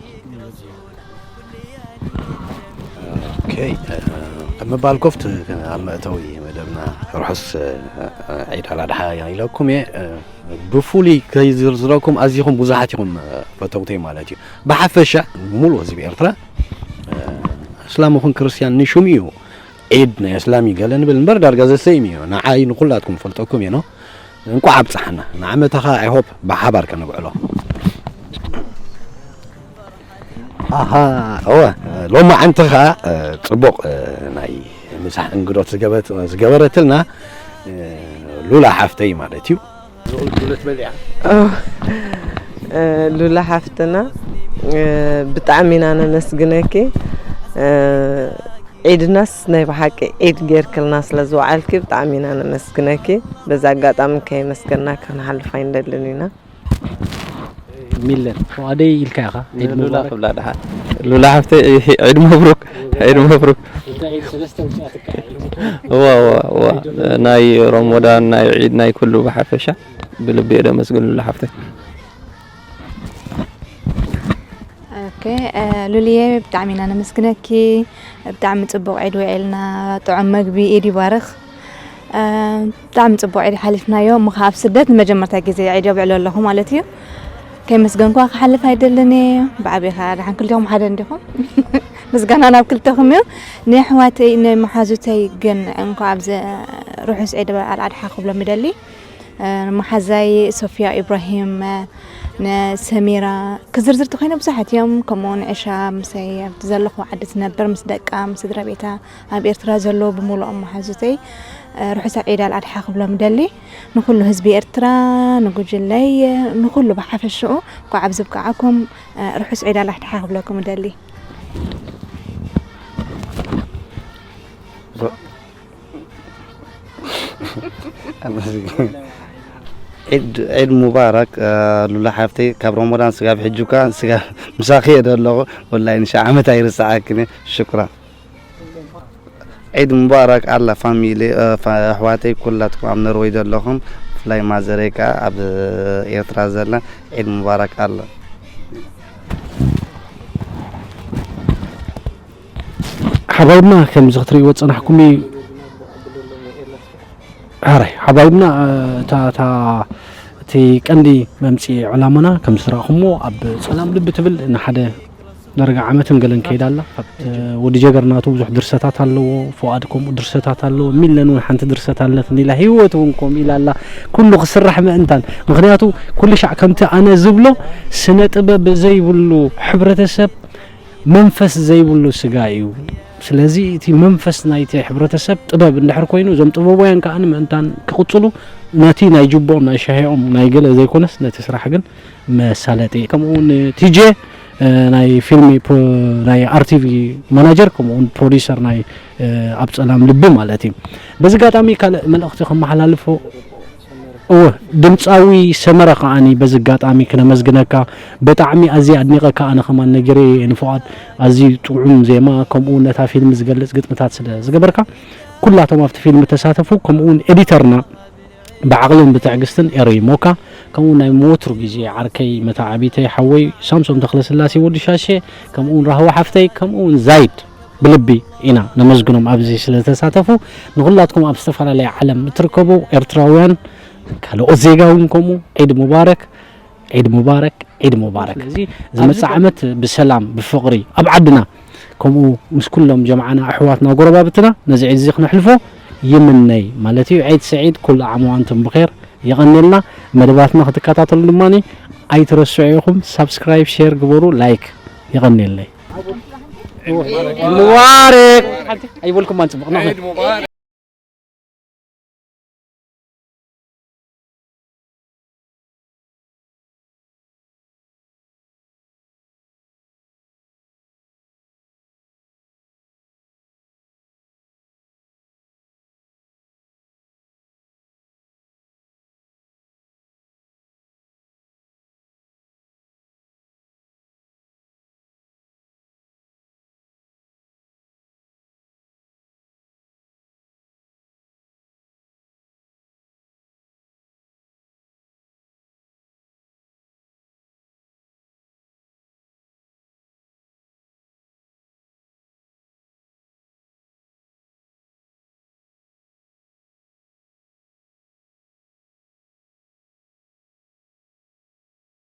ከም ምባል ኮፍት ኣብ መእተዊ መደብና ርሑስ ዒድ ኣላድሓ ኢለኩም እየ። ብፍሉይ ከይዝርዝረኩም ኣዚኹም ብዙሓት ኢኹም ፈተውተይ ማለት እዩ። ብሓፈሻ ሙሉእ ህዝቢ ኤርትራ ኣስላም ይኹን ክርስትያን ንሽሙ እዩ ዒድ ናይ ኣስላም እዩ ገለ ንብል እምበር ዳርጋ ዘሰይም እዩ። ንዓይ ንኩላትኩም ፈልጠኩም እየ። እንቋዕ ኣብፀሓና ንዓመታኻ ኣይሆፕ ብሓባር ከነብዕሎ። ኣሃ እወ ሎማዓንቲ ኸዓ ፅቡቕ ናይ ምሳሕ እንግዶት ዝገበረትልና ሉላ ሓፍተይ ማለት እዩ። ሉላ ሓፍትና ብጣዕሚ ኢና ነመስግነኪ። ዒድናስ ናይ ብሓቂ ዒድ ጌርክልና ስለ ዝወዓልኪ ብጣዕሚ ኢና ነመስግነኪ። በዚ ኣጋጣሚ ከየመስገንና ክንሓልፍ ኣይንደልን ኢና። ሚለን ዋደይ ኢልካ ኢኻ። ዒድ ሉላ ሙባረክ። ክብላ ደሓ ሉላ ሓፍተይ ዒድ መብሩክ ዒድ መብሩክ። እዋ እዋ እዋ ናይ ሮሞዳን ናይ ዒድ ናይ ኩሉ ብሓፈሻ ብልቢ እየ ደመስግን ሉላ ሓፍተይ። ኦኬ ሉልየ ብጣዕሚ ኢና ነመስግነኪ። ብጣዕሚ ፅቡቕ ዒድ ውዒልና። ጥዑም መግቢ ኢድ ይባርኽ። ብጣዕሚ ፅቡቕ ዒድ ሓሊፍናዮ እሞ ከዓ ኣብ ስደት ንመጀመርታ ግዜ ዒድ የብዕሎ ኣለኹ ማለት እዩ። ከይመስገንኳ ክሓልፍ ኣይደልን እየ። ብዓቢኻ ደሓን ክልቲኹም ሓደ እንዲኹም። ምስጋና ናብ ክልተኹም እዩ። ንኣሕዋተይ ንመሓዙተይ ግን እንኳ ኣብዚ ርሑስ ዒድ ኣልኣድሓ ክብሎም ይደሊ። መሓዛይ ሶፊያ ኢብራሂም፣ ንሰሚራ ክዝርዝር ተኮይነ ብዙሓት እዮም። ከምኡ ንዕሻ ምሰይ ኣብቲ ዘለኹ ዓዲ ትነብር ምስ ደቃ ምስ ስድራ ቤታ ኣብ ኤርትራ ዘለዉ ብምሉኦም መሓዙተይ ርሑስ ዒድ ኣልኣድሓ ክብሎም እደሊ። ንኩሉ ህዝቢ ኤርትራ ንጉጅለይ ንኩሉ ብሓፈሽኡ እንኳዕ ኣብዚ ብቅዓኩም። ርሑስ ዒድ ኣልኣድሓ ክብለኩም እደሊ። ዒድ ሙባረክ ሉላ ሓፍተይ ካብ ረመዳን ስጋብ ሕጂ እኳ ስጋብ ምሳኺ እየ ዘለኹ። ወላሂ ንሻዕ ዓመት ኣይርስዓክን እየ። ሽኩራን። ዒድ ሙባረክ ኣላ ፋሚሊ ኣሕዋተይ ኩላትኩም ኣብ ኖርወይ ዘለኹም ብፍላይ ማዘረይ ከዓ ኣብ ኤርትራ ዘላ ዒድ ሙባረክ ኣላ። ሓባይብና ከምዚ ክትርእይዎ ዝፀናሕኩም እዩ። ሓራይ ሓባይብና እታ እታ እቲ ቀንዲ መምፅኢ ዕላማና ከም ዝረእኹሞ ኣብ ፀላም ልቢ ትብል ንሓደ ደረጋ ዓመትን ገለን ከይዳ ኣላ። ወዲ ጀገር ናቱ ብዙሕ ድርሰታት ኣለዎ፣ ፍቓድ ከምኡ ድርሰታት ኣለዎ፣ ሚለን እውን ሓንቲ ድርሰት ኣለትኒ ኢላ፣ ህይወት እውን ከምኡ ኢላ ኣላ። ኩሉ ክስራሕ ምእንታን ምክንያቱ ኩሉ ሻዕ ከምቲ ኣነ ዝብሎ ስነ ጥበብ ዘይብሉ ሕብረተሰብ መንፈስ ዘይብሉ ስጋ እዩ። ስለዚ እቲ መንፈስ ናይቲ ሕብረተሰብ ጥበብ እንድሕር ኮይኑ እዞም ጥበባውያን ከዓ ንምእንታን ክቕፅሉ ነቲ ናይ ጅቦኦም ናይ ሻሂኦም ናይ ገለ ዘይኮነስ ነቲ ስራሕ ግን መሳለጢ ከምኡ እውን ቲጄ እ፣ ናይ ፊልም ፕሮ-፣ ናይ ኣርቲቪ ማናጀር፣ ከምኡ እውን ፕሮዲሰር ናይ፣ እ፣ ኣብ ጸላም ልቢ ማለት እዩ። በዚ ኣጋጣሚ ካልእ መልእኽቲ ከመሓላልፎ፣ እወ፣ ድምጻዊ ሰመረ ከኣኒ በዚ ኣጋጣሚ ክነመስግነካ፣ ብጣዕሚ ኣዝየ ኣድኒቐካ። ኣነ ከማን ነጊረ እየ ንፉቓት፣ ኣዝዩ ጥዑም ዜማ፣ ከምኡ እውን ነታ ፊልም ዝገልጽ ግጥምታት ስለ ዝገበርካ፣ ኩላቶም ኣብቲ ፊልም ተሳተፉ፣ ከምኡ እውን ኤዲተርና ብዓቕልን ብትዕግስትን ኤረይ ሞካ፣ ከምኡ ናይ ወትሩ ግዜ ዓርከይ መታዓቢተይ ሓወይ ሳምሶም ተኽለስላሴ ወዲ ሻሼ፣ ከምኡ እውን ራህዋ ሓፍተይ፣ ከምኡ እውን ዛይድ ብልቢ ኢና ነመስግኖም ኣብዚ ስለ ዝተሳተፉ። ንኹላትኩም ኣብ ዝተፈላለየ ዓለም እትርከቡ ኤርትራውያን ካልኦት ዜጋ እውን ከምኡ ዒድ ሙባረክ፣ ዒድ ሙባረክ፣ ዒድ ሙባረክ። ስለዚ ዝመጽእ ዓመት ብሰላም ብፍቕሪ ኣብ ዓድና ከምኡ ምስ ኩሎም ጀምዓና ኣሕዋትና ጎረባብትና ነዚ ዒድ እዚ ክነሕልፎ ይምነይ ማለት እዩ። ዒድ ሰዒድ ኩሉ ዓም ወኣንቱም ብኼር። የቐንየልና። መደባትና ክትከታተሉ ድማ ኣይትረስዑ ኢኹም። ሳብስክራይብ፣ ሼር ግበሩ፣ ላይክ። የቐንየለይ። ሙባረክ። ኣይበልኩም ኣንጽብቕ።